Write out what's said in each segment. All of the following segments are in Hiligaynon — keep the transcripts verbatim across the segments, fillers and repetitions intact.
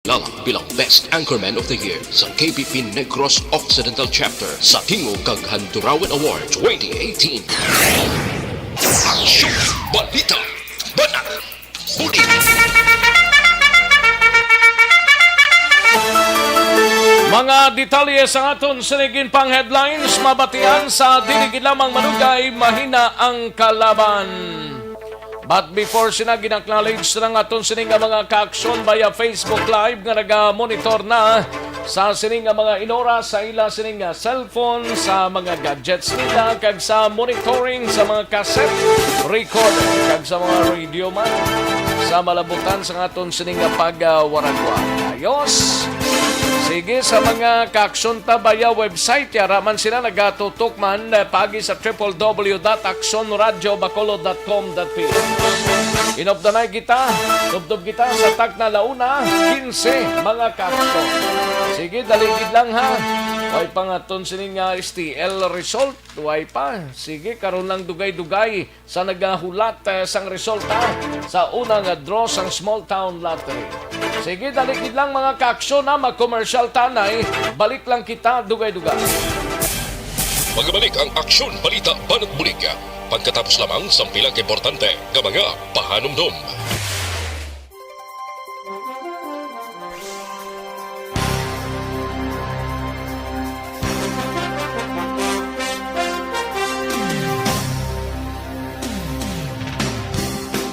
Nalang bilang Best Anchorman of the Year sa K P P Negros Occidental Chapter sa Tingog kag Handurawan Award twenty eighteen. Aksyon! Balita! Banat! Bulig! Mga detalye sa aton sining pang-headlines mabatian sa dili gid lamang manugay, mahina ang kalaban. But before sina, gin-acknowledge na nga aton sini nga mga kaaksyon via Facebook Live nga naga-monitor na sa sini nga mga inora sa ila sini nga cellphone, sa mga gadgets nila, kag sa monitoring sa mga cassette recorder, kag sa mga radio man, sa malabutan sa aton sini nga pagwaragwa. Ayos. Sige, sa mga kaaksyon ta via website, yara man sila nagatutok man, eh, pagi sa triple W dot aksyon radio bacolod dot com dot P H. Inupdanay kita, tubtob kita sa takna la una quince, mga kaaksyon. Sige, dali gid lang, ha. Way pa nga ton sini nga S T L result, way pa. Sige, karon lang dugay-dugay sa nagahulat, eh, sang resulta sa una nga draw sang Small Town Lottery. Sige, dali gid lang, mga kaaksyon, ha, mag-commercial tanay, balik lang kita dugay-dugay. Magabalik ang Aksyon Balita Banat Bulig pagkatapos lamang sang pila ka importante nga mga pahanumdom.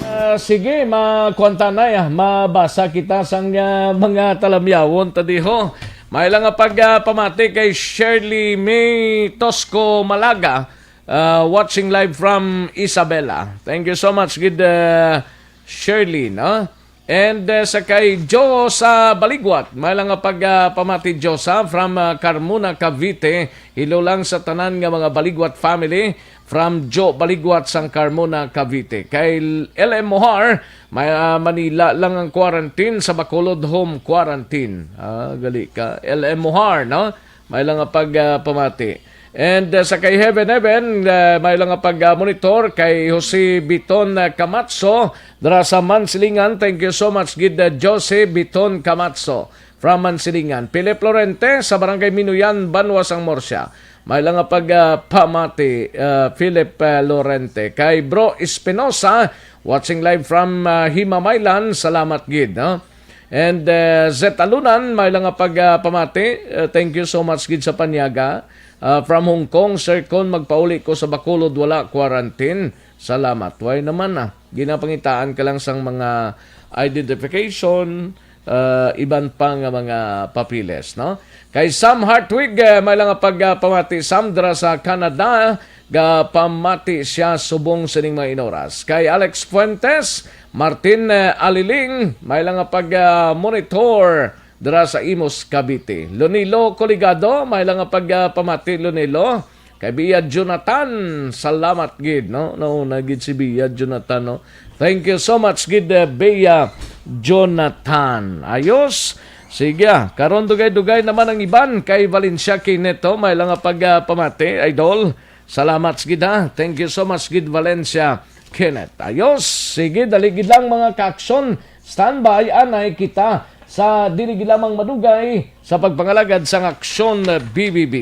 Ah, sige, makuan ta na, ah, mabasa kita sang, ah, mga talamyawon ta diho. May lang nga pag, ah, pamati kay Shirley May Tosco Malaga, ah, watching live from Isabela. Thank you so much, gid, ah, Shirley, no? And, uh, sa kay Joe sa Baligwat, may lang nga pag, uh, pamati, Joe, sa from, uh, Carmona, Cavite. Hello lang sa tanan nga mga Baligwat family from Joe Baligwat sang Carmona, Cavite. Kay L M Mohar, may, uh, Manila lang ang quarantine, sa Bacolod home quarantine. Ah, gali ka. L M Mohar, no? May lang nga pag, ah, pamati. And, ah, sa kay Heaven Heaven, ah, may lang nga pag, ah, monitor kay Jose Biton, ah, Camacho, dira sa Mansilingan. Thank you so much, gid, ah, Jose Biton Camacho from Mansilingan. Philip Lorente sa Barangay Minuyan, Banwa sang Murcia. May lang nga pag, ah, pamati, ah, Philip, ah, Lorente. Kay Bro Espinosa, watching live from, ah, Himamaylan. Salamat gid, no? And, uh, Zet Alunan, may lang nga pag, uh, pamati. Uh, thank you so much gid sa panyaga. Uh, from Hong Kong, Sir Con, magpauli ko sa Bacolod, wala quarantine. Salamat. Way naman, ah. Ginapangitaan ka lang sang mga identification, uh, iban pa nga mga papiles, no? Kay Sam Hartwig, uh, may lang nga pag, uh, pamati, Sam, dira sa Canada, gapamati siya subong sining mga inoras. Kay Alex Fuentes, Martin, eh, Aliling, may lang nga pag, ah, monitor dira sa Imus, Cavite. Lonilo Coligado, may lang nga pag, ah, pamati, Lonilo. Kay Bia Jonathan, salamat gid, no? Nauna gid si Bia Jonathan, no? Thank you so much gid, eh, Bia Jonathan. Ayos. Sige, ah. Karon dugay-dugay naman ang iban kay Valencia Kineto, may lang nga pag, ah, pamati, idol. Salamat gid, ha. Thank you so much gid, Valencia Kenneth. Ayos. Sige, dali gid lang, mga kaaksyon. Standby, anay kita sa dili gid lamang madugay sa pagpangalagad sang Aksyon B B B.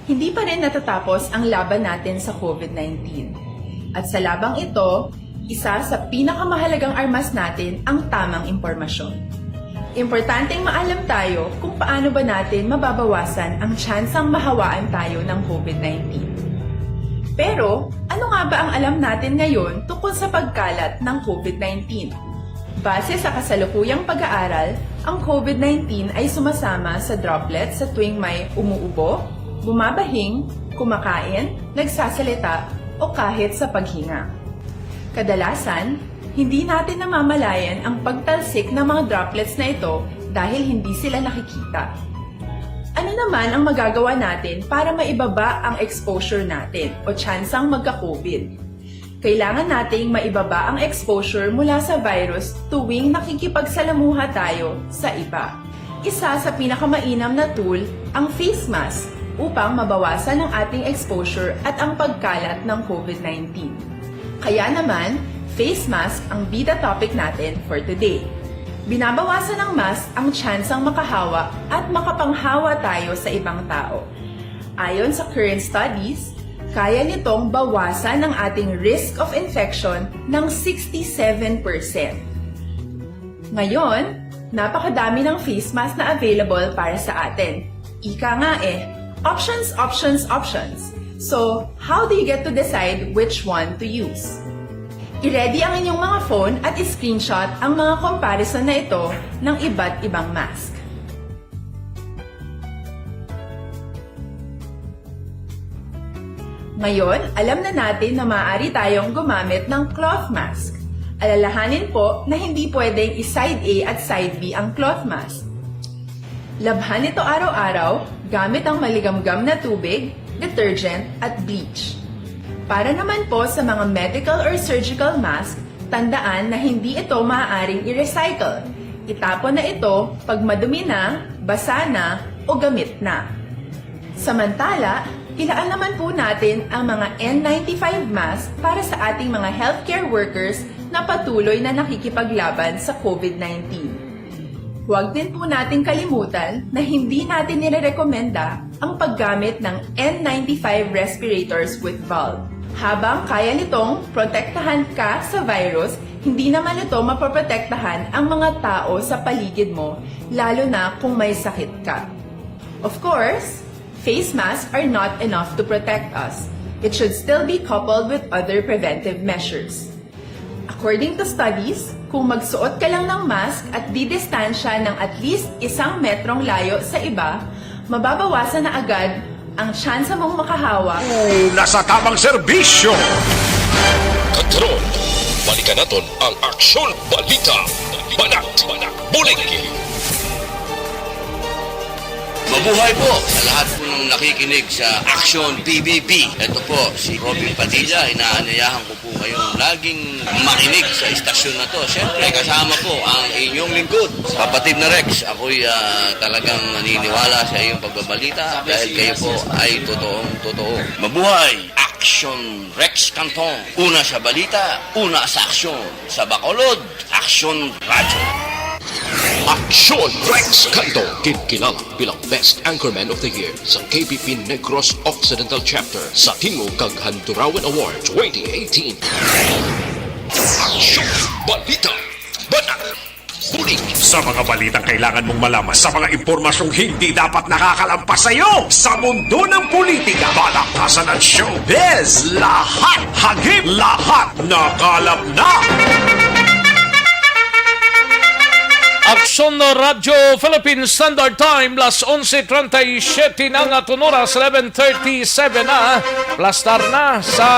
Hindi pa rin natatapos ang laban natin sa COVID nineteen. At sa labang ito, isa sa pinakamahalagang armas natin ang tamang impormasyon. Importanteng maalam tayo kung paano ba natin mababawasan ang tsansang mahawaan tayo ng COVID nineteen. Pero, ano nga ba ang alam natin ngayon tungkol sa pagkalat ng COVID nineteen? Base sa kasalukuyang pag-aaral, ang COVID nineteen ay sumasama sa droplets sa tuwing may umuubo, bumabahing, kumakain, nagsasalita, o kahit sa paghinga. Kadalasan, hindi natin namamalayan ang pagtalsik ng mga droplets na ito dahil hindi sila nakikita. Ano naman ang magagawa natin para maibaba ang exposure natin o tsansang magka-COVID? Kailangan nating maibaba ang exposure mula sa virus tuwing nakikipagsalamuha tayo sa iba. Isa sa pinakamainam na tool ang face mask upang mabawasan ang ating exposure at ang pagkalat ng COVID nineteen. Kaya naman, face mask ang bida topic natin for today. Binabawasan ng mask ang tsansang makahawa at makapanghawa tayo sa ibang tao. Ayon sa current studies, kaya nitong bawasan ang ating risk of infection ng sixty-seven percent. Ngayon, napakadami ng face mask na available para sa atin. Ika nga eh, options, options, options. So, how do you get to decide which one to use? I-ready ang inyong mga phone at i-screenshot ang mga comparison na ito ng iba't ibang mask. Ngayon, alam na natin na maaari tayong gumamit ng cloth mask. Alalahanin po na hindi pwedeng i-side A at side B ang cloth mask. Labhan ito araw-araw gamit ang maligamgam na tubig, detergent, at bleach. Para naman po sa mga medical or surgical mask, tandaan na hindi ito maaaring i-recycle. Itapon na ito pag madumi na, basa na, o gamit na. Samantala, ilaan naman po natin ang mga N ninety-five mask para sa ating mga healthcare workers na patuloy na nakikipaglaban sa COVID nineteen. Huwag din po nating kalimutan na hindi natin nirerekomenda ang paggamit ng N ninety-five respirators with valve. Habang kaya nitong protektahan ka sa virus, hindi naman ito mapoprotektahan ang mga tao sa paligid mo, lalo na kung may sakit ka. Of course, face masks are not enough to protect us. It should still be coupled with other preventive measures. According to studies, kung magsuot ka lang ng mask at didistansya ng at least isang metrong layo sa iba, mababawasan na agad ang tsansa mong makahawa. Una sa tamang serbisyo. Karon, balikan naton ang Aksyon Balita. Banat, Banat, Bulig. Mabuhay po sa lahat po ng nakikinig sa Aksyon P B B. Ito po si Robin Padilla. Inaanyayahan ko po kayong laging makinig sa istasyon na to. Siyempre, kasama po ang inyong lingkod, kapatid na Rex. Ako'y, ah, talagang naniniwala sa iyong pagbabalita dahil kayo po ay totoong totoo. Mabuhay! Aksyon Rex Canton. Una sa balita, una sa aksyon. Sa Bacolod, Aksyon Radyo. Aksyon Rex Canton, ginkilala bilang Best Anchorman of the Year sa K P P Negros Occidental Chapter sa tingog kag Handurawan Award twenty eighteen. Aksyon Balita. Banat. Bulig. Sa mga balitang kailangan mong malaman, sa mga impormasyong hindi dapat nakakalampas sa iyo, sa mundo ng politika, balakasan at showbiz, lahat hagip, lahat nakalap na. Aksyon Radyo Philippine Standard Time, las onse treinta y siete na nga aton oras, eleven thirty-seven na. Plastar na sa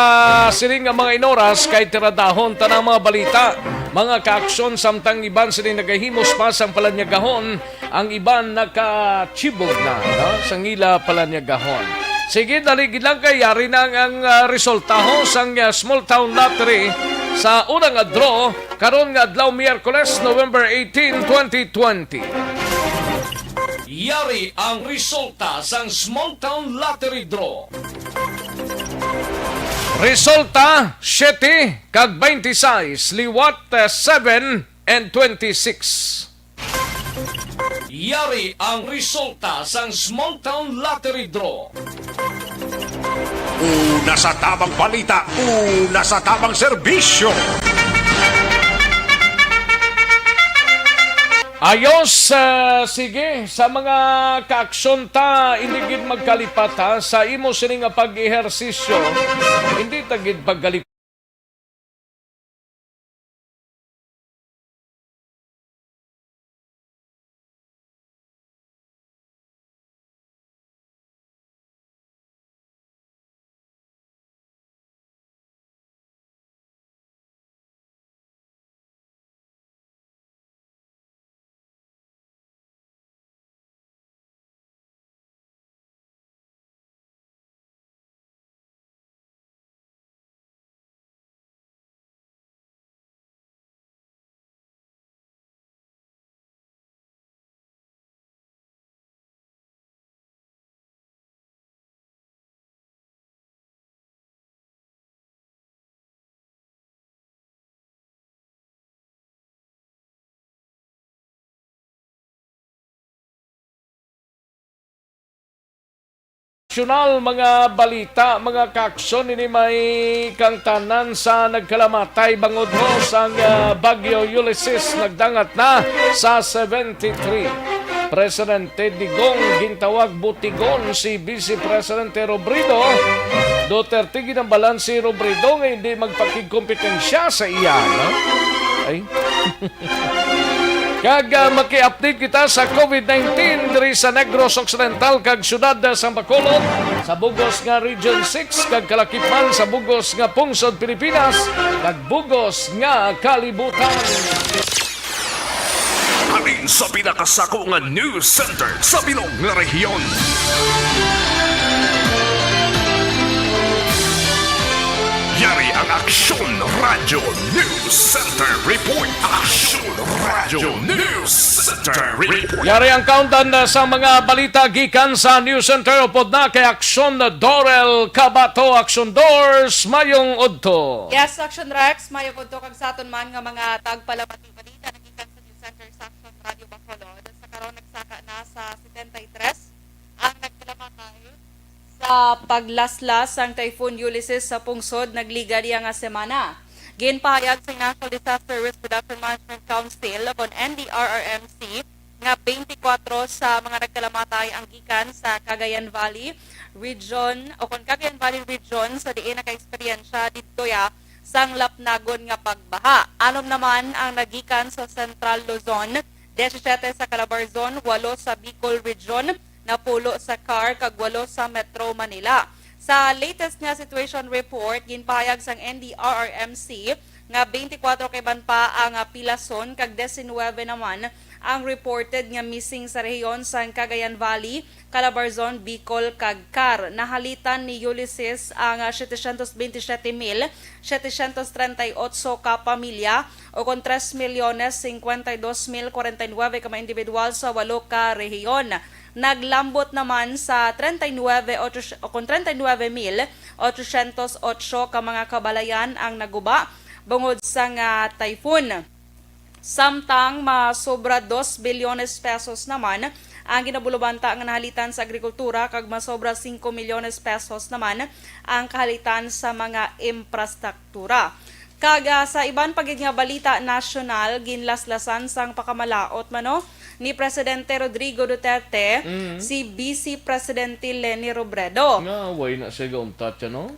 sining nga mga inoras kay tiradahon tanang mga balita. Mga kaaksyon, samtang iban sini nagahimos pa sang palanyagahon, ang iban nakachibog na, no, sang ila palanyagahon. Sige, dali gid lang kay yari na ang, ang, ah, resultaho sang, ah, Small Town Lottery sa una nga draw karon nga adlaw, Miyerkules, November eighteen, twenty twenty. Yari ang resulta sang Small Town Lottery Draw. Resulta, siyete kag twenty-six, liwat, eh, seven and twenty-six. Yari ang resulta sang Small Town Lottery Draw. Una sa tamang balita, una sa tamang serbisyo. Ayos, ah, sige, sa mga kaaksyon ta, hindi gid magkalipat, ha, sa imo sini nga pag-ehersisyo, hindi ta gid pagkalipat. Nasyonal, mga balita, mga kaaksyon, ini may kangtanan sa nagkalamatay bangod ho sang, ah, Bagyo Ulysses nagdangat na sa seventy-three. Presidente Digong gintawag butigon si Vice Presidente Robredo. Duterte ginambalan si Robredo nga hindi magpakigkompetensya sa iya, no? Ay. Kag, ah, maki-update kita sa COVID nineteen diri sa Negros Occidental kag siyudad sang Bacolod, sa bugos nga Region six kag kalakip man sa bugos nga pungsod Pilipinas kag bugos nga kalibutan. Halin sa pinakasako nga news center sa bilog nga rehiyon. Yari ang Aksyon Radyo News Center Report. Aksyon Radyo News Center Report. Yari ang countdown na sa mga balita gikan sa News Center. Upod na kay Aksyon Dorel Cabato. Aksyon Dors, mayong udto. Yes, Aksyon Rex, mayong udto kag sa aton man nga mga tagpalamati balita nagikan sa News Center sa Aksyon Radyo Bacolod. Sa karon, nagsaka na sa setenta y tres ang nagkalamatay sa paglaslas sang Typhoon Ulysses sa pungsod nagliga niya nga semana. Ginpahayag sa National Disaster Risk Reduction Management Council o kon N D R R M C nga twenty-four sa mga nagkalamatay ang gikan sa Cagayan Valley Region o kon Cagayan Valley Region sa diin naka-eksperyensya didto ya sang lapnagon nga pagbaha. Anom naman ang nagikan sa Central Luzon, disisiete sa Calabarzon, walo sa Bicol Region, napulo sa Car, kag walo sa Metro Manila. Sa latest nga situation report, ginpahayag sang N D R R M C nga twenty-four kaiban pa ang, ah, pilason kag diecinuebe naman ang reported nga missing sa rehiyon sang Cagayan Valley, Calabarzon, Bicol, kag Car. Nahalitan ni Ulysses ang, ah, setecientos veintisiete mil setecientos treinta y ocho ka pamilya, o kon tres milyones cincuenta y dos mil cuarenta y nueve ka mga individual sa walo ka rehiyon. Naglambot naman sa treinta y nueve ocho, o kon treinta y nueve mil ochocientos ocho ka mga kabalayan ang naguba bungod sa nga typhoon. Samtang masobra dos bilyones pesos naman ang ginabulubanta nga nahalitan sa agrikultura, kag masobra singko milyones pesos naman ang kahalitan sa mga infrastruktura. Kag, ah, sa iban pa gid nga balita nasyonal, ginlaslasan sang pakamalaot mano ni Presidente Rodrigo Duterte Mm. si Vice Presidente Leni Robredo. Nga, way na siya gauntat siya, no?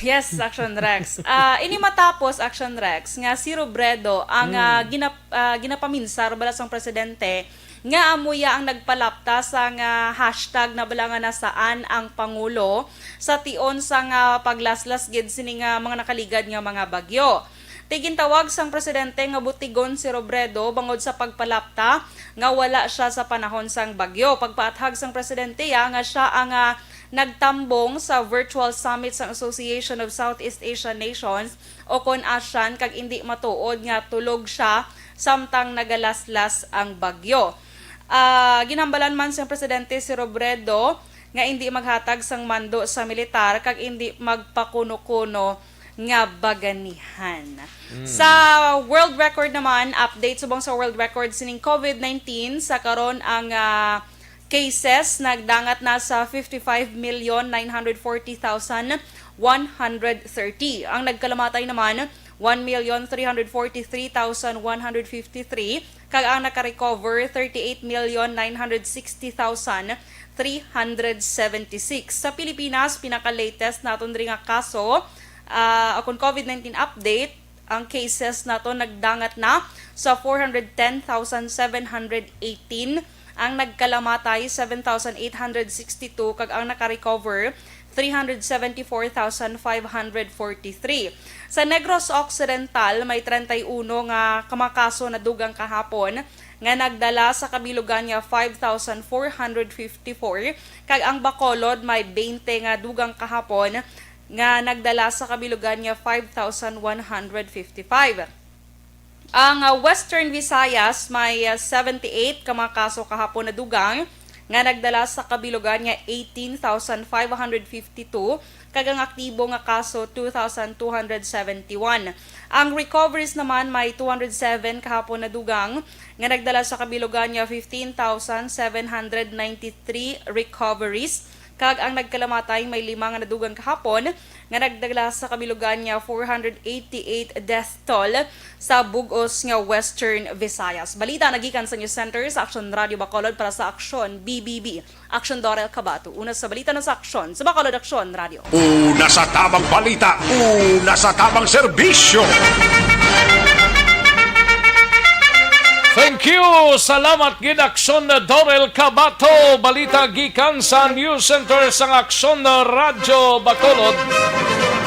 Yes, Action Rex. Ah, ini matapos, Action Rex, nga si Robredo ang, ah, Mm. ginap-, ah, ginapaminsar bala sang presidente nga amo ya ang nagpalapta sang hashtag na bala nga nasaan ang Pangulo sa tion sang paglaslas gid sini nga mga nakaligad nga mga bagyo. Ti gintawag sang presidente nga butigon si Robredo bangod sa pagpalapta nga wala siya sa panahon sang bagyo. Pagpaathag sang presidente ya nga siya ang, ah, nagtambong sa virtual summit sang Association of Southeast Asian Nations o kon ASEAN kag indi matuod nga tulog siya samtang nagalaslas ang bagyo. Ah, ginhambalan man sang presidente si Robredo nga indi maghatag sang mando sa militar kag indi magpakuno-kuno nga baganihan. Mm. Sa world record naman, update subong sa world record sining COVID nineteen, sa karon ang, ah, cases nagdangat na sa fifty-five million nine hundred forty thousand one hundred thirty. Ang nagkalamatay naman, one million three hundred forty-three thousand one hundred fifty-three, kag ang naka-recover, thirty-eight million nine hundred sixty thousand three hundred seventy-six. Sa Pilipinas, pinaka-latest naton diri nga kaso, ah, akon COVID nineteen update, ang cases naton nagdangat na sa four hundred ten thousand seven hundred eighteen, ang nagkalamatay, seven thousand eight hundred sixty-two, kag ang naka-recover, three hundred seventy-four thousand five hundred forty-three. Sa Negros Occidental, may treinta y uno nga ka mga kaso nadugang kahapon nga nagdala sa kabilugan nga five thousand four hundred fifty-four, kag ang Bacolod may twenty nga dugang kahapon nga nagdala sa kabilugan nga five thousand one hundred fifty-five. Ang, ah, Western Visayas may, ah, seventy-eight ka mga kaso kahapon nadugang nga nagdala sa kabilugan nga eighteen thousand five hundred fifty-two, kag ang aktibo nga kaso two thousand two hundred seventy-one. Ang recoveries naman may two hundred seven kahapon nadugang nga nagdala sa kabilugan nga fifteen thousand seven hundred ninety-three recoveries, kag ang nagkalamatay may lima nga nadugang kahapon, nga nagdala sa kabilugan nga four hundred eighty-eight death toll sa bug-os nga Western Visayas. Balita nagikan sa News Center sa Aksyon Radio Bacolod para sa Aksyon B B B. Aksyon Dorel Cabato. Una sa balita na sa Aksyon sa Bacolod Aksyon Radio. Una sa tamang balita, una sa tamang serbisyo. Thank you. Salamat gid, Aksyon Dorel Cabato. Balita gikan sa News Center sang Aksyon Radyo Bacolod.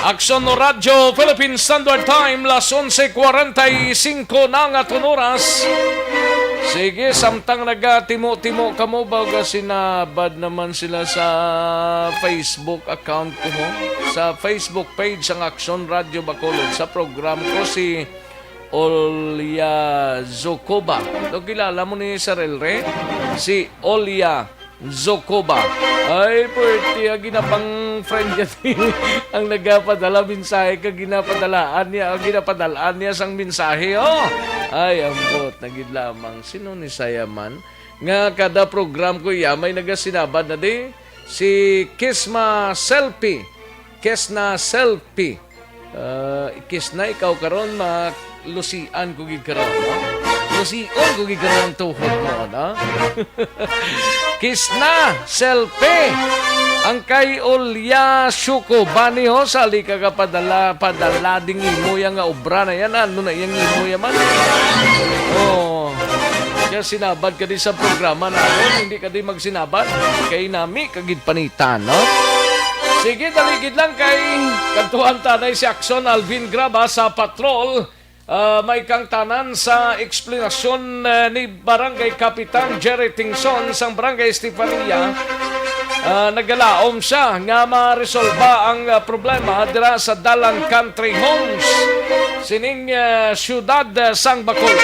Aksyon Radyo Philippine Standard Time, las onse cuarenta y cinco na nga tunuras. Sige, samtang nagatimo-timo kamo, baga sinabad naman sila sa Facebook account ko, ho? Sa Facebook page sang Aksyon Radyo Bacolod, sa program ko si Olya Zocoba. Do kilala mo ni Sir Elre? Si Olya Zocoba. Ay, puwerte, ah, ginapang friend niya ang nagapadala mensahe kag ginapadalaan niya, ah, ginapadalaan niya sang mensahe, oh. Ay, ambot, nagid lamang. Sino ni saya man? Nga kada program ko iya, may nagasinabad na di. Si Kisma Selfie. Kisna Selfie. Ah, Kisna, ikaw karon, ma-, lusian ko gid karon, no? Lusion ko gid karon ang tuhod mo, no? Kisna Selfie. Ang kay Olya Shuko, bani ho, sali ka ka padala, padala ding imo yang nga obra na yan. Ano na yang imo yaman? Oh. Kaya sinabad ka di sa programa na, hindi ka di magsinabad. Kay nami ka gid panitan, no? Sige, daligid lang kay kantuhan tanay si Aksyon Alvin Graba sa Patrol. Ah, may kang tanan sa eksplanasyon, eh, ni Barangay Kapitan Jerry Tingson sang Barangay Estefania. Ah, nagalaom siya nga maresolba ang, ah, problema dira sa Dalan Country Homes sining, ah, siyudad, ah, sang Bacolod.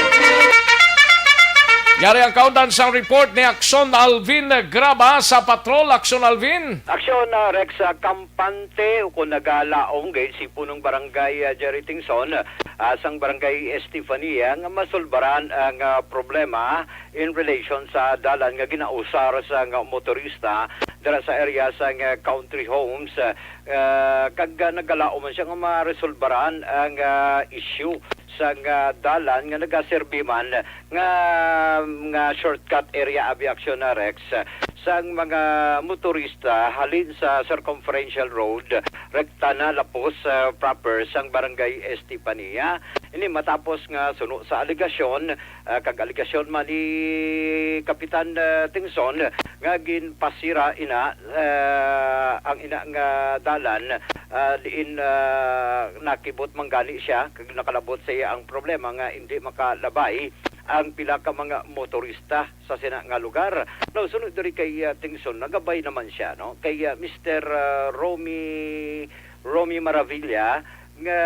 Yari ang kaundan sang report ni Aksyon Alvin Graba sa Patrol. Aksyon Alvin. Aksyon, ah, Rex, ah, kampante o kung nagalaom gid si punong barangay, ah, Jerry Tingson, ah, sang barangay Estefania nga masulbaran ang, ah, problema in relation sa dalan nga ginausar sang motorista dira sa area sang, ah, Country Homes, ah, kag, ah, nagalaom man siya nga maresolbaran ang, ah, issue sang, ah, dalan nga nagaserbi man nga, nga shortcut area, abi, Aksyon, ah, Rex, sang mga motorista halin sa Circumferential Road, rekta na lapos, ah, proper sang Barangay Estefania. Ini matapos nga suno sa alegasyon, ah, kag alegasyon man ni Kapitan, ah, Tingson nga ginpasira ina, ah, ang ina nga dalan, ah, diin, ah, nakibot man gani siya kag nakalabot sa iya ang problema nga hindi makalabay ang pila ka mga motorista sa sina nga lugar. Now, sunod diri kay, ah, Tingson, nagabay naman siya, no? Kay, ah, Mister, ah, Romy, Romy Maravilla, nga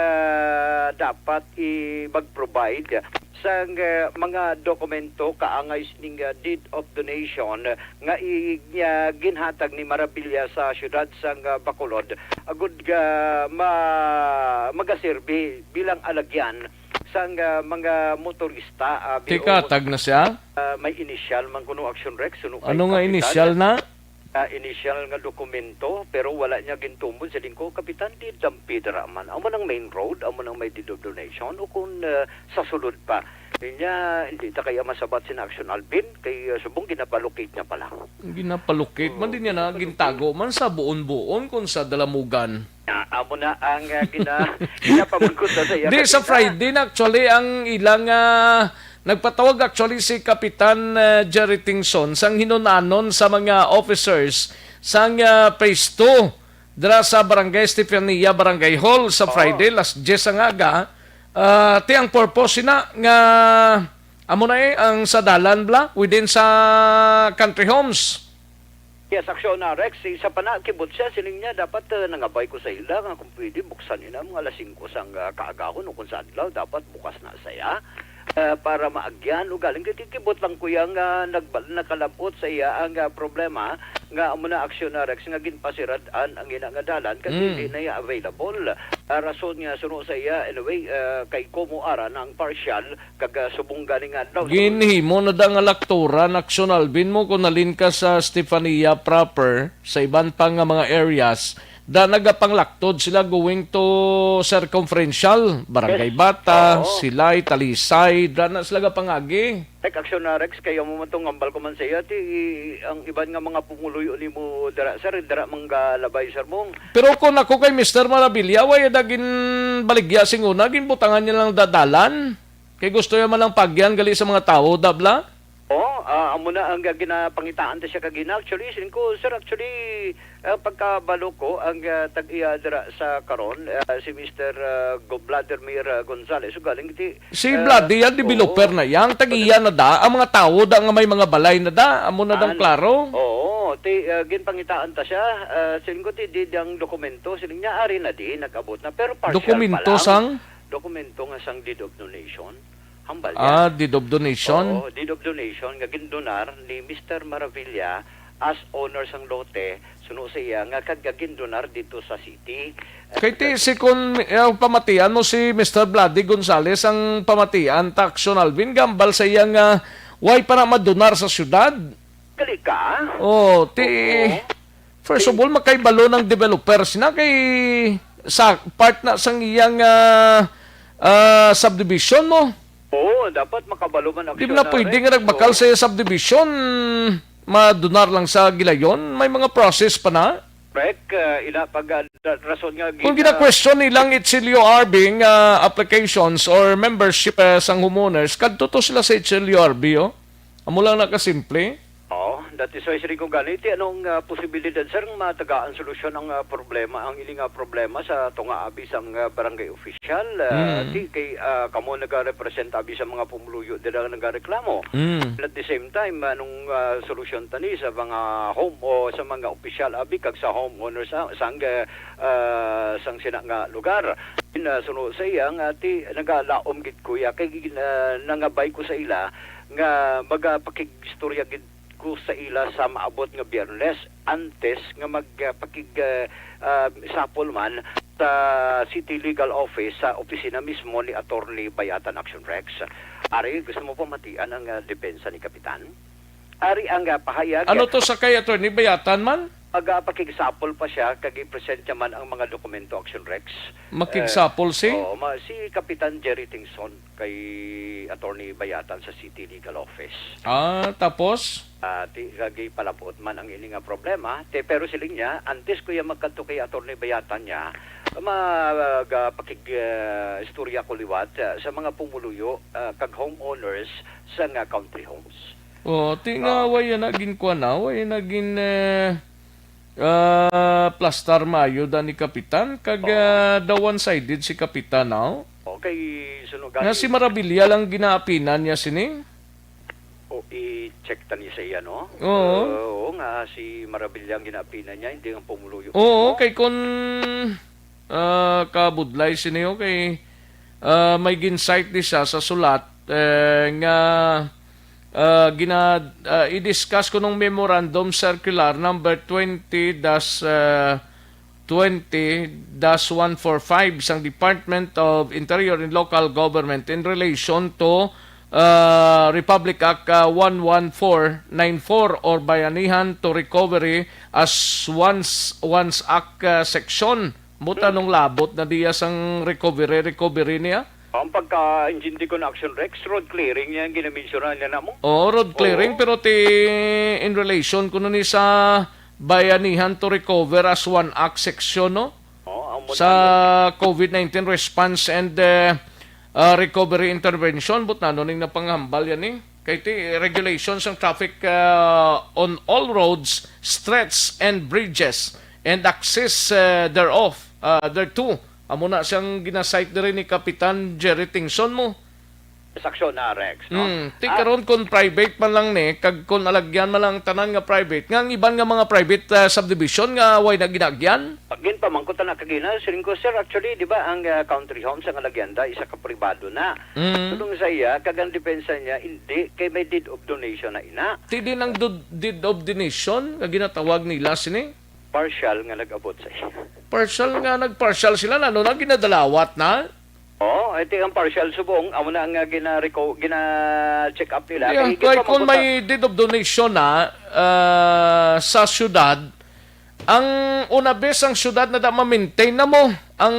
dapat i-, mag-provide sang, ah, mga dokumento kaangay sining, ah, deed of donation nga i-, nga ginhatag ni Maravilla sa siyudad sang, ah, Bacolod, agud nga ma-, magaserbi bilang alagyan sang, ah, mga motorista, ah, Tikatag na siya? Ah, may initial man kuno, Aksyon Rex, suno kay Ano nga Kapitan. Initial na? ah, initial nga dokumento, pero wala niya gintumod. Siling ko, "Kapitan, di dampi dira man. Amo nang main road, amo nang may deed of donation, o kung, ah, sa sulod pa." Niya, hindi ta kaya masabat sina Action Alvin, kay, ah, subong ginapalocate niya pala. Ginapalocate man Oo, din niya na, ginapalocate. Gintago man sa Buon-Buon kung sa Dalamugan. Ah, amo na ang, ah, gina-, ginapamangkot na sa iya Di, sa kanina. Friday na actually ang ilang, ah, nagpatawag actually si Kapitan, ah, Jerry Tingson sang hinunanon sa mga officers sang, ah, Phase two dira sa Barangay Estefania, Barangay Hall sa Oo. Friday, las diyes ang aga. Ah, ti ang purpose na nga amo na eh, ang sa dalan bla, within sa country homes. Yes, Aksyon, ah, Rex, isa pa na, kibot siya, siling niya, dapat, ah, nangabay ko sa ila nga kung pwede, buksan ina mga alas singko sang, ah, kaagahon o kung sa adlaw, dapat bukas na saya, ah, para maagyan. O galing kay kibot lang, kuya, nga nagbal-, nakalabot sa iya ang, ah, problema nga amo na, Aksyon, ah, Rex, nga ginpasirad-an ang ina nga dalan kasi Mm. hindi na iya available. Ah, rason nga suno sa iya, anyway, ah, kay komo ara na ang partial, kag, ah, subong gani nga adlaw. Ginhimo na da nga lakturan, Action Alvin, mo kung nalin ka sa Stefania proper, sa iban pa nga mga areas, da nagapanglaktod sila going to Circumferential, Barangay Yes. Bata, Oo. Silay, Talisay, da na sila gapangagi. Tek, Action na, Rex, kaya mo man tong hambal ko man sa iya, ti, ang iban nga mga pumuluyo nimo dira, sir, dira man galabay, sir, mong. Pero kung ako kay Mister Marabilia, way da ginbaligya sing una, ginbutangan niya lang dadalan. Kay gusto niya man lang pagyan gali sa mga tawo, dabla? Oo, ah, amo na ang, ah, ginapangitaan ta siya kagina. Actually, siling ko, sir, actually, ah, pagkabalo ko, ang, ah, tag-iya dira sa karon, ah, si Mister, ah, Go-, Vladimir, ah, Gonzales. So, galing ti, Si ah, Vlad, yan, developer oo. na yan. Tag-iya na da. Ang mga tawo da nga may mga balay na da. Amo na dang An-, klaro. Oo, ti, ah, ginpangitaan ta siya. Ah, siling ko, ti, di, di ang dokumento. Siling niya, ari na di, nag-abot na. Pero partial pa Dokumento lang. sang? Dokumento nga sang deed of donation. Hambal niya. Ah, deed of donation? Oo, deed of donation nga gindonar ni Mister Maravilla as owner sang lote, suno sa iya nga kag gindonar dito sa city. Eh, Kay ti, kag si kun, eh, pamatian mo si Mister Vladi Gonzales ang pamatian ta, Action Alvin, gambal sa iya nga way para madonar sa syudad. Gali ka? Oh, ti, Oo. first of all, makaibalo ng developer sina kay sa part na sang iyang, ah, ah, subdivision mo. Oo, dapat makabalo man ang Di ba na siyudad, pwede nga nagbakal Oo. sa subdivision, madunar lang sa gilayon? May mga process pa na? Correct, ah, ina pag, ah, da-, rason nga Kung gina- gina-question nilang H L U R B nga applications or membership, eh, sang homeowners, kadto to sila sa H L U R B, oh. Amo lang na kasimple. Oo, that is why siling ko gani, ti anong, ah, posibilidad, sir, nga matagaan solusyon ang, ah, problema, ang ini nga problema sa tunga abi sang, ah, barangay official, ah, Mm. ti kay, ah, kamo nagarepresenta abi sa mga pumuluyo dira nga nagareklamo. Mm. At the same time, anong, ah, solusyon tani sa mga home o sa mga opisyal abi kag sa homeowners, ah, sang, ah, ah, sang sina nga lugar? In, ah, suno sa iya nga ti nagalaom gid, kuya, kay gin-, ah, nangabay ko sa ila nga magapakigistorya gid ko sa ila sa maabot nga Biyernes antes nga mag, ah, pakig, ah, ah, sapol man sa City Legal Office, sa opisina mismo ni Attorney Bayatan, Action Rex. Ari, gusto mo pamatian ang, ah, depensa ni Kapitan? Ari ang, ah, pahayag. Ano to sa kay Attorney Bayatan man? Pag, ah, pakigsapol pa siya, kag i-present niya man ang mga dokumento, Action Rex. Makigsapol Eh, si? Oo, ma-, si Kapitan Jerry Tingson kay Attorney Bayatan sa City Legal Office. Ah, tapos? Ah, ti-, kag ipalabot man ang ini nga problema. Te, pero siling niya, antes ko iya magkadto kay Attorney Bayatan niya, mag, ah, pakig, ah, istorya ko liwat, ah, sa mga pumuluyo, ah, kag homeowners sa nga country homes. Oh, ti nga Ah. way na ginkuan na, way na gin, eh, ah, plastar maayo da ni Kapitan, kag, Oh. ah, daw one-sided si Kapitan, no? Okay, suno Nga gani. si Marabilia lang ginaapinan niya sini? O, i-check ta ni sa iya, no? Oo. Uh, oo, nga si Marabilia ang ginaapinan niya, hindi ang pumuluyo Oo, mismo. kay kun, ah, kabudlay sini, okay, ah, may gin-cite di siya sa sulat, eh, nga, ah, gina-, ah, i-discuss ko nung Memorandum Circular number twenty dash, ah, twenty dash one four five sang Department of Interior and Local Government in relation to ah, Republic Act, ah, one one four nine four or Bayanihan to Recovery as Once, Once Act, ah, section. Buta nung labot na diya sang recovery, recovery niya. Ang pagka-intindi ko na action, Rex, road clearing niya ang ginamensyonan niya na mo. Oo, road clearing, Oo. pero ti in relation kuno ni sa Bayanihan to Recover as One Act section, no? Oo, ang sa COVID nineteen response and, eh, ah, recovery intervention, but nano ning napanghambal yan eh. Kay ti regulation sang traffic, ah, on all roads, streets, and bridges, and access, eh, thereof, ah, thereto. Amo na siyang ginasite diri ni Kapitan Jerry Tingson mo. Saksyon na, Rex, no? Hmm, ti Ah, karon kung private man lang ni, kag kung alagyan man lang tanan nga private, nga ang iban nga mga private, ah, subdivision nga way na ginaagyan? Pagin pamangkot na kagina, siling ko, "Sir, actually, di ba, ang, ah, country homes, ang alagyan da, isa ka pribado na." Mm. Tulong sa iya, kag ang depensa niya, hindi, kay may deed of donation na ina. Ti din ang do-, deed of donation nga ginatawag nila sini? Partial nga nag-abot sa iya. Partial nga nagpartial sila, ano na, ginadalawat na? Oo, ito ang partial subong, amo na ang, ah, gina-reco-, gina-check up nila. Yeah, Kay kay kung gipamangkot na may deed of donation na, ah, sa syudad, ang una bes ang syudad na da ma-maintain na mo. Ang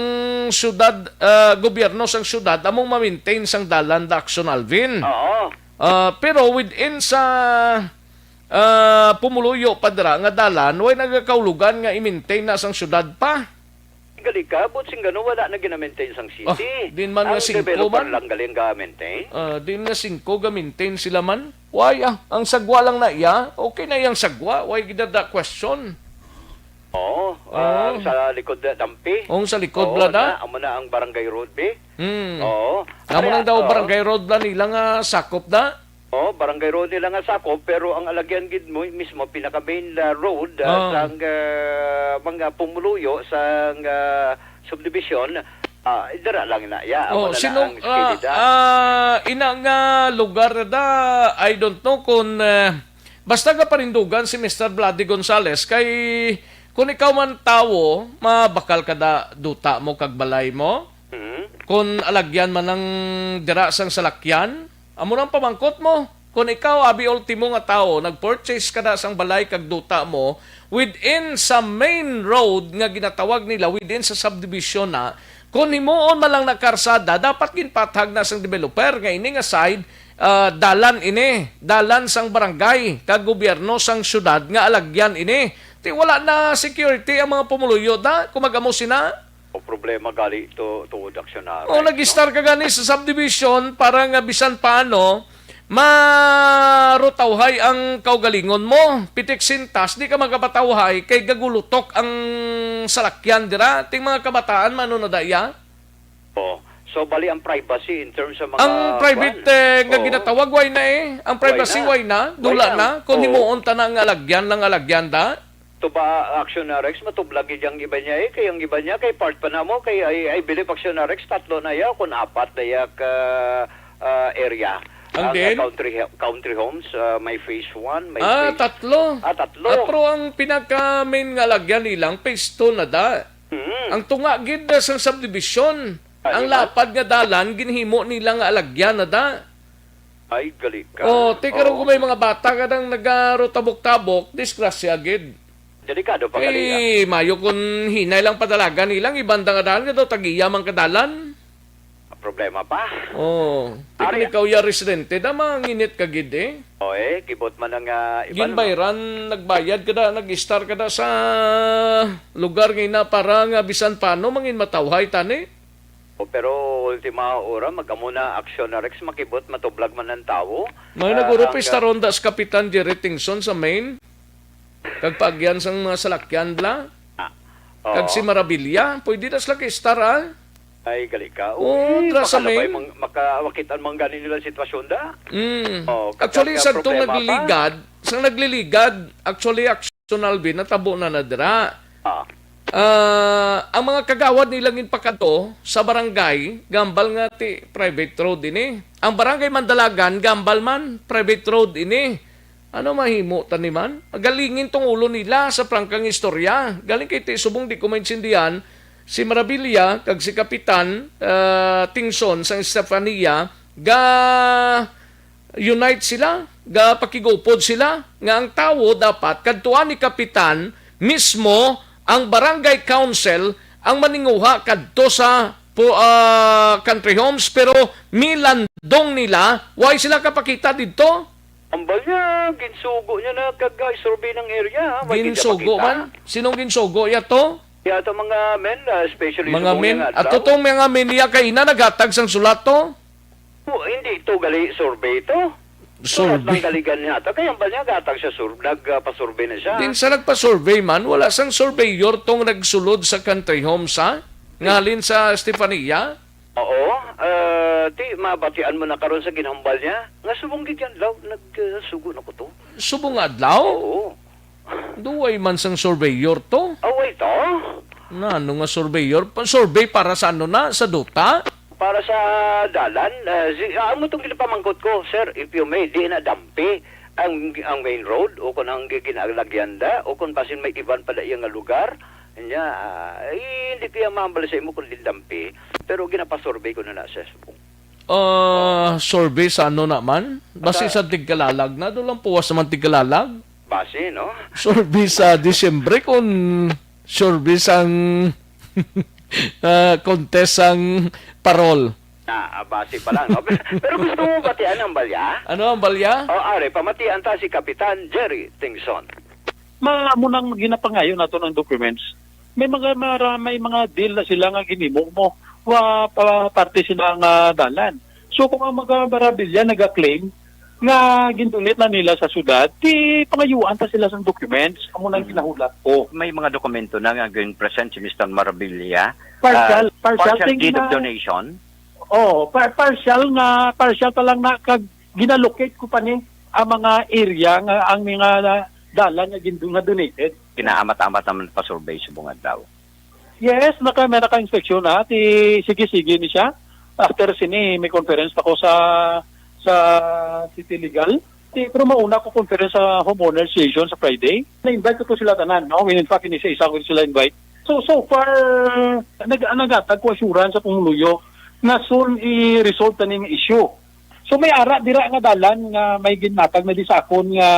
syudad, ah, gobyerno sang syudad among ma-maintain sang dalan da Action Alvin. Oo. Ah, pero within sa, ah, pumuluyo pa dira nga dalan, way nagakaulogan nga i-maintain na sang syudad pa. Gali ka, but sing gano, wala na gina-maintain sang city. Ah, din man nga Ang singko developer man. lang gali ang ga-maintain. Ah, din nga singko ga-maintain sila man. Why, ah? Ang sagwa lang na iya. Okay na iyang sagwa. Why gidada question? Oo, ah, Oo. sa likod na dampi. Ong sa likod Oo, bla na? na, amo na ang barangay road, be. Hmm. Oo. Amo Ari, nang daw oo. barangay road bla nila nga sakop na? Oh, barangay road nila nga sakop, pero ang alagyan gid mo mismo pinaka main, ah, road, ah, Ah. sang, ah, mga pumuluyo sang, ah, subdivision, ah, dira lang na, ya, amo Oh, na sino, na ang ah, kilid, ah. ah, ina nga lugar na da, I don't know kung, eh, basta nga panindugan si Mister Vladi Gonzales, kay kung ikaw man tawo, mabakal ka da duta mo kag balay mo? Hmm. Kung alagyan man ang dira sang salakyan, amo nang pamangkot mo. Kung ikaw, abi ultimo nga tawo, nag-purchase ka na sang balay kag duta mo, within sa main road nga ginatawag nila, within sa subdivision na, kung himuon man lang na karsada, dapat ginpathag na sang developer nga ini nga side, ah, dalan ini, dalan sang barangay, kag gobyerno sang syudad nga alagyan ini. Ti wala na security ang mga pumuluyo da, kung mag-amo sina. O problema gali to, tuod aksyonar, O, right, no? nag-start ka gani sa subdivision para nga bisan paano marutawhay ang kaugalingon mo. Pitik sintas, di ka magapatawhay kay gagulutok ang salakyan dira. Ting mga kabataan, mano na daya? Oh. So, bali ang privacy in terms of mga Ang private, kwan? eh, nga Oo. ginatawag, way na eh. Ang Way privacy, na. way na. Way Dula na. na. Kung Oo. himuon ta na nga alagyan lang alagyan da. Tuba, Action Rex, matublag gid ang iba niya eh. Kay ang iba niya, kay part pa na mo. Kay I, I believe Action Rex, tatlo na ya, kung apat na ya ka, ah, area. Ang Ang, ah, din? country, country homes, ah, may phase one, may Ah, phase tatlo. Ah, tatlo. Ah, pero ang pinaka-main nga lagyan nilang phase two na da. Mm. Ang tunga gid na sa subdivision, Ay, ang di ba? lapad nga dalan, ginhimo nila nga alagyan na da. Ay, gali ka. Oh, ti karon Oo. kung may mga bata ka nang nagarutabok-tabok, disgrasya gid. Delikado pa gali, ah. Kay mayo kung hinay lang padalagan nilang ibanda nga dalan, nga daw tag-iya man ka dalan. Problema pa. Oh, ti Ari, kung ikaw ya residente, da manginit ka gid eh. Oh, eh, kibot man ang, ah, iba naman. Ginbayran, nagbayad ka da, nag-istar ka da sa lugar nga ina para nga bisan paano mangin matawhay tani. O, pero ultima ora, mag-amo na aksyon na, Rex, makibot, matublag man ang tawo. May Ah, naguro ang, pa ah, istaron da sa Kapitan Jerry Tingson sa main. Kag paagyan sang mga salakyan bla. Ah, Kag oo. si Marabilia, pwede na sila kay istar, ah. Ay, gali ka. Oo, Uy, tra sa main. Makalabay mang-, makawakitan man gani nila ang sitwasyon da. Mm. Oh, kag Actually, ang sa itong problema pa. nagliligad, sa nagliligad, actually, Action Alvin, natabo na na dira. Ah. Ah, ang mga kagawad nilang ginpakadto sa barangay, gambal nga ti private road ini. Ang barangay Mandalagan, gambal man, private road ini. Ano mahimo ta ni man? Magalingin tong ulo nila sa prangkang istorya. Galing kay ti subong di ko maintindihan, si Marabilia kag si Kapitan, ah, Tingson sang Estefania, ga unite sila, gapakigupod sila, nga ang tawo dapat kadtuan ni kapitan mismo ang barangay council ang maninguha kadto sa pu-, ah, country homes, pero milandong nila, way sila kapakita didto. Ambal niya, ginsugo niya na kag, ah, survey ng area, ha? May Ginsugo kita. Man? Sinong ginsugo ya to? Ya, to mga men, ah, especially Mga sa men? Bungayang Ato Adlaw. Tong mga men niya kay ina naghatag sang sulat to? Oh, hindi to gali survey to. Sulat Survey. Lang gali ganyan. Ta kay ambal niya gatag siya sur nagpasurvey na siya. Din sa nagpa-survey man, wala sang surveyor tong nagsulod sa country home sa ngalin sa Estefania. Oo, ah, ti mabatian mo na karon sa ginhambal niya. Nga subong gid yan, law, nagsugo na ko to. Subong adlaw? Oo. Duway man sang surveyor to. Away to? Na, ano nga surveyor? Pa-, survey para sa ano na? Sa duta? Para sa dalan, ah, si, ah, amo tong ginapamangkot ko, "Sir, if you may, di na dampi ang, ang main road o kung ang gi-, ginalagyanda o kung basin may iban pa da iya nga lugar." Nya, ah, eh, hindi ko yan mahambal sa imo kung di dampi, pero ginapasurvey ko na na sa subong. Ah, survey sa ano naman? Basi Sa sa Tigkalalag na, doon lang puwas naman Tigkalalag. Basi, no? Survey sa Disyembre kung survey sang, ah, contest sang parol. Ah, ah, basi pa lang, no? Pero, pero gusto mo batian ang balya? Ano ang balya? O, are, pamatian ta si Kapitan Jerry Tingson. Ma-, amo nang ginapangayo nato ng documents. May mga mara-, may mga deal na sila nga ginimo mo, wa-, pa-, parte sila nga dalan. So, kung ang mga marabilya naga-claim nga gindunit na nila sa syudad, di pangayuan ta sila sang documents, amo nang Mm. ginahulat ko. May mga dokumento na nga gin-present si Mister Marabilia. Partial, Ah, partial partial thing deed of na donation? Oo, pa-, partial nga, partial pa lang na kag ginalocate ko pa ni ang mga area nga ang mga dalan nga gindu-, nga donated. Ginaamat-amat naman pa survey subong adlaw. Yes, naka, may naka-inspeksyon na. Ti, sige-sige ni siya. After sini, may conference pa ko sa, sa City Legal. Ti, pero mauna ko conference sa Homeowners Association sa Friday. Na-invite ko to sila tanan, no? When in fact, ini sa isa ko sila invite. So, so far, nag-, nagatag ko assurance sa pumuluyo na soon i-resolve taning issue. So, may ara dira nga dalan nga may ginatag na di sa akon nga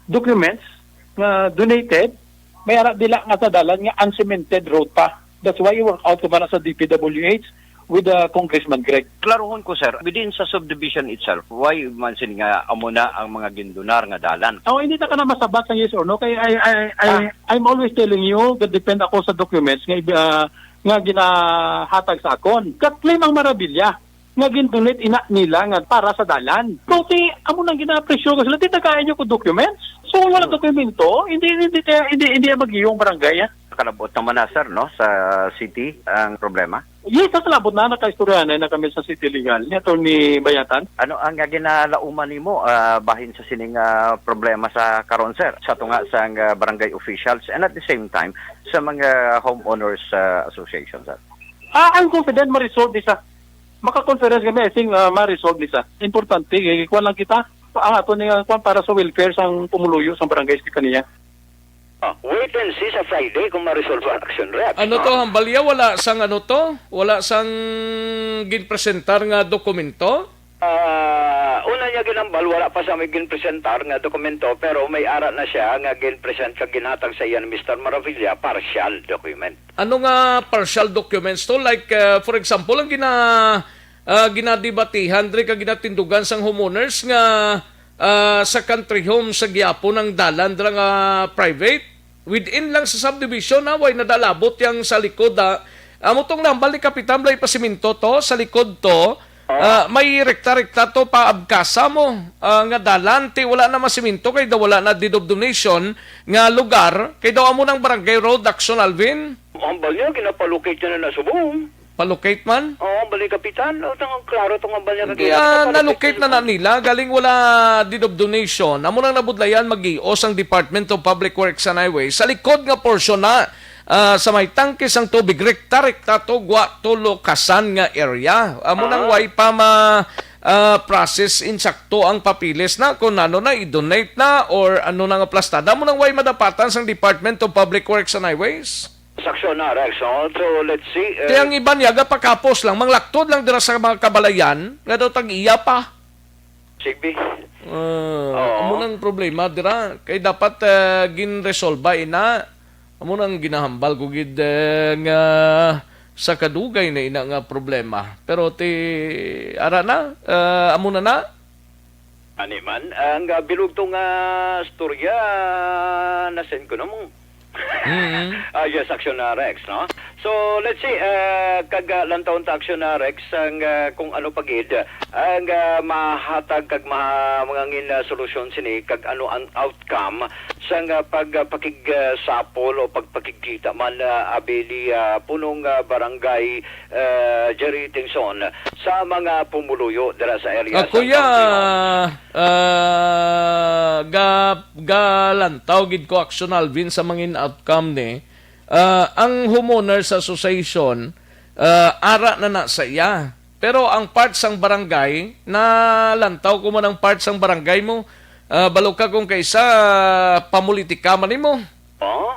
documents nga donated. May ara dira nga sa dalan nga uncemented road pa. That's why i-work out ko para sa D P W H with, uh, Congressman Greg. Klarohon ko, sir, within sa subdivision itself, why man sini nga amo na ang mga gindunar nga dalan? Oh, hindi na ka na masabat sa yes or no. Kay I, I, I, Ah. I'm always telling you, that depend ako sa documents nga, uh, nga ginahatag sa akon. Kat-, claim ang marabilya nga gin-donate ina nila nga para sa dalan. So, ti, amo nang gina-pressure ko sila, "Ti, tagaan niyo ko documents." So, wala Ah. dokumento, hindi, hindi, hindi, hindi, hindi mag-iyo ang barangay, ah. Kalabot naman na, sir, no, sa city ang problema? Yes, nakalabot na, nakaistorya na, na kami sa city legal ni Attorney Bayatan. Ano ang, ah, ginalauman nimo, ah, bahin sa sining, ah, problema sa karon, sir? Sa tunga sang, ah, barangay officials and at the same time sa mga homeowners, ah, association, sir? Ah, I'm confident ma-resolve ni sa. Maka-conference kami, I think, ah, ma-resolve ni sa. Importante, eh, kuwan lang kita. Ang ato ni, ah, kuwan para sa welfare sang pumuluyo sang barangay Estefania. Ah, wait and see sa Friday kung ma-resolve ang action react. Ano to, Ah. Hambalya? Wala sang ano to? Wala sang ginpresentar nga dokumento? Ah, una niya ginambal, wala pa sa may ginpresentar nga dokumento, pero may ara na siya nga ginpresent kag ginhatag sa iya ni Mister Maravilla, partial document. Ano nga partial documents to? Like, uh, for example, ang gina-, uh, ginadebatihan diri kag ginatindugan sang homeowners nga, uh, sa country home sa gihapon ang dalan dira nga private. Within lang sa subdivision, ha, way nadalabot yang sa likod, ha. Amo tong nambal ni Kapitan Blay Pasiminto to, sa likod to, Oo. Ah, may rekta-rekta to pa abkasa mo, ah, nga dalan, ti wala na masiminto kay daw wala na deed of donation nga lugar, kay daw amo nang barangay road, Action Alvin. Ang balya, ginapalocate niya na nasubong. Palocate man? Oo, ang balya, Kapitan. O, tang-, klaro tong ang balya, Hindi, Kapitan. Ah, Ginapalocate nalocate na na na. Nila. Galing wala deed of donation. Amo nang nabudlayan, mag-ios ang Department of Public Works and Highways sa likod nga porsyon na ah, sa may tangke sang tubig, rekta-rekta to, gwa to, lukasan nga area. Amo nang Ah. Way pa ma, ah, process insakto ang papeles na kung ano na, i-donate na or ano na nga plastada. Amo nang way madapatan sang Department of Public Works and Highways. Saksyon na, Rex, no? So, let's see, uh, Kaya ang iban niya, gapakapos lang, manglaktod lang dira sa mga kabalayan, nga daw tag-iya pa. Sigbi. Ah, Oo. Amo nang problema dira. Kay dapat, ah, ginresolba ina. Amo nang ginahambal ko gid, eh, nga sa kadugay na ina nga problema. Pero ti, ara na, ah, amo na na. Ani man, ang, ah, bilog to nga storya, na-send ko na mo. Mm. Ah, yes, Action, ah, Rex, no? So, let's see, ah, kag, ah, lantawon ta, Action, ah, Rex, ang, ah, kung ano pa gid ang, ah, mahatag kag ma-, mangangin, ah, solusyon sini, kag ano ang outcome sang, ah, pag, ah, pakig, ah, sapol o pagpakigkita man, ah, abi ni, ah, punong, ah, barangay, ah, Jerry Tingson sa mga pumuluyo dira sa area Ah, sa Kuya, County Hall. Ah, ga-, galantaw gid ko, Action Alvin, sa mangin outcome ni. Ah, ang Homeowners Association, ah, ara na na sa iya. Pero ang part sang barangay, nalantaw ko man ang part sang barangay mo. Ah, balo ka kung kaisa, pamulitika man nimo. Oh?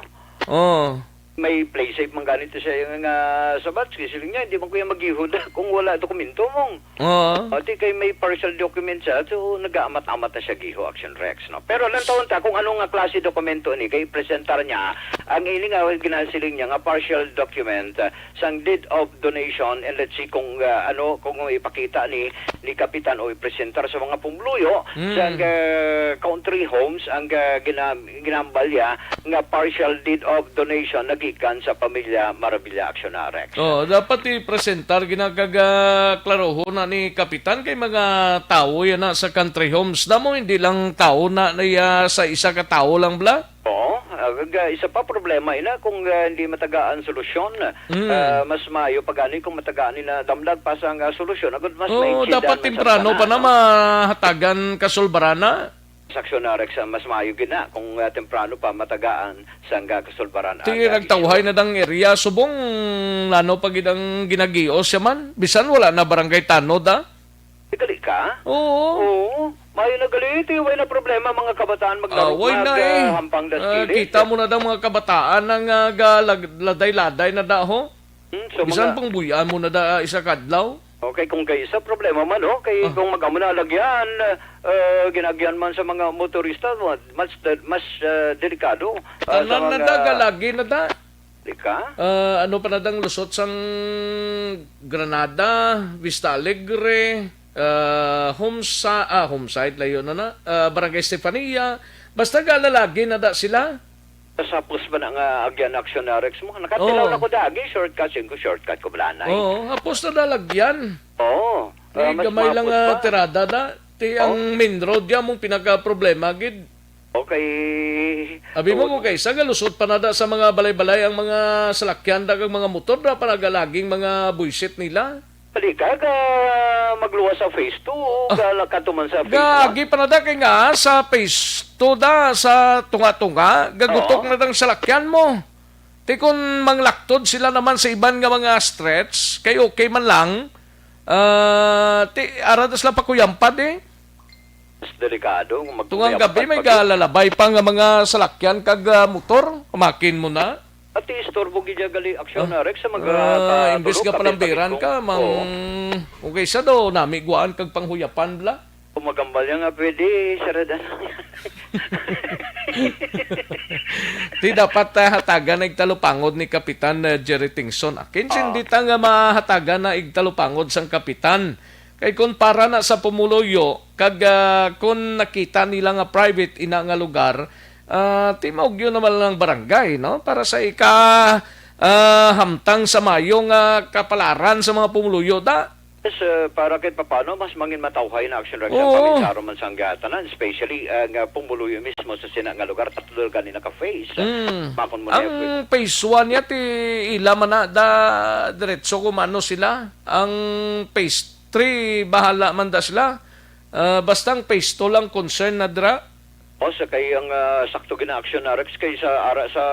Oh. May play safe man ganito siya yung nga sabat. Kasi siling niya, hindi man kuya maghihod kung wala dokumento mo. Oo. Ati kay may partial documents siya, so nag-aamat-amat na siya giho, Action Rex, no? Pero lang taon ta kung ano nga klase dokumento ni, kay presentar niya ang ini nga ginasiling niya nga partial document, ah, sang deed of donation, and let's see kung, ah, ano, kung ipakita ni, ni Kapitan o ipresentar sa mga pumuluyo Mm. sa, ah, country homes ang, ah, gina-, ginambal niya nga partial deed of donation nagikan sa pamilya Maravilla, Action Rex. Oh, dapat i-presentar ginagaga klaroho na ni Kapitan kay mga tawo yan na sa country homes na mo, hindi lang tawo na, na, ah, sa isa ka tawo lang bala. Oo, ah, kag, ah, isa pa problema ina kung, ah, hindi matagaan solusyon. Mm. Ah, mas maayo pa gani kung matagaan nila damlag pa sa nga solusyon. Agud mas Oo, maitsid dapat ang temprano pa na masampanan, no? Mahatagan kasulbarana. Sa Action Rex, ah, mas maayo gid na kung, ah, temprano pa matagaan sang, ah, kasulbaran. Ti Aga, nagtawhay issue. Na dang area subong lano pa gid ang ginagios siya man. Bisan wala na barangay tanod, ah. Gali ka? Oo. Oo. Maayo na gali, ti way na problema mga kabataan mag-, Ah, way mag, na eh. Ah, hampang das Ah, kilid. Kita mo na dang mga kabataan ang, ah, ga-, lag-, laday-laday na daho. Hmm, so Bisan mga pang buyan mo na da, ah, isa kadlaw. Okay, kung kay isa problema man, oh, kay Ah. kung mag-amo na lagyan, eh, ginagyan man sa mga motorista, mas, mas, eh, delikado, ah, sa Tanan na mga da, galagi na da. Di ka? Ah, ano pa na dang lusot sang Granada, Vista Alegre, ah, Homesa-, ah, Homesite, layo na na, ah, Barangay Estefania, basta galalagi na da sila. Tapos ba na nga agyan Action Rex mo? Nakatilaw Oo. na ko dagi, shortcut, sing ko shortcut ko blanay. Oo, hapos na dalagyan. Oo. Di Ah, mas gamay lang mapos nga pa. Tirada da. Ti ang Oh. Main road ya mong pinaka-problema gid. Okay. Abi mo So, kung kay sa galusot pa na da sa mga balay-balay ang mga salakyan da kag mga motor da pa nagalaging mga buisit nila. Balikan ka magluwas sa phase two o Ah. ka-, katuman sa phase one? Gagi pa na da kay nga sa phase two da, sa tunga-tunga, gagutok Oo. na dang salakyan mo. Ti kun manglaktod sila naman sa iban nga mga stretch, kay okay man lang. Ah, ti, ara da sila pakuyampad eh. Mas delikado kung mag-, Tungang gabi, may pa gyud. Galalabay pa nga mga salakyan kag, ah, motor. Amakin mo na. At istorbo gid gali aksyon Ah. na, Rex, sa mga Ah, ka-, imbis tulog, nga kapit palambiran kapit ka, mang, Oo. okay sa do, nami guwaan kag panghuyapan bla. Kung magambal niya nga pwede, sarada na. Di dapat, ah, hatagan na igtalupangod ni Kapitan, ah, Jerry Tingson. Akin, Ah. sindi ta nga mahatagan na igtalupangod sang kapitan. Kay kun para na sa pumuluyo, kag, ah, kun nakita nila nga private ina nga lugar, ah, ti maugyo naman lang barangay, no? Para sa ika, ah, hamtang sa mayo nga kapalaran sa mga pumuluyo, da? Yes, ah, para kay papano, mas mangin matawhay na action reaction Oo. Paminsaro man sang gatanan, especially, ah, nga pumuluyo mismo sa sina nga lugar, tatlo gani naka-face. Mm. Makon mo Ang na phase one niya, ti ila man na, da, diretso kumano sila. Ang phase three, bahala man da sila. Ah, basta ang phase two lang concern na dira. O, sa kay ang, ah, sakto gina-action na, Rex, kay sa ara sa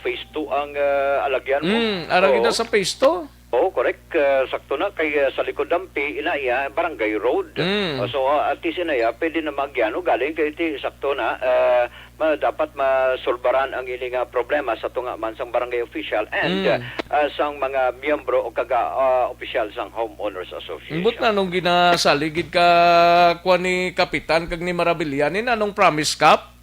phase two ang, ah, alagyan mo. Mm, ara Oo. gid sa phase two. Oo, correct. Ah, sakto na kay, ah, sa likod dampi, ina iya, barangay road. Mm. O, so, ah, at least ina iya, pwede na magyano galing kay ti sakto na, ah, Ma-, dapat masulbaran ang ini nga problema sa tunga man sang barangay official and, Mm. uh, uh, sang mga miyembro o kaga, uh, opisyal sang Homeowners Association. Ambot na nung ginasaligid ka, kuwan ni Kapitan kag ni Marabilia, ni nanong promise, Kap?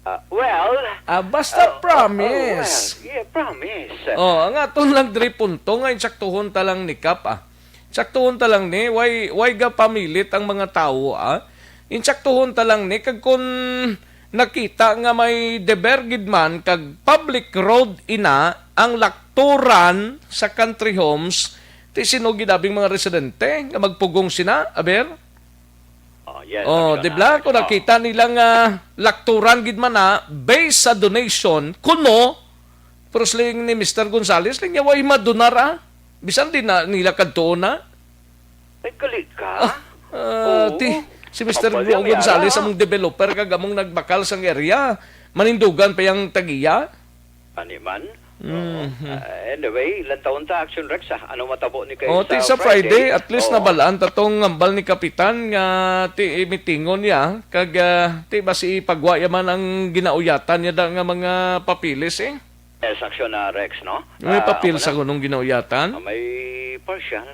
Uh, well, Ah, basta uh, uh, promise. uh, well, yeah, promise. Oh, ang aton lang diri punto nga insaktuhon ta lang ni Kap, ah. Insaktuhon ta lang ni, why, why ga pamilit ang mga tawo, ah? Insaktuhon ta lang ni, kag kun nakita nga may deber gid man kag public road ina ang lakturan sa country homes, ti sino gid abing mga residente nga magpugong sina, aber? Oh, yes, Oh, Action di ba? Act. Kung Oh. nakita nila nga lakturan gid man na, based sa donation, kuno, pero siling ni Mister Gonzales, siling niya, "Way madonar, ah." Bisan di na nila kadtuon na. Ay, gali ka? Ah, ah, Oo. ti, si Mister Ambal Gu-, niya, Gonzales, Yara. among developer, kag among nagbakal sang area, manindugan pa yang tagiya. Ani man? Mhm. Ah, anyway, lantawon ta, Action Rex, ah. Ano matabo ni kay Oh, ti sa sa Friday, Friday? at least Oo. nabalaan ta tong hambal ni Kapitan nga ti mitingon niya, kag, ah, ti basi ipagwa ya man ang ginauyatan niya da nga mga papeles, eh. Yes, Action, ah, Rex, no? May Ah, papel amo sa na. gunong ginauyatan? Ah, may partial.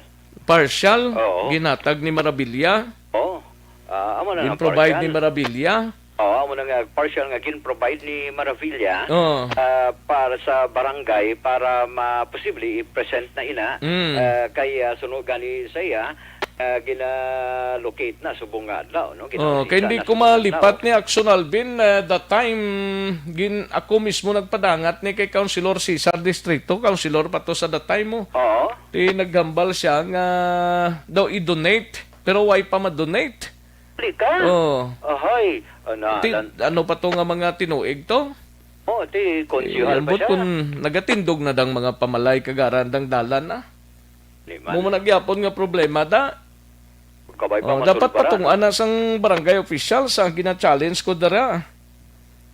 Partial? Oo. Ginatag ni Marabilia? Oo. Ah, amo na ang Gin-provide partial. ni Marabilia? Oo, amo na nga partial nga gin-provide ni Maravilla, Oo. ah, para sa barangay para ma-, posible i-present na ina, Mm. ah, kay, ah, suno gani sa iya, ah, gina-locate na subong nga adlaw, no? Oh, Gina-locate kay hindi na ko subong nga malipat adlaw. ni Action Alvin, ah, that time, gin-, ako mismo nagpadangat ni kay Councilor Cesar Distrito, councilor pa to sa that time mo. Oo. Ti naghambal siya nga daw i-donate, pero why pa ma-donate? Di ka? Oh. Ahay. Ana, Ti, lan- ano pa to nga mga tinuig to? Oh, ti, konsehal pa Ambot siya. kung nagatindog na dang mga pamalay kagaran dang dalan, ah. Di man. Mo man nagyapon nga problema, da. Kabay pa Oh, dapat masulbaran. patungan na sang barangay official sa gina-challenge ko dara.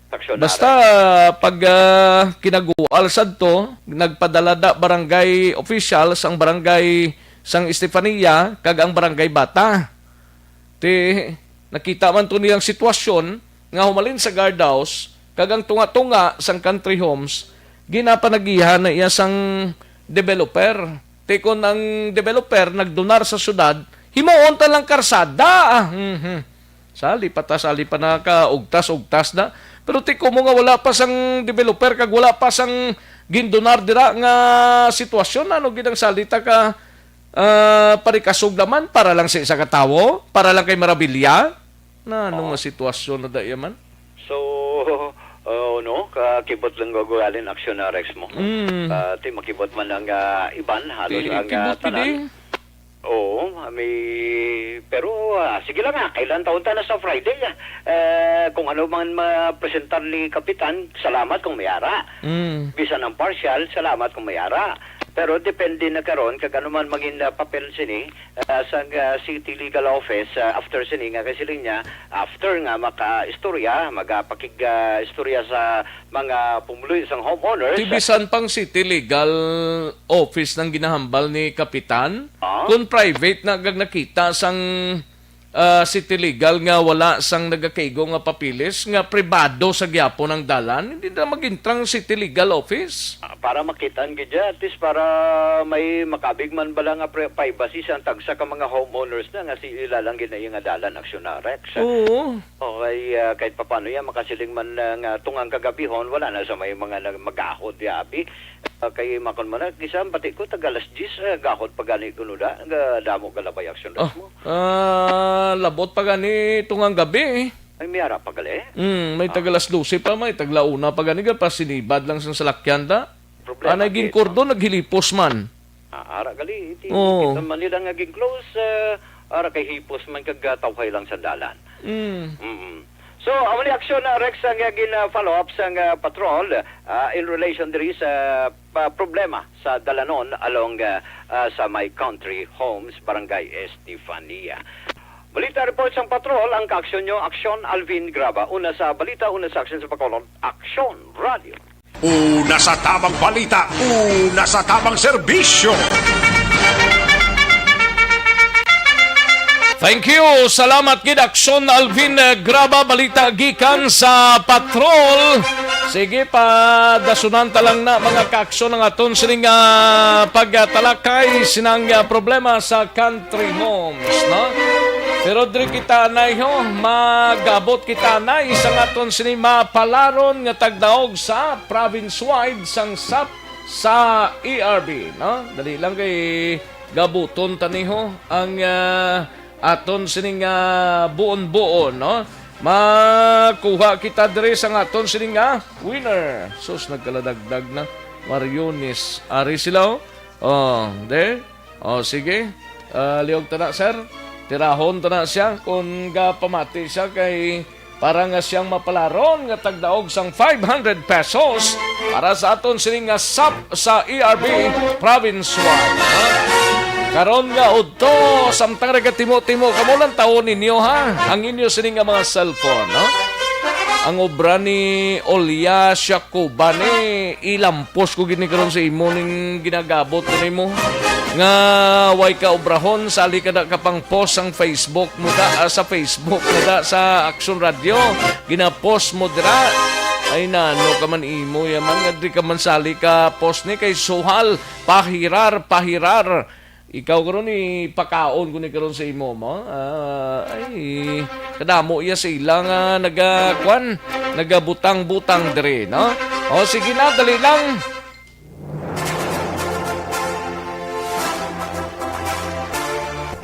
Aksyon na Basta rin. pag, ah, kinagual sadto, nagpadala da barangay official sang barangay sang Estefania kag ang barangay Bata. Ti, nakita man to nilang sitwasyon nga humalin sa guardhouse kag ang tunga-tunga sang country homes, ginapanagihan na iya sang developer. Ti kon ang developer nagdonar sa syudad, himuon ta lang karsada. Mhm. Sali pa ta, sali pa na ka, ugtas-ugtas na. Pero ti ko mo nga wala pa sang developer kag wala pa sang gindonar dira nga sitwasyon, ano gid ang salita ka, ah, parikasog naman para lang sa isa ka tawo, para lang kay Marabilia? Na ano Oo. nga sitwasyon na da iya man? So, oh, no, kakibot lang gugalin aksyon na Rex mo. Mm. Ah, ti makibot man ang, ah, iban, halos Ti ang, ah, kibot tanan. gid eh. Oo, may, pero, ah, sige lang, ah, kailan taon ta na sa Friday, ah. Eh, kung ano man mapresentar ni Kapitan, salamat kung may ara. Mm. Bisan ang partial, salamat kung may ara. Pero depende na karon kag ano man mangin, ah, papel sini, ah, sa, ah, City Legal Office, ah, after sini nga kay siling niya, after nga makaistorya, magapakig, ah, istorya sa mga pumuluyo sang homeowners. Ti bisan pang City Legal Office nang ginahambal ni Kapitan, Ah? kung private na gag nakita sang, ah, City Legal nga wala sang nagakaigo nga papeles, nga pribado sa gyapon ang dalan, hindi na magintrang City Legal Office. Ah, para makitaan gid ya, at least para may makabig man bala nga pri-, privacy sa tagsa ka mga homeowners na nga si ilalang gid na iya nga dalan, aksyon na, Rex. Oo. Okay, ah, kahit papaano yan, makasiling man, ah, nga tungang kagabihon, wala na sa may mga nag-, magahod, yabi. Ah, kay makon man na, kisa pati ko, taga alas diyes, ah, gahod pa gani kuno da, nga damo galabay aksyon Oh, mo. ah, labot pa gani tungang gabi eh. Ay, may ara pa gali? Mm, may Ah. taga alas dose pa, may tagla una pa gani, ga pasinibad lang sa salakyan da. Problema Ah, naging gid, no? Kordon, naghilipos man. Ah, ara gali, iti, Oo. kita man nila nga ging-close, ah, ara kay hipos man kag, ah, tawhay lang sa dalan. Mm. Mm-mm. So, amo ni aksyon na Rex ang, ah, gin, ah, follow up sang, ah, patrol, ah, in relation diri sa, ah, problema sa dalanon along, ah, ah, sa My Country Homes, Barangay Estefania. Balita report sang patrol, ang kaaksyon nyo, Aksyon Alvin Graba. Una sa balita, una sa aksyon sa Bacolod, Aksyon Radio. Una sa tamang balita, una sa tamang serbisyo. Thank you. Salamat gid, Aksyon Alvin, eh, Graba, balita gikan sa patrol. Sige, padasunan ta lang na, mga kaaksyon, ang aton sining, ah, pagtalakay sinang, ah, problema sa country homes, no? Pero diri kita anay, ho, magabot kita anay sa aton sini mapalaron nga tagdaog sa province-wide sang sap sa E R B, no? Dali lang kay gabuton ta ni, ho, ang, ah, aton sining, ah, buon-buon, no? Makuha kita diri sa aton sining, ah, winner. Sus, nagkaladagdag na. Mariones, ari sila, oh. Oh, there. Oh, sige. Ah, liog ta na, sir. Tirahon ta na siya kung gapamati siya kay para nga siyang mapalaron nga tagdaog sang five hundred pesos para sa aton sining nga sap sa E R B province-wide. Karon nga udto, samtang nagatimo-timo kamo, lantawon ninyo, ha, ang inyo sining nga mga cellphone, no? Ang obra ni Olya Siakuba ni ilampos ko gid ni karon sa imo ning ginagabot ko nimo nga way ka obrahon, sali ka da ka pang post sang Facebook mo da, ah, sa Facebook mo da, sa Action Radio, ginapost mo dira. Ay, nano ka man imo yaman nga di ka man sali ka post ni kay suhal, pahirar, pahirar. Ikaw karon, ipakaon ko ni karon sa imo mo. Ah, ay, kadamo iya sa ila nga naga-, kwan, nagabutang-butang diri, no? O, sige na, dali lang.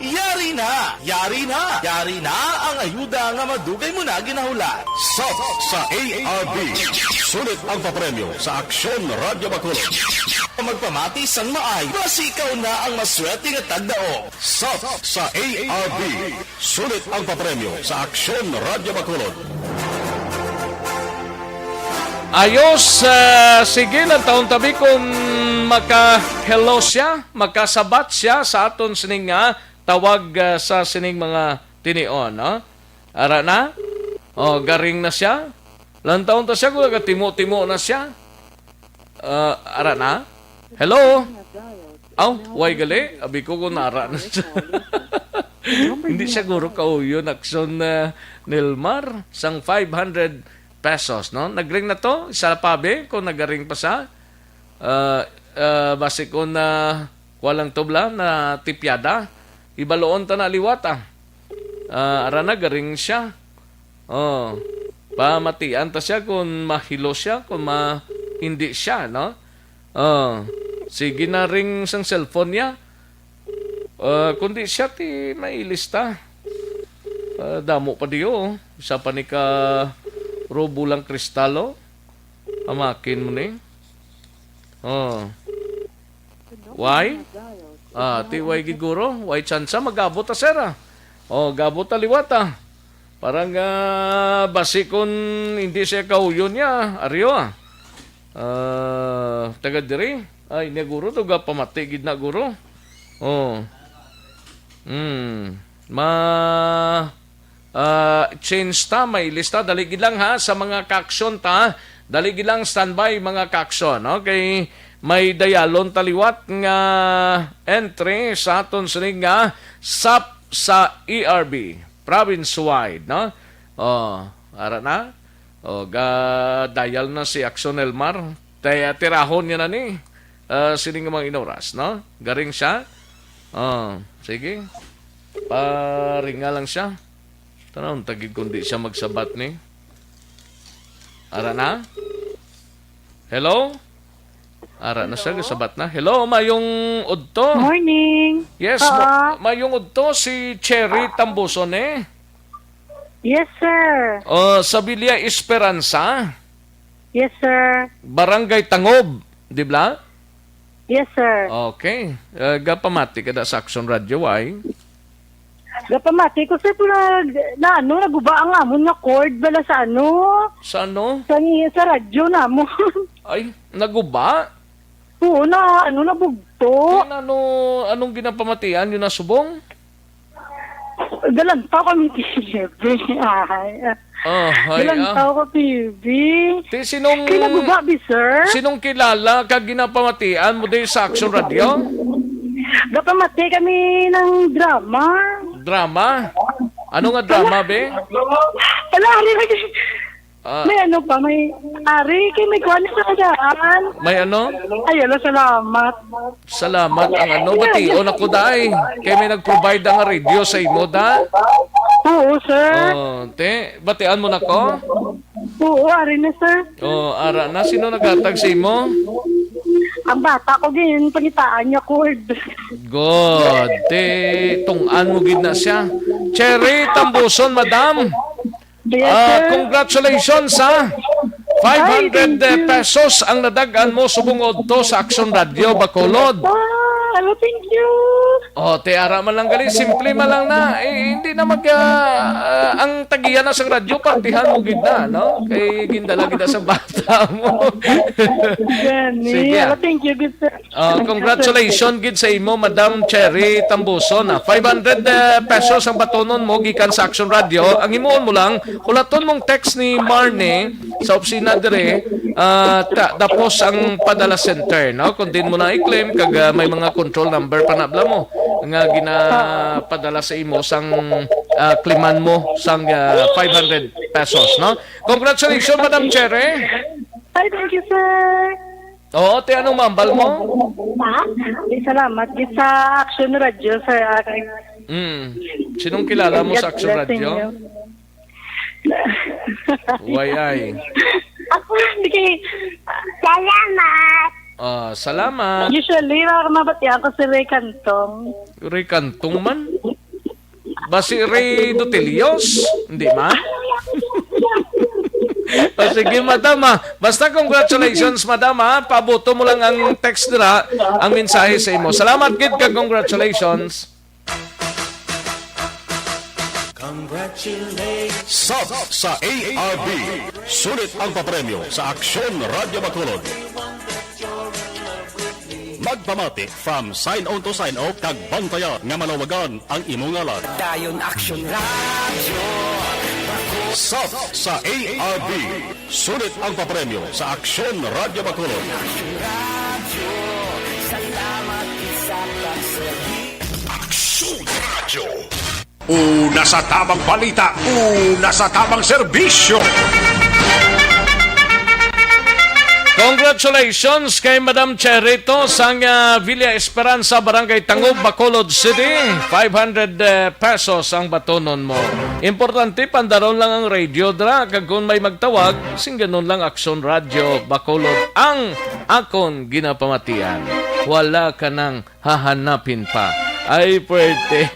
Yari na! Yari na! Yari na ang ayuda nga madugay mo na ginahulat. Sap sa A R B. Sulit ang papremyo sa Aksyon Radyo Bacolod. Magpamati sang maayo, basi ikaw na ang maswerte nga tagdaog. Sap sa A R B. Sulit ang papremyo sa Aksyon Radyo Bacolod. Ayos, ah, sige, lantawon ta bi kung maka-hello siya, makasabat siya sa aton sining nga tawag, ah, sa sining mga tinion, no? Ara na? Oh, garing na siya. Lantawon ta siya kung nagatimo-timo na siya. Ah, ara na? Hello? Aw, way gali. Abi ko kung nara na siya. Hindi siya guro kauyon, Aksyon, ah, Nilmar, sang five hundred pesos, no? Nagring na to, isa pa bi, kung nagaring pa sa, ah, ah, basi kung na, kuha lang tubla, na tipyada, ibaluon ta na liwat, ah. Ah, ara na, garing siya. Oh, pamatian ta siya kung mahilo siya, kung ma-, hindi siya, no? Oh, sige na ring sang cellphone niya. Ah, kundi siya ti mailista. Ah, damo pa diyo, oh. Isa pa ni ka robo lang kristalo. Amakin mo ni. Oh. Why? Ah, ti way gid guro, way tsansa, magabot ta, sir, ah. Oh, gabot ta liwat, ah. Parang, ah, basi kun hindi siya kauyon niya, aryo, ah. Ah, taga diri. Ay, niya guro to, gapamati gid na guro. Oh. Hmm. Ma, ah, change ta, may lista. Dali gid lang, ha, sa mga kaaksyon ta. Dali gid lang, standby, mga kaaksyon. Okay? May dayalon ta liwat nga entry sa aton sining nga sap sa E R B, province-wide, no? Oh, ara na. Oh, ga-dial na si Aksyon Elmar. Tay-, tirahon niya na ni, ah, sining mga inoras, no? Garing siya. Oh, sige. Paringa lang siya. Tanawon ta gid kung di siya magsabat ni. Ara na? Hello? Ara na siya, Hello? Gasabat na. Hello, mayong udto. Morning. Yes, Oo. ma-, mayong udto si Cherry Tambuson, eh. Yes, sir. Oh, sa Villa Esperanza. Yes, sir. Barangay Tangob, di ba? Yes, sir. Okay. Eh, gapamati ka da sa Action Radio, ay? Gapamati ko, sir, pero na, na, ano, naguba ang amon nga cord bala sa, ano, Sa ano? sa, sa radyo namon. Ay, naguba? Oo, na, ano, nabugto. Yun, ano, anong ginapamatian yun na subong? Galantaw kami, T V. Ay, Ah, hay, galantaw ah. ko, T V. Ti, sinong, Kay naguba, bi, sir. Sinong kilala ka ginapamatian mo di sa Action Radio? Gapamati kami ng drama. Drama? Ano nga drama, be? Wala, ari lagi. Ah. May ano pa, may, ari, kay may kuwan sa daan. May ano? Ay, ala, salamat. Salamat ang ano, bation ako, day. Kay may nag-provide ang radio sa imo, da? Oo, sir. Oh, te, batian mo na ko? Oo, ari na, sir. Oh, ara na. Sino naghatag sa imo? Ang bata ko, gin, pangitaan niya, cord. Good. Te, tungtong mo gid na siya. Cherry Tambuson, madam. Yes, Ah, sir. Congratulations, ha. Ay, thank you. Five hundred pesos ang nadag-an mo subong udto sa Aksyon Radio Bacolod. Ah, hello, thank you. Oh, te, ara man lang gali, simple man lang na. Eh, hindi na mag, ah, ah, ang tagiya na sang radyo, partihan mo gid na, no? Kay gindala gid na sa bata mo. Gani. Sige, ah. Hello, thank you, good sir. Ah, congratulations gid sa imo, Madam Cherry Tambuson, ah. Five hundred, eh, pesos ang batonon mo gikan sa Action Radio. Ang himuon mo lang, hulaton mong text ni Marnie sa opisina dire, ah, ta-, tapos ang padala center, no? Kung din mo na i-claim, kag, ah, may mga control number pa na bala mo nga ginapadala sa imo sang, ah, kliman mo sang, ah, five hundred pesos, no? Congratulations, Madam Cherry. Ay, thank you, sir. Oo, te, anong mambal mo? Ha? Di, salamat. Di sa Action Radio, sir. Ah, kay Mm. Sinong kilala mo sa Action Radio? Why ay? Ako, hindi kay, salamat. Ah, salamat. Usually, mabatian ko si Ray Cantong. Ray Cantong man? Basi Ray Dutilios? Hindi man? O, sige, madam, ah. Basta congratulations, madam, ah. Pabuto mo lang ang text dira, ang mensahe sa imo. Salamat gid kag congratulations. Congratulations. Sub sa A R B. Sulit ang papremyo sa Aksyon Radyo Bacolod. Magpamati from sign on to sign off kag bantaya nga malawagan ang imo ngalan. Dayon Action Radio. Sub sa A R B. Sulit ang papremyo sa Aksyon Radyo Bacolod. Action Radio. Salamat sa pagserbi. Aksyon Radio. Una sa tamang balita, una sa tamang serbisyo. Congratulations kay Madam Cherito sang, ah, Villa Esperanza, Barangay Tangub, Bacolod City. Five hundred, eh, pesos ang batonon mo. Importante, pandaron lang ang radio dra, kag kung may magtawag, singganon lang Aksyon Radio Bacolod ang akon ginapamatian. Wala ka nang hahanapin pa. Ay, puwerte.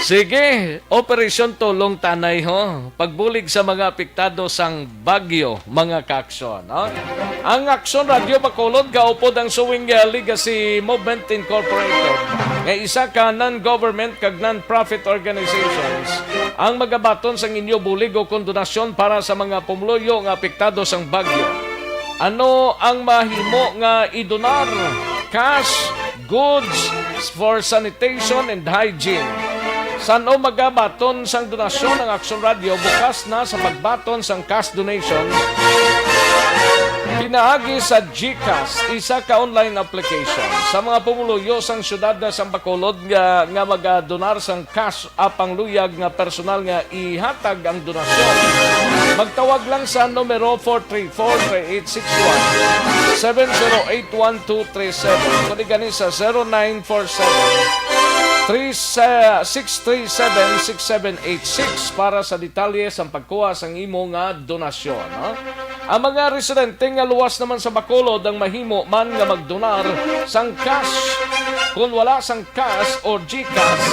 Sige, Operasyon Tulong Tanay, ho. Pagbulig sa mga apektado sang bagyo, mga kaaksyon, no? Ang Aksyon Radio Bacolod gaupod ang Sowing, uh, Legacy Movement Incorporated, nga isa ka non-government kag non-profit organizations, ang magabaton sang inyo bulig o kon donasyon para sa mga pumuluyo nga apektado sang bagyo. Ano ang mahimo nga idonar? Cash, goods for sanitation and hygiene. San-o magabaton sang donasyon ang Action Radio? Bukas na sa pagbaton sang cash donation pinaagi sa GCash, isa ka online application sa mga pumuluyo sang siyudad sa Bacolod nga, nga magadonar sang cash apang luyag nga personal nga ihatag ang donasyon. Magtawag lang sa numero four three four, three eight six one, seven zero eight one two three seven, kundi gani sa zero nine four seven, three, six three seven, six seven eight six para sa detalye sa pagkuha sang imo nga donasyon, ha? Ang mga residente nga luwas naman sa Bacolod ang mahimo man nga magdonar sang cash. Kung wala sang cash or GCash,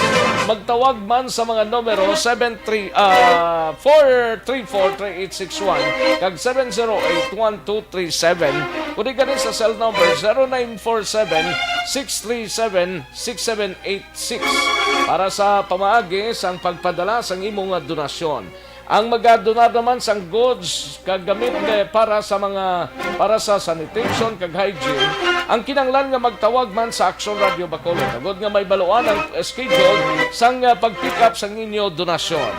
magtawag man sa mga numero seven three, ah, four three four, three eight six one kag seven zero eight, one two three seven, kundi gani sa cell number zero nine four seven, six three seven, six seven eight six para sa pamaagi sang pagpadala sang imo nga donasyon. Ang magadonar naman sang goods kag gamit, eh, para sa mga, para sa sanitation kag hygiene, ang kinahanglan nga magtawag man sa Action Radio Bacolod, agod nga may baluan ang, eh, schedule sang, eh, pag-pick up sang inyo donasyon.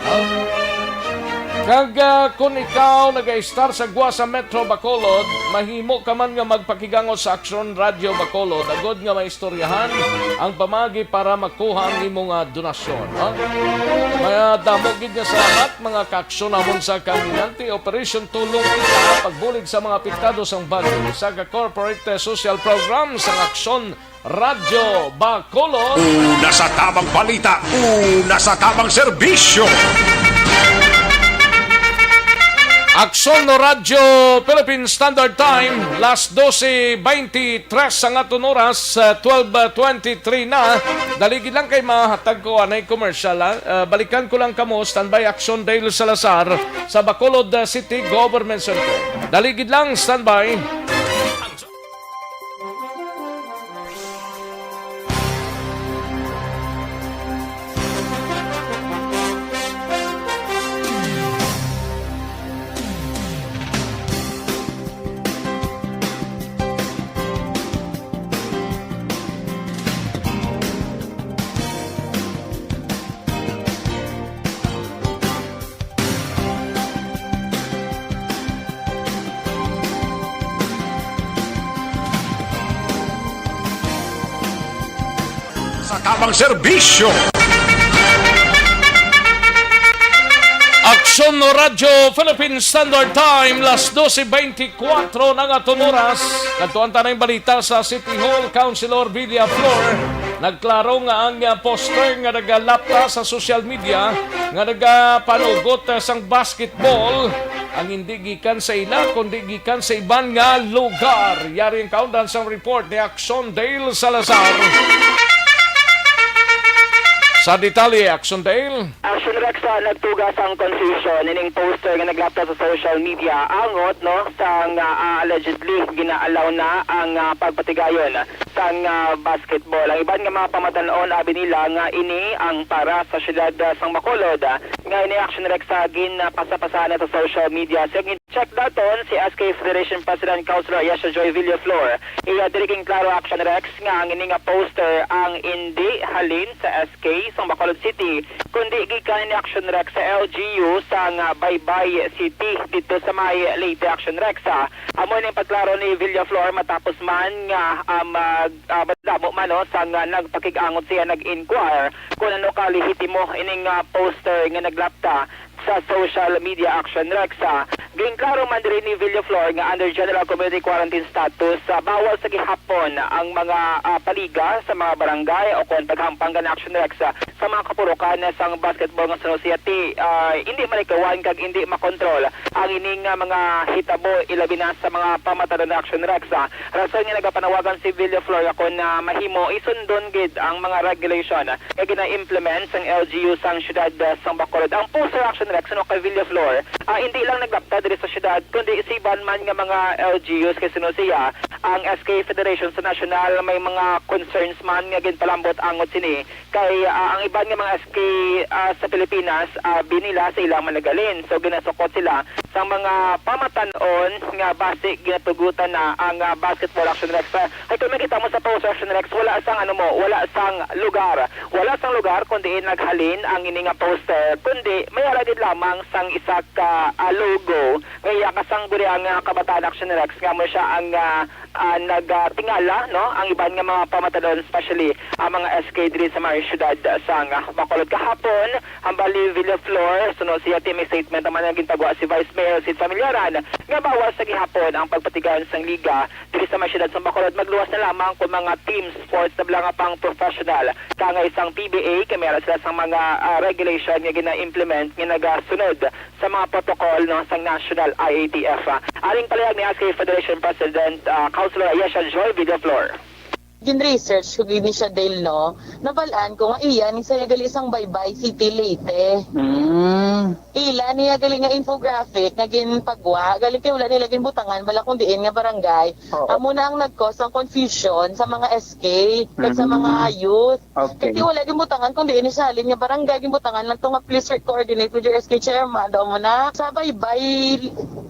Kag, ah, kon ikaw nagaistar sa Guasa Metro Bacolod, mahimo ka man nga magpakigangot sa Aksyon Radyo Bacolod agod nga maistoryahan ang pamaagi para makuha ang imo nga donasyon, ha? Madamo gid nga salamat, mga kaaksyon namon sa Kaminante Operation Tulong Kita, pagbulig sa mga apektado sang bagyo sa ka-corporate social program sang Aksyon Radyo Bacolod. Una sa tabang balita, una sa tabang serbisyo. Aksyon Radyo Philippine Standard Time, las doce veintitrés ang aton oras, ah, twelve twenty-three na. Daligid lang kay mahatag ko anay commercial, ah. Ah, balikan ko lang kamo, standby Aksyon Dale Salazar sa Bacolod, ah, City Government Center. Daligid lang, standby. Sa tabang serbisyo. Aksyon Radyo Philippine Standard Time, las doce veinticuatro na nga aton oras. Kadtuan ta na ang balita sa City Hall. Councilor Villaflor nagklaro nga ang, ah, poster nga nagalapta sa social media nga nagapanugot, ah, sang basketball ang hindi gikan sa ila, kundi gikan sa iban nga lugar. Yari ang kaundan sang report ni Aksyon Dale Salazar. Sa detalye, Aksyon Dale. Action Rex, ah, nagtuga sang confusion ining poster nga naglapta sa social media angot, no, sang, ah, allegedly ginaalaw na ang, ah, pagpatigayon sang, ah, basketball. Ang iban nga mga pamatan-on, abi nila nga ini ang para sa siyudad, ah, sang Bacolod, ah, nga ini Action Rex, ah, ginapasa-pasahan na sa social media. Sa Check daton si S K Federation President Councilor Yesha Joy Villaflor. Iya diri ginklaro, Action Rex, nga ang ini nga poster ang indi halin sa S K sang Bacolod City, kundi gikan ni Action Rex sa L G U sang, ah, Baybay City didto sa may Leyte, Action Rex. Ah, amo ni pagklaro ni Villaflor matapos man nga, ah, mag, ah, madamo man, no, sang, ah, nagpakig-angot siya, nag-inquire kung ano ka lehitimo ining, ah, poster nga naglapta sa social media, Action Rex. Ah, ginklaro man diri ni Villaflor nga under general community quarantine status, ah, bawal sa gihapon ang mga, ah, paliga sa mga barangay o kon paghampang kan Action Rex, ah, sa mga kapurukan sang basketball nga suno siya ti, ah, indi malikawan kag indi makontrol ang ining, ah, mga hitabo, ilabi na sa mga pamataron, Action Rex. Ah, rason nga nagapanawagan si Villaflor nga kon, ah, mahimo, isundon gid ang mga regulation nga gina-implement sang L G U sang siyudad, ah, sang Bacolod. Ang poster, Action Rex, suno kay Villaflor, ah, hindi lang naglapta diri sa siyudad, kundi sa iban man nga mga L G Us kay suno siya, ang S K Federation sa nasyonal may mga concerns man nga ginpalambot angot sini kay, ah, ang iban nga mga S K, ah, sa Pilipinas, ah, binila sa ilang managalin. So, ginasukot sila sa mga pamatan-on nga basi ginatugutan na ang, ah, basketball, Action Rex. Ah, kay kung makita mo sa poster, Action Rex, wala sang, ano mo, wala sang lugar. Wala sang lugar kundi naghalin ang ini nga poster, kundi may ara gid lamang sang isa ka, ah, logo nga iya kasanggunian nga kabataan, Action Rex, nga mo siya ang, ah, ah, nagtingala, no, ang iban nga mga pamatan-on, especially ang mga S K diri sa mga siyudad sang Bacolod. Kahapon, hambal ni Villaflor, suno siya ti may statement naman nga gintagwa si Vice Mayor Sid Familiaran nga bawal sa gihapon ang pagpatigayon sang liga diri sa may siyudad sang Bacolod. Magluwas na lamang kung mga team sports na bala nga pang professional, kangay sang P B A, kay may ara sila sang mga, ah, regulation nga gina-implement nga nagasunod sa mga protocol, no, sang National I A T F. Ah, aring palihag ni S K Federation President, ah, Councilor Ayesha Joy Villaflor. Gin-research ko gid ni siya, Dale, no? Nabal-an ko nga iya ni siya gali sang Baybay City, Leyte. Mm. Ila niya gali nga infographic nga ginpagwa, gali kay wala nila ginbutangan bala kung diin nga barangay. Oo. Amo na ang nag-cause ang confusion sa mga S K kag sa mga, mhm, youth. Okay. Kasi wala ginbutangan kung diin ni siya halin nga barangay, ginbutangan lang to nga please coordinate with your S K chairman. Daw mo na sa Baybay,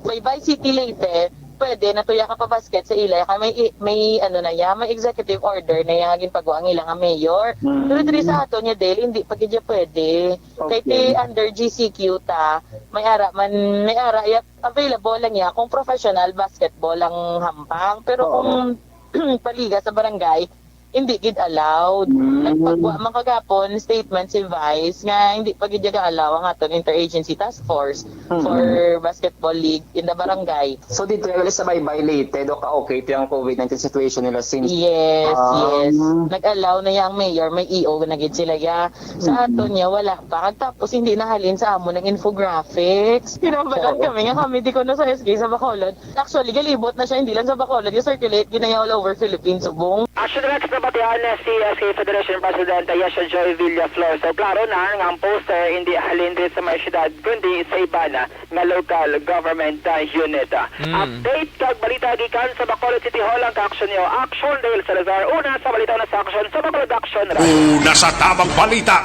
Baybay City, Leyte. pwede natuya ka pa-basket sa ila, kay may i-, may ano na ya, may executive order na ya nga ginpagwa ang ila nga mayor. Mm. Pero diri sa aton nga, Dale, hindi pa gid ya pwede. Kay ti Okay. under G C Q ta, may ara man, may ara ya, available lang ya kung professional basketball ang hampang. Pero Oo. kung paliga sa barangay, hindi gid allowed. Mm. Nagpagwa man kagapon statement si Vice nga hindi pa gid ya ga-allow ang aton interagency task force Mm. for basketball league in the barangay. So, dito yung sa Baybay Leyte, do ka okay ti ang covid nineteen situation nila since Yes, Um, yes. Nag-allow na ya ang mayor, may E O na gid sila ya. Sa Mm. aton niya, wala pa. Kag tapos, hindi nahalin sa amo ng infographics. Kinabagan Oo. kami nga kami, di ko na sa S K sa Bacolod. Actually, galibot na siya, hindi lang sa Bacolod, i-circulate gid na ya all over Philippines, subong. Action Rex, nabatian na si S K Federation President Yasha Joy Villaflor. So, klaro na nga ang poster hindi halin diri sa may syudad, kundi sa iba na nga local government, uh, unit. Mm. Update kag balita gikan sa Bacolod City Hall ang ka-action niyo. Action Dale Salazar, una sa balita, una sa action sa Bacolod Action. Una sa tamang balita,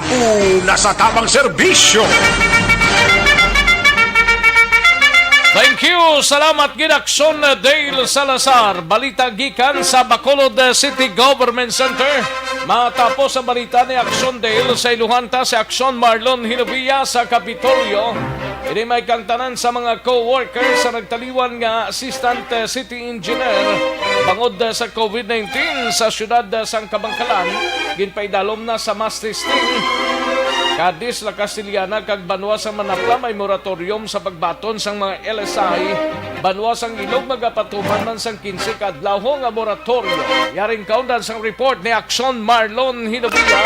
una sa tamang serbisyo. Thank you. Salamat gid, Action Dale Salazar. Balita gikan sa Bacolod City Government Center. Matapos ang balita ni Action Dale, sa iluhan ta si Action Marlon Hinovia sa Kapitolyo. Ini may kang tanan sa mga co-workers sa nagtaliwan nga Assistant City Engineer bangod sa covid nineteen sa siyudad sang Kabankalan, ginpaidalom na sa mass testing. Cadiz, La Castellana kag banwa sang Manapla may moratorium sa pagbaton sang mga L S I. Banwa sang Ilog magapatuman man sang kinse ka adlaw nga moratorium. Yaring kaundan sang report ni Action Marlon Hinovia.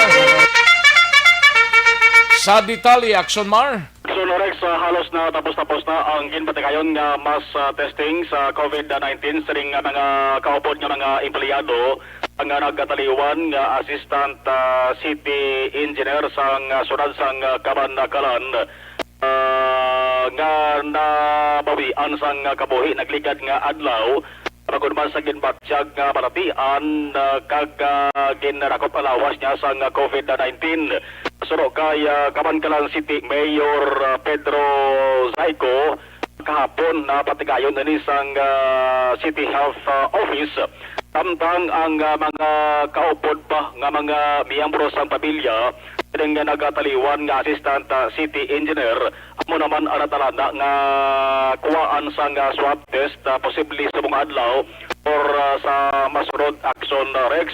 Sa detalye, Action Mar. Action Rex, ah, halos na tapos-tapos na ang ginpatigayon nga mass, ah, testing sa covid nineteen sining, ah, mga kaupod nga mga empleyado nga nagataliwan nga assistant, ah, city engineer sang, ah, siyudad sang, ah, Kabankalan, ah, nga nabawian sang, ah, kabuhi nagligad nga adlaw. Bangod man sa ginbatyag nga balatian, ah, kag, ah, ginrakop ang lawas niya sang, ah, covid nineteen. Suno kay, ah, Kabankalan City Mayor, ah, Pedro Zayco, kahapon napatigayon ini sang, ah, City Health, ah, Office, samtang ang, ah, mga kaupod pa nga mga miyembro sang pamilya sining nga nagataliwan nga assistant, ah, city engineer, amo naman ang natalana nga kuwaan sang, ah, swab test, ah, posible subong adlaw or, ah, sa masunod, Action, ah, Rex.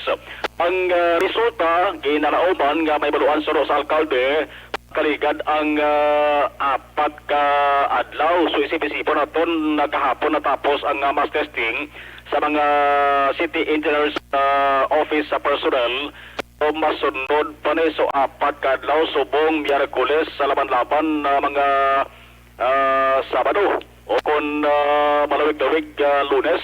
Ang, ah, resulta, ginalauman nga may baluan suno sa alkalde, kaligad ang, ah, apat ka adlaw. So, isip-isipon naton, nagkahapon natapos ang, ah, mass testing sa mga city engineers, ah, office sa personnel. So, masunod pa ni, so, apat ka adlaw, subong Miyerkules sa laban-laban na mga, ah, Sabado, o kon, ah, malawig-lawig, ah, Lunes.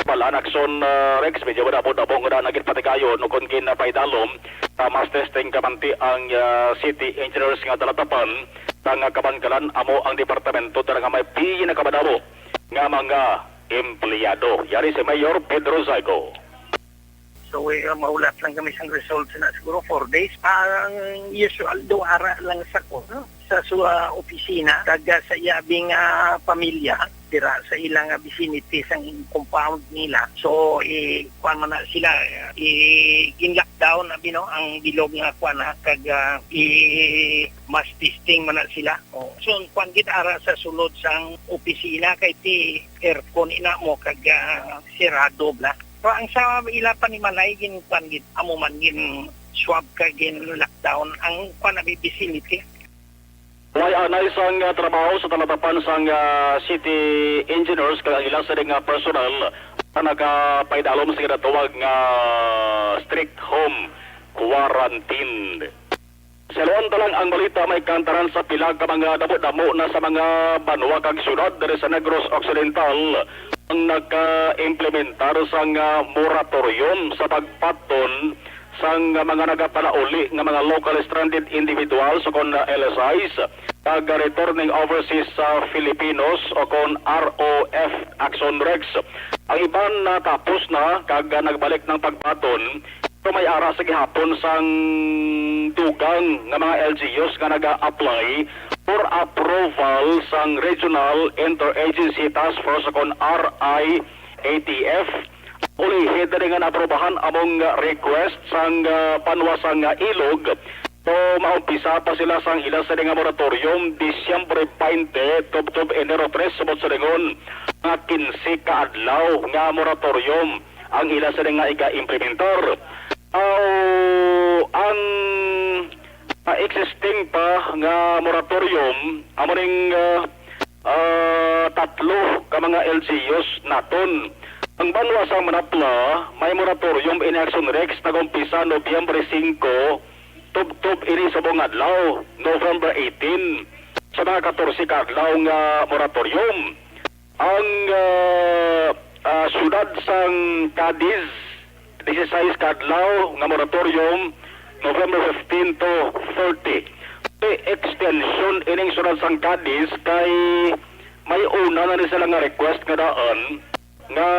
Balaan, Action, ah, Rex, medyo madamo-damo nga na ginpatigayon o kon ginapaidalom sa mass testing kamanti ang, ah, city engineers nga dalatapan sang Kabankalan, amo ang departamento dira nga may pinakamadamo nga mga empleyado. Yari si Mayor Pedro Zayco. So, eh, mahulat lang kami sa results na siguro four days. Ang usual, do ara lang sa ko, no? Sa su-, ah, opisina, kag, ah, sa iyabing, ah, pamilya, dira sa ilang, ah, vicinity, sang compound nila. So, eh, kuwan man na sila, eh, gin-lockdown, abi, no, ang bilog nga kuwan, ha, kag, ah, i-mass testing man na sila. Oh. So, ang kuwan gid ara sa sulod sang opisina, kay ti aircon ina mo, kag, ah, sirado bala. So, ang sa ila panimalay, gin-, kuwan gid, amo man gin-swab kag gin-lockdown ang, kuwan, abi, facility. Way anay sang, ah, trabaho sa talatapan sang, ah, city engineers kag ang ila sini nga personnel nga nagapaidalom sa ginatawag nga strict home quarantine. Sa luan ta lang ang balita, may kantaran sa pila ka mga damo-damo na sa mga banwa kag syudad diri sa Negros Occidental ang nagka-implementar sang, ah, moratorium sa pagpaton sang mga nagapalauli nga mga local stranded individuals o kon, ah, L S Is, kag returning overseas, ah, Filipinos o kon R O F, Action Rex. Ang iban natapos na kag, ah, nagbalik ng pagpaton, pero may ara sa gihapon sang dugang nga mga L G Us nga naga-apply for approval sang Regional Interagency Task Force, kon R I A T F. Ulihid na nga naaprobahan among request sang, ah, banwa sang, ah, Ilog. So, maumpisa pa sila sang ila sini nga moratorium Disyembre twenty, tubtob Enero tres, subot sa lingon nga quince ka adlaw nga moratorium ang ila sini nga iga-implementar. Aw, ang, ah, existing pa nga moratorium, amo ning, ah, ah, tatlo ka mga L G Us naton. Ang banwa sang Manapla, may moratorium ini, Action Rex, nag-umpisa Nobyembre singko, tubtob ini subong adlaw, November eighteen, sa mga katorse ka adlaw nga moratorium. Ang, ah, ah, siyudad sang Cadiz, disisais ka adlaw nga moratorium, November fifteen to thirty. May extension ining siyudad sang Cadiz kay may una na ni sila nga request nga daan nga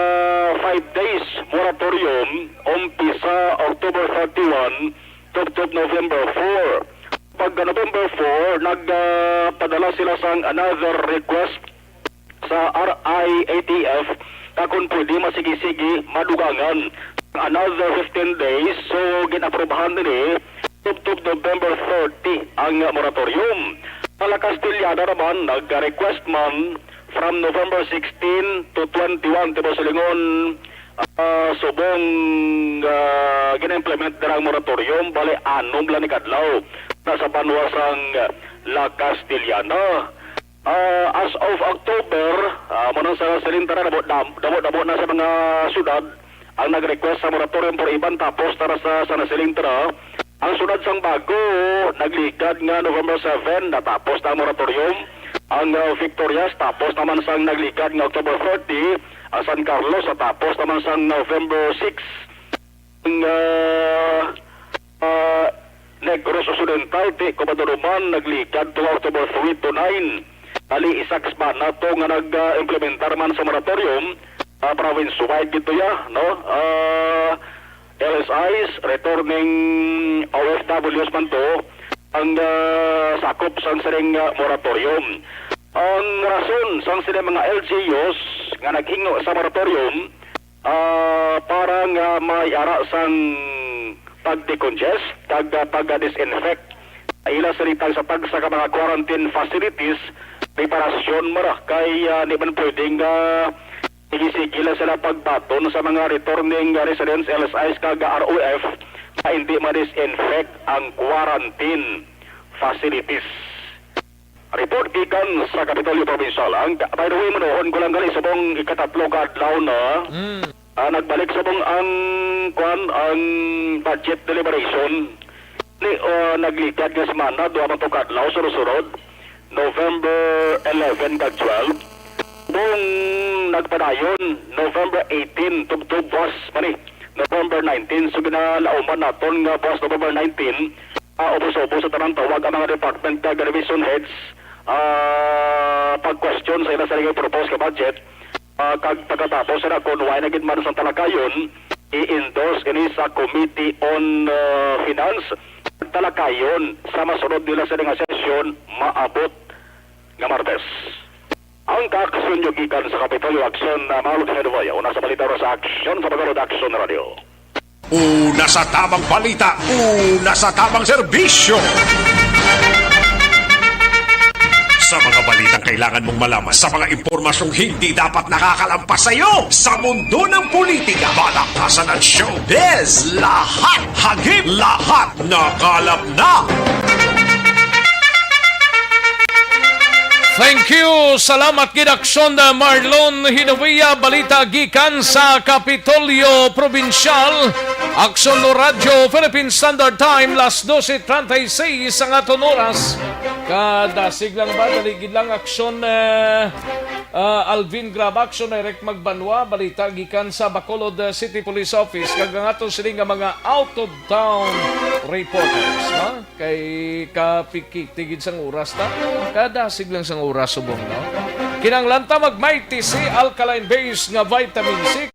five days moratorium, umpisa October thirty-one, tubtob November four. Pagka November four, nagpadala sila sang another request sa R I A T F, nga kung pwede, masigi-sigi, madugangan another fifteen days. So, gin-aprobahan nini tubtob November thirty ang moratorium. Sa La Castellana naman, nag-request man from November sixteen to twenty-one, tibuok silingon, ah, subong, ah, gina-implement nila ang moratorium, bali anom lang ni kadlaw na sa banwa sang La Castellana. Ah, as of October, ah, amo nang sa siling tara, damo, damo, damo, damo na sa mga syudad ang nag-request sa moratorium for iban, tapos tara sa, sa nasiling tara. Ang syudad sang Bago, nagligad nga November seven, natapos na ang moratorium. Ang, ah, Victorias, tapos naman sang nagligad nga October thirty. Ang San Carlos, natapos naman sang November six. Ang, ah, ah, Negros Occidental, ti Cotabato man, nagligad to October three to nine. Bali, isa ka semana to nga nag, ah, implementar man sa moratorium, ah, province-wide gid to ya, no? Ah, L S Is, returning O F Ws man to, ang, ah, sakop sang sining, ah, moratorium. Ang rason sang sining mga L G Us nga naghingo sa moratorium, ah, para nga may ara sang pag-decongest kag, ah, pag-disinfect sa ila sini tagsa-tagsa ka mga quarantine facilities, preparasyon man ra kay, ah, di man pwedeng, ah, sige-sige lang sila pagbaton sa mga returning, ah, residents, L S Is kag R O F nga hindi ma-disinfect ang quarantine facilities. Report gikan sa Kapitolyo Provincial. Ang, by the way, manuhon ko lang gali, subong ikatatlo ka adlaw na, Mm. ah, nagbalik subong ang, kwan, ang budget deliberation. Ni, ah, nagligad nga semana, duha man to ka adlaw, sunod-sunod, November eleven kag twelve. Kung nagpadayon, November eighteen, tubtob buwas man ni, November nineteen. So, ginalauman naton nga buwas November nineteen, ah, ubos-ubos sa tanang tawag ang mga department kag division heads, ah, pag-question sa ila sa proposed nga budget, ah, kag pagkatapos na, kung wala na gid man sang talakayon, i-endorse ini sa Committee on, ah, Finance. Talakayon sa masunod nila sa nga sesyon, maabot nga Martes. Ang kaaksyon nyo gikan sa Kapitolyo Aksyon, ah, Marlon Hedoya, una sa balita, sa aksyon sa Bacolod Aksyon Radio. Una sa tamang balita, una sa tamang serbisyo. Sa mga balitang kailangan mong malaman, sa mga impormasyong hindi dapat nakakalampas sa iyo, sa mundo ng politika, balakasan at showbiz, lahat hagip, lahat nakalap na. Thank you. Salamat gid, Aksyon, uh, Marlon Hinovia. Balita gikan sa Kapitolyo Probinsyal. Aksyon no Radyo Philippine Standard Time, las doce treinta y seis ang aton oras. Kadasig lang ba? Dali gid lang, Aksyon, uh, uh, Alvin Graba, Aksyon Direct Magbanwa. Balita gikan sa Bacolod, uh, City Police Office. Kag ang aton sini nga mga out of town reporters, ha? Kay kapikiti gid sang oras ta. Kadasig lang sang oras subong, no? Kinahanglan ta mag-Mighty C alkaline base nga vitamin C.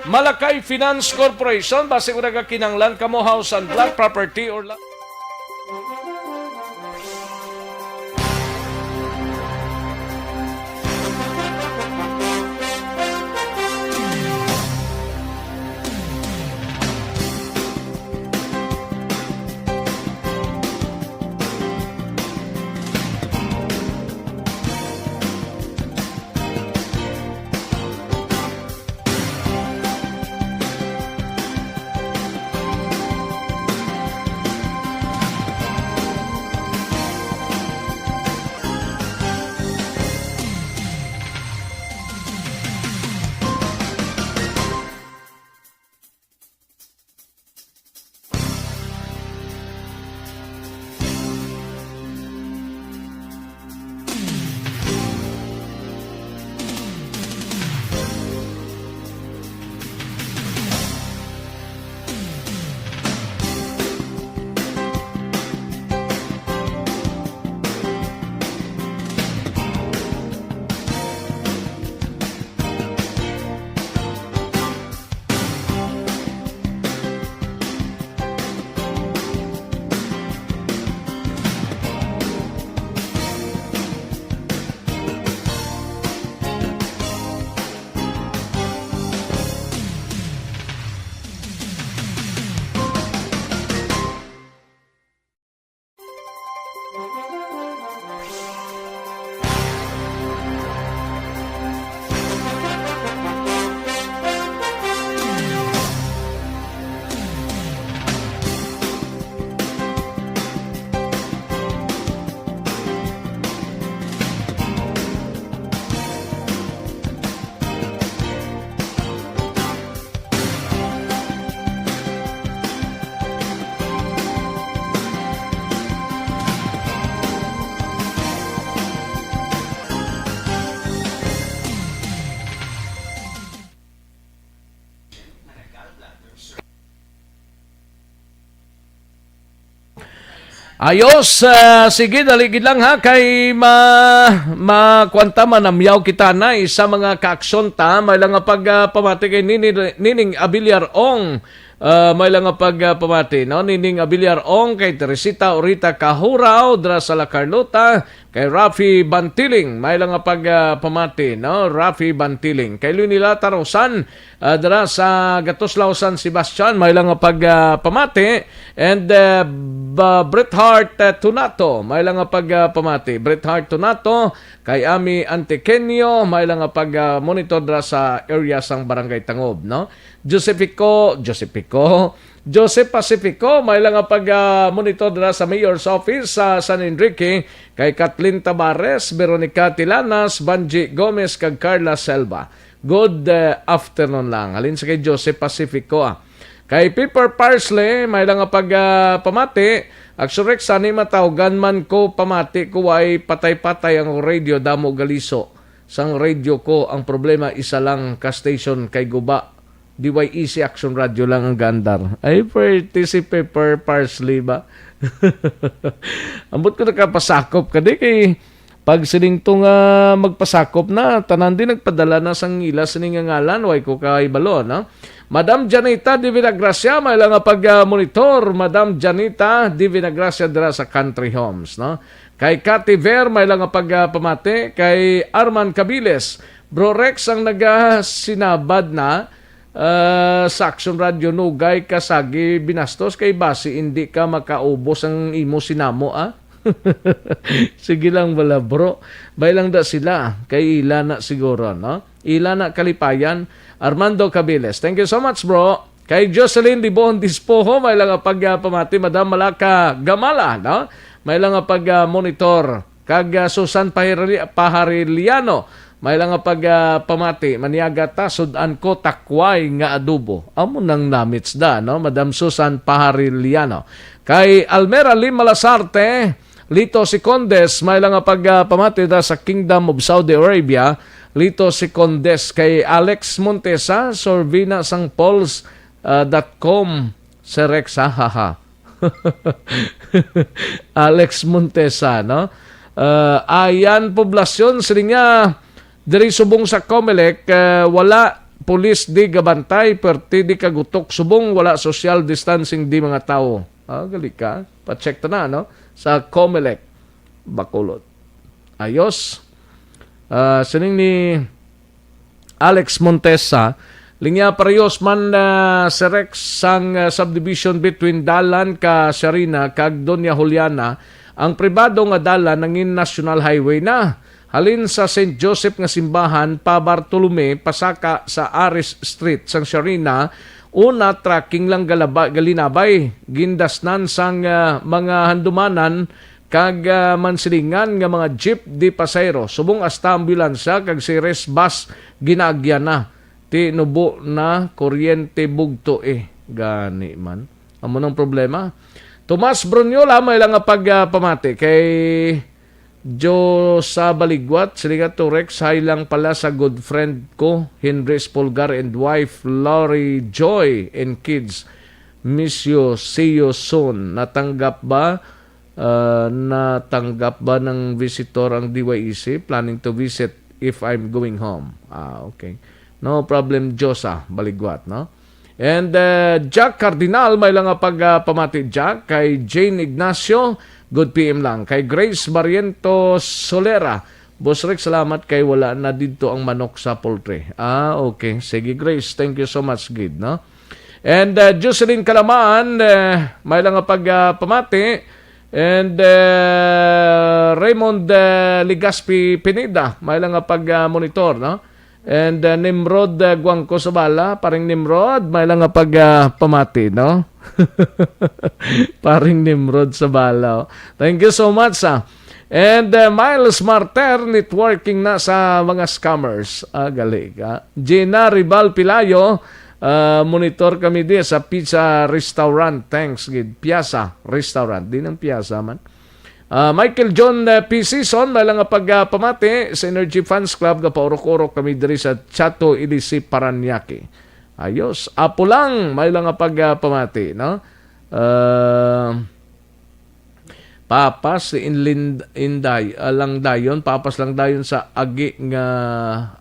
Malakay Finance Corporation, basi kung nagakinahanglan kamo house and lot, property or land. Ayos, ah, sige, dali gid lang ha, kay ma-, ma-, kuwan ta, manamyaw kita na isa mga kaaksyon ta, may lang nga pag, ah, pamati kay Nini-, Nining Abiliar Ong, ah, may lang nga pag, ah, pamati, no? Nining Abiliar Ong, kay Teresita Orita Kahuraw, dra sa La Carlota, kay Rafi Bantiling, may lang nga pag, ah, pamati, no? Rafi Bantiling, kay Lunilata Rosan, ah, dira sa Gatuslaw, San Sebastian, may lang nga pag, ah, pamati. And, ah, ba-, Bret Hart, ah, Tunato, may lang nga pag, ah, pamati. Bret Hart Tunato, kay Ami Antiqueño, may lang nga pag, ah, monitor dira sa area sang Barangay Tangob, no? Josefico, Josefico, Joseph Pacifico, may lang nga pag, ah, monitor dira sa Mayor's Office sa San Enrique, kay Kathleen Tabares, Veronica Tilanas, Banji Gomez, kag Carla Selva. Good, uh, afternoon lang. Halin sa kay Joseph Pacifico, ah. Kay Pepper Parsley, may lang nga pag, ah, pamati. Action Rex, ani matawgan man ko pamati ko, way patay-patay ang radio, damo galiso sang radio ko. Ang problema, isa lang ka station kay guba. D Y E C Action Radio lang ang gandar. Ay, pwerte si Pepper Parsley ba? Ambot ko nakapasakop ka di kay pag sining to nga magpasakop na, tanan din nagpadala na sang ila sini nga ngalan, way ko kahibalo, no? Madam Janita Divina Gracia, may lang nga pag, ah, monitor. Madam Janita Divina Gracia dira sa Country Homes, no? Kay Cathy Ver, may lang nga pag, ah, pamati. Kay Arman Cabiles, Bro Rex, ang nagasinabad na, ah, sa Action Radio, nugay ka sagi binastos kay basi hindi ka makaubos ang imo sinamo, ah. Sige lang bala, bro. Bay lang da sila. Kay ila na siguro, no? Ila na kalipayan. Armando Cabiles. Thank you so much, bro. Kay Jocelyn Dibon Dispoho, may lang pag, ah, pamati, Madam Malaka Gamala, no? May lang pag, ah, monitor. Kag, ah, Susan Pahirli-, Pahariliano, may lang pag, ah, pamati, maniaga ta, sud-an ko takway nga adobo. Amo nang namits da, no? Madam Susan Pahariliano. Kay Almera Lim Malasarte, Lito Secondes, may lang nga pag, ah, pamati da sa Kingdom of Saudi Arabia. Lito Secondes, kay Alex Montesa, Sorvina Sang Pauls, ah, dot com, Sir Rex, ha, ha, ha. Alex Montesa, no? Ah, Ayan Poblacion, sila nga, diri subong sa Comelec, ah, wala pulis di gabantay, perti di kagutok subong wala social distancing di mga tawo. Ah, gali ka. Pa-check ta na, no? Sa Comelec, Bacolod. Ayos. Ah, sining ni Alex Montesa, linya parehas man, ah, si Rex sang, ah, subdivision between dalan ka Sharina kag Doña Juliana, ang pribado nga dalan nangin National Highway na. Halin sa Saint Joseph nga simbahan pa Bartolome, pasaka sa Aris Street sang Sharina, una trucking lang galaba-, galinabay, gindasnan sang, ah, mga handumanan kag, ah, mansilingan nga mga jeep di pasahero, subong hasta ambulansya kag series bus ginaagyan na. Tinubo na kuryente bugto eh. Gani man. Amo nang problema. Tomas Brunyola, may lang nga pag, ah, pamati kay Josa Baligwat, sila nga Turex, hay lang pala sa good friend ko, Henry Espulgar and wife, Lori Joy and kids. Miss you, see you soon. Natanggap ba, ah, natanggap ba ng visitor ang D Y E C? Planning to visit if I'm going home. Ah, okay. No problem, Josa Baligwat, no? And, uh, Jack Cardinal, may lang nga pag, uh, pamati, Jack, kay Jane Ignacio, good P M lang. Kay Grace Barrientos Solera, Boss Rick, salamat kay wala na didto ang manok sa poultry. Ah, okay. Sige, Grace, thank you so much, gid, no? And, uh, Jocelyn Kalaman, uh, may lang nga pag, uh, pamati. And, uh, Raymond, uh, Legaspi Pineda, may lang nga pag, uh, monitor, no? And, uh, Nimrod, uh, Guangco Sabala, paring Nimrod, may lang nga pag, uh, pamati, no? Paring Nimrod Sabala, oh. Thank you so much, ah. And, uh, Miles Marter, networking na sa mga scammers. Ah, gali ka. Gina Rival Pilayo, uh, monitor kami di sa Pizza Restaurant. Thanks, gid. Piazza Restaurant. Di ng Piazza man. Ah, Michael John, eh, P. Season, may lang nga pag, ah, pamati sa Energy Fans Club nga paurok-urok kami diri sa Chato Ilisi, Parañaque. Ayos. Apo lang, may lang nga pag, ah, pamati, no? Ah, papas si Inlind-, Inday, ah, lang dayon, papas lang dayon sa agi nga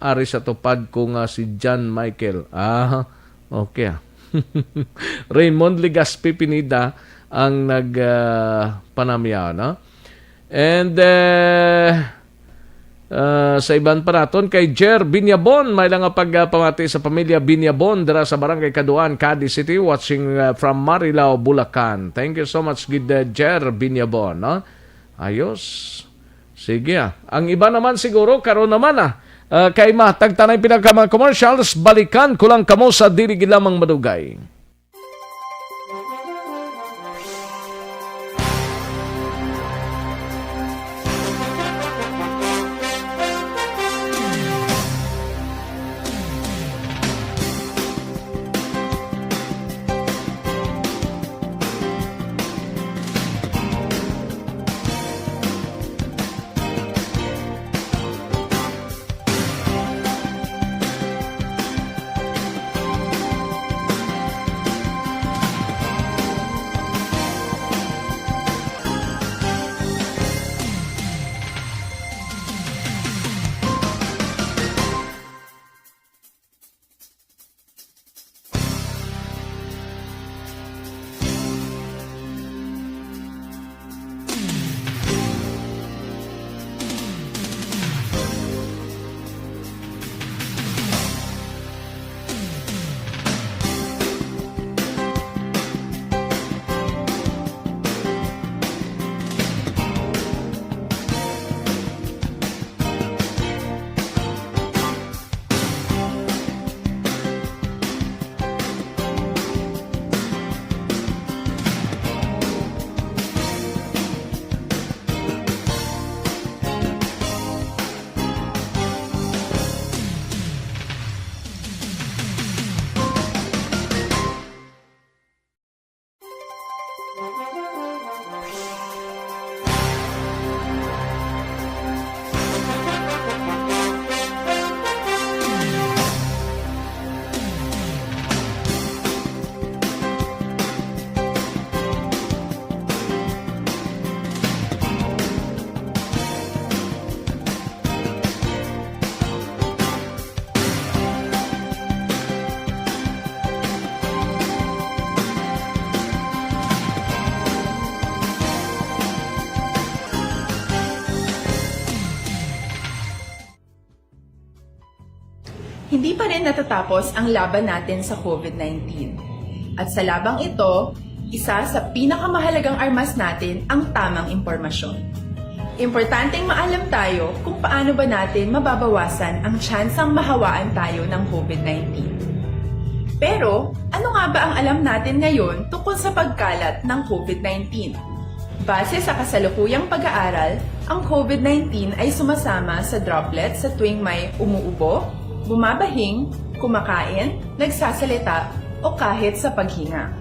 ari sa tupad ko nga si John Michael. Ah, okay, ah. Raymond Legaspi Pineda ang nag, ah, panamyaw, no? And, eh, ah, sa iban pa naton, kay Jer Binyabon, may lang nga pag, ah, pamati sa pamilya Binyabon dira sa Barangay Kaduan, Cadiz City, watching, ah, from Marilao, Bulacan. Thank you so much, gid, ah, Jer Binyabon, no? Ayos. Sige, ah. Ang iba naman siguro, karon naman, ah. Ah, kay matag tanay pinaka mga commercials, balikan ko lang kamo sa dili gid lamang madugay. rin natatapos ang laban natin sa covid nineteen. At sa labang ito, isa sa pinakamahalagang armas natin ang tamang impormasyon. Importanteng maalam tayo kung paano ba natin mababawasan ang tsansang mahawaan tayo ng covid nineteen. Pero, ano nga ba ang alam natin ngayon tungkol sa pagkalat ng covid nineteen? Base sa kasalukuyang pag-aaral, ang covid nineteen ay sumasama sa droplets sa tuwing may umuubo, bumabahing, kumakain, nagsasalita, o kahit sa paghinga.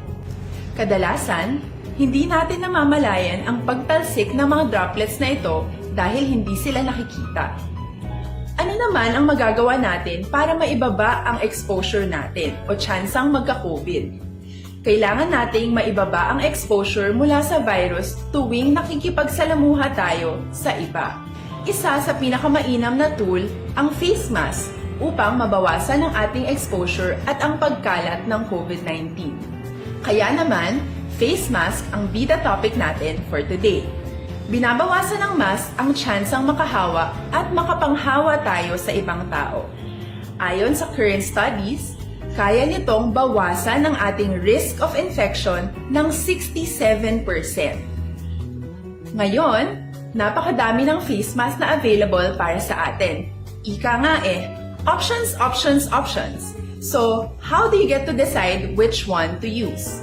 Kadalasan, hindi natin namamalayan ang pagtalsik ng mga droplets na ito dahil hindi sila nakikita. Ano naman ang magagawa natin para maibaba ang exposure natin o tsansang magka-covid? Kailangan nating maibaba ang exposure mula sa virus tuwing nakikipagsalamuha tayo sa iba. Isa sa pinakamainam na tool ang face mask upang mabawasan ang ating exposure at ang pagkalat ng covid nineteen. Kaya naman, face mask ang bida topic natin for today. Binabawasan ng mask ang tsansang makahawa at makapanghawa tayo sa ibang tao. Ayon sa current studies, kaya nitong bawasan ang ating risk of infection ng sixty-seven percent. Ngayon, napakadami ng face mask na available para sa atin. Ika nga eh, options, options, options. So, how do you get to decide which one to use?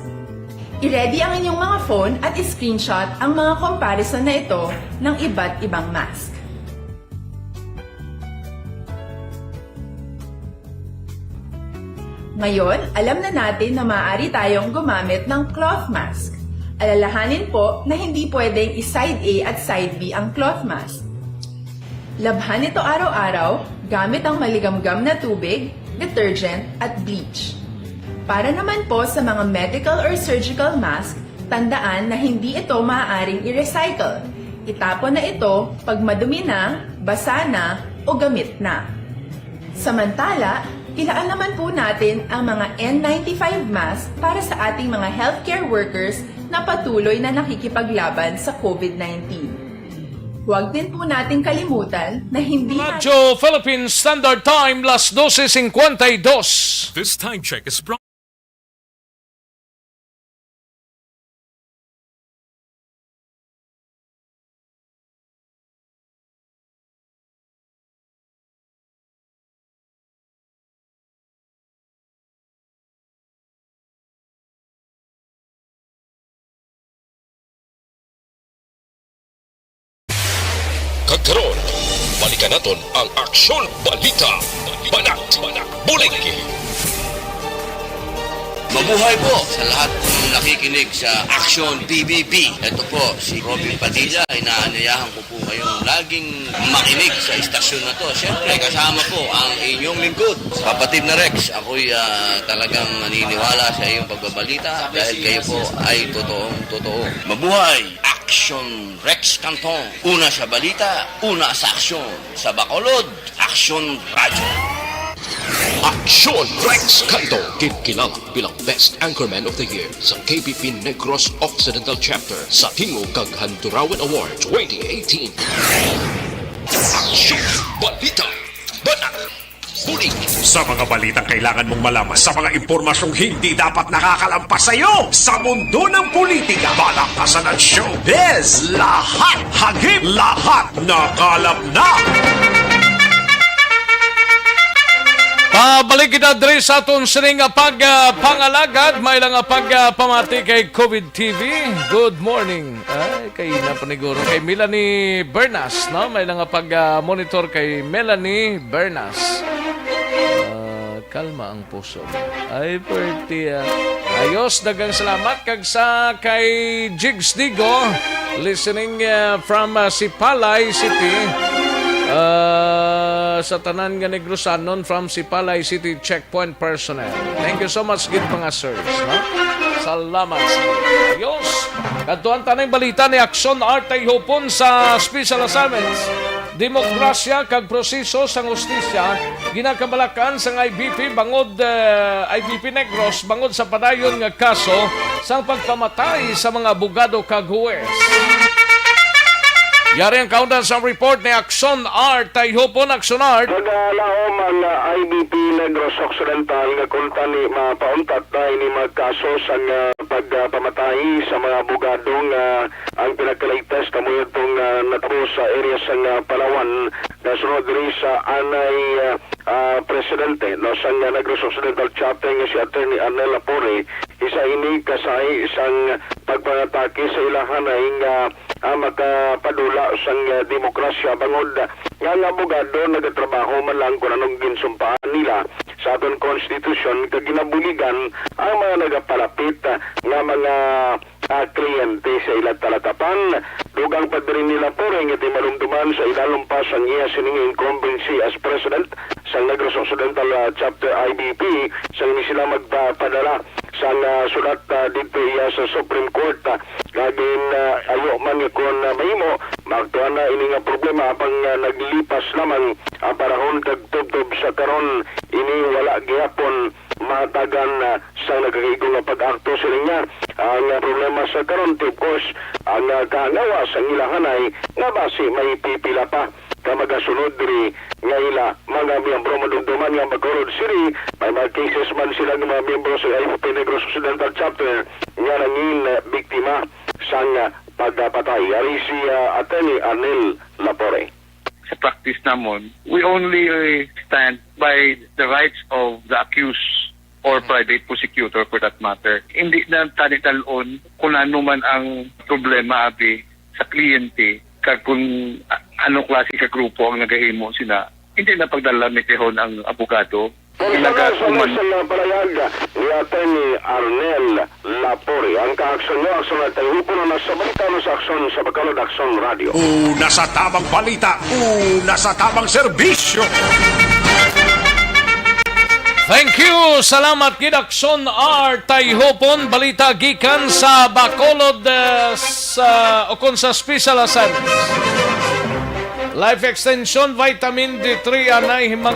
I-ready ang inyong mga phone at i-screenshot ang mga comparison na ito ng iba't ibang mask. Ngayon, alam na natin na maaari tayong gumamit ng cloth mask. Alalahanin po na hindi pwedeng i-side A at side B ang cloth mask. Labhan ito araw-araw gamit ang maligamgam na tubig, detergent, at bleach. Para naman po sa mga medical or surgical mask, tandaan na hindi ito maaaring i-recycle. Itapon na ito pag madumi na, basa na, o gamit na. Samantala, ilaan naman po natin ang mga N ninety-five mask para sa ating mga healthcare workers na patuloy na nakikipaglaban sa covid nineteen. Huwag din po nating kalimutan na hindi natin Radyo Philippine Standard Time, las dose cincuenta y dos. This time check is brought Kag karon, balikan naton ang Aksyon Balita, Banat, Bulig. Mabuhay po sa lahat ng nakikinig sa Aksyon P B B. Ito po si Robin Padilla. Inaanyayahan ko po kayong laging makinig sa istasyon na to. Siyempre, kasama po ang inyong lingkod, kapatid na Rex. Ako'y, ah, talagang naniniwala sa iyong pagbabalita dahil kayo po ay totoong totoo. Mabuhay! Aksyon Rex Canton. Una sa balita, una sa aksyon. Sa Bacolod, Aksyon Radyo. Aksyon Rex Canton, ginkilala bilang Best Anchorman of the Year sa K P P Negros Occidental Chapter sa Tingog kag Handurawan Award twenty eighteen. Aksyon Balita. Banat. Bulig. Sa mga balitang kailangan mong malaman, sa mga impormasyong hindi dapat nakakalampas sa iyo, sa mundo ng politika, balakasan at showbiz, lahat hagip, lahat nakalap na. Pabalik kita diri sa aton sining nga pag, ah, pangalagad, may lang nga pag, ah, pamati kay covid T V. Good morning. Ay, kay na paniguro kay Melanie Bernas, no? May lang nga pag, ah, monitor kay Melanie Bernas. Ah, kalma ang puso. Ay, perti, ah. Ayos, daghang salamat. Kag sa kay Jigs Digo, listening, ah, from, ah, Sipalay City. Ah, sa tanan nga Negrosanon from Sipalay City, check point personnel. Thank you so much, gid mga sirs, no? Salamat sa inyo. Ayos. Kadtuan ta ning balita ni Aksyon Art Tayhupon sa special assignments. Demokrasya kag proseso sang hustisya ginakabalakan sang I B P bangod, eh, I B P Negros bangod sa padayon nga kaso sang pagpamatay sa mga abogado kag huwes. Yari ang kaundan sa report ni Akson Art. Tayhupon, Akson Art. Nagalaom ang, ah, I B P Negros Occidental nga kung tani mapauntat na ini mga kaso sang, ah, pagpamatay sa mga abogado nga ang pinaka-latest na mo itong, ah, natabo sa area sang, ah, Palawan, nga sunod diri sa anay, ah, ah, presidente, no, sang, ah, Negros Occidental Chapter nga si Attorney Arnel Lapore. Isa ini ka sahi sang pagpangatake sa ilahanay nga, ah, makapadula sang, ah, demokrasya bangod nga ang abogado nagatrabaho man lang kung anong ginsumpaan nila sa aton konstitusyon kag ginabuligan ang mga nagapalapit, ah, nga mga, ah, kliyente sa ila talatapan. Dugang pa diri ni Lapore nga di malumduman sa ilalom pa sang iya sining incumbency as president sang Negros Occidental, ah, Chapter I B P, sang ini sila magpapadala sang, ah, sulat, ah, didto iya sa Supreme Court, ah, nga gin, ah, ayo man nga kon, ah, mahimo, maaktuhan na ini nga problema apang, ah, naglipas lamang ang panahon kag tubtob sa karon ini wala gihapon mahatagan, ah, sang nagakaigo nga pag-akto sila niya. Ang, ah, problema sa karon, of course, ang, ah, kahangawa sang ilahanay nga basi may pipila pa ka magasunod diri nga ila mga miyembro madumduman nga magkurod sini may mga cases man sila nga mga miyembro sa I F P Negros Occidental Chapter nga nangin, ah, biktima sang, ah, pagpatay. Ari si, ah, Attorney Arnel Lapore. Sa practice namon, we only, uh, stand by the rights of the accused or private prosecutor for that matter. Hindi na tani talon kung ano man ang problema abi sa kliyente kag kung a-, ano klase ka grupo ang nagahimo sina. Hindi na pagdala mitihon ang abogado. Kung Ilaga sa kuman. Sa mga palayag ni Attorney Arnel Lapore, ang kaaksan nyo, aksan na tayo, puno na sa balita, no, sa aksyon sa Bacolod Aksyon Radio. Una sa tabang balita, una sa tabang serbisyo. Thank you. Salamat gid, Akson R. Tayhopon, balita gikan sa Bacolod, eh, sa, o kon sa Special Assignments. Life Extension, Vitamin D three, anay himang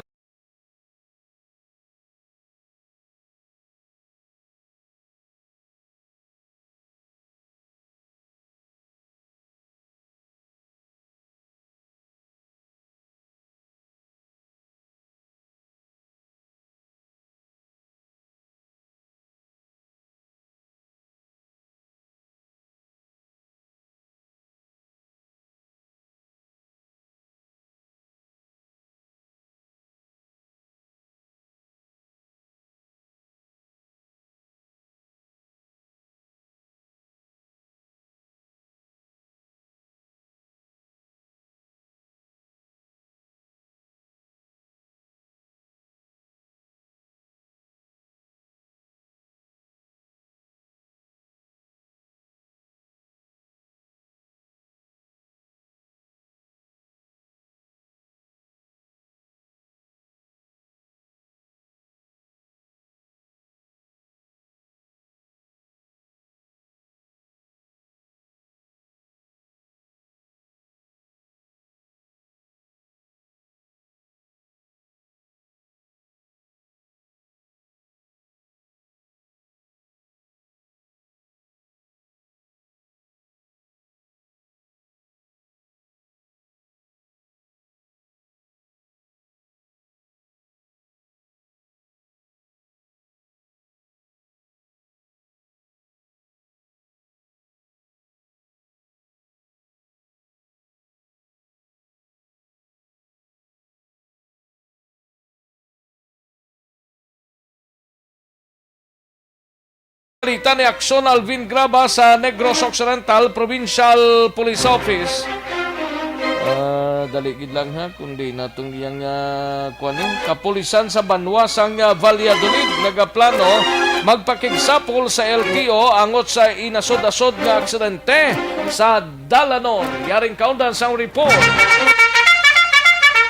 Balita ni Akson Alvin Graba sa Negros Occidental Provincial Police Office. Ah, dali gid lang ha, kundi natong iyang, ah, kuwan, eh, kapulisan sa banwa sang, ah, Valladolid nagaplano magpakigsapol sa L T O angot sa inasod-asod nga aksidente sa dalanon. Yaring kaundan sang report.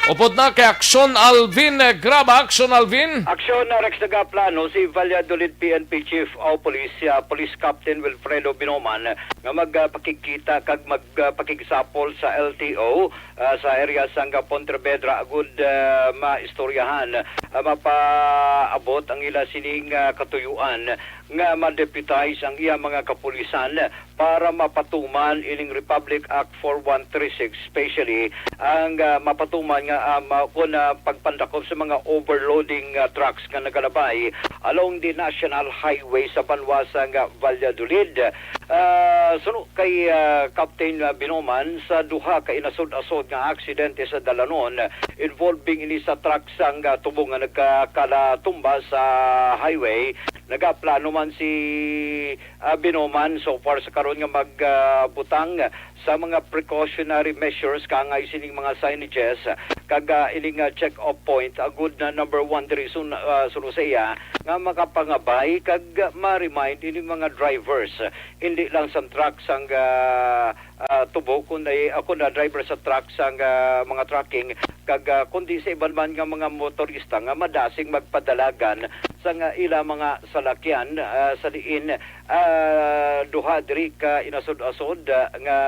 Upod na kay Akson Alvin, eh, Graba, Akson Alvin. Aksyon na Rex nagaplano si Valladolid P N P Chief o Police, ah, Police Captain Wilfredo Binoman nga magpakigkita kag magpakigsapol sa L T O, ah, sa area sang Pontevedra agud, ah, maistoryahan, ah, mapaabot ang ila sining, ah, katuyuan nga ma-deputize ang iya mga kapulisan para mapatuman ining Republic Act four one three six, especially ang, ah, mapatuman nga, ah, ma-, kun, ah, pagpandakop sa mga overloading, ah, trucks nga nagalabay along the National Highway sa banwa sang, ah, Valladolid. Ah, suno kay, ah, Captain, ah, Binoman, sa duha ka inasod-asod nga aksidente sa dalanon involving ini sa truck sang, ah, tubo nga nagkakalatumba sa highway, nagaplano man si, ah, Binoman so far sa karon nga mag, ah, butang sa mga precautionary measures kaangay sining mga signages kag, ah, ining, ah, check-off point, a good na number one diri sun-, ah, suno sa iya nga makapangabay kag ma-remind ining mga drivers, hindi lang sang truck sang, ah, ah, tubo, kundi ako na driver sa truck sang, ah, mga trucking kag, ah, kundi sa iban man nga mga motorista nga madasig magpadalagan sang, ah, ila mga salakyan, ah, sa diin, ah, duha diri ka inasod-asod, ah, nga,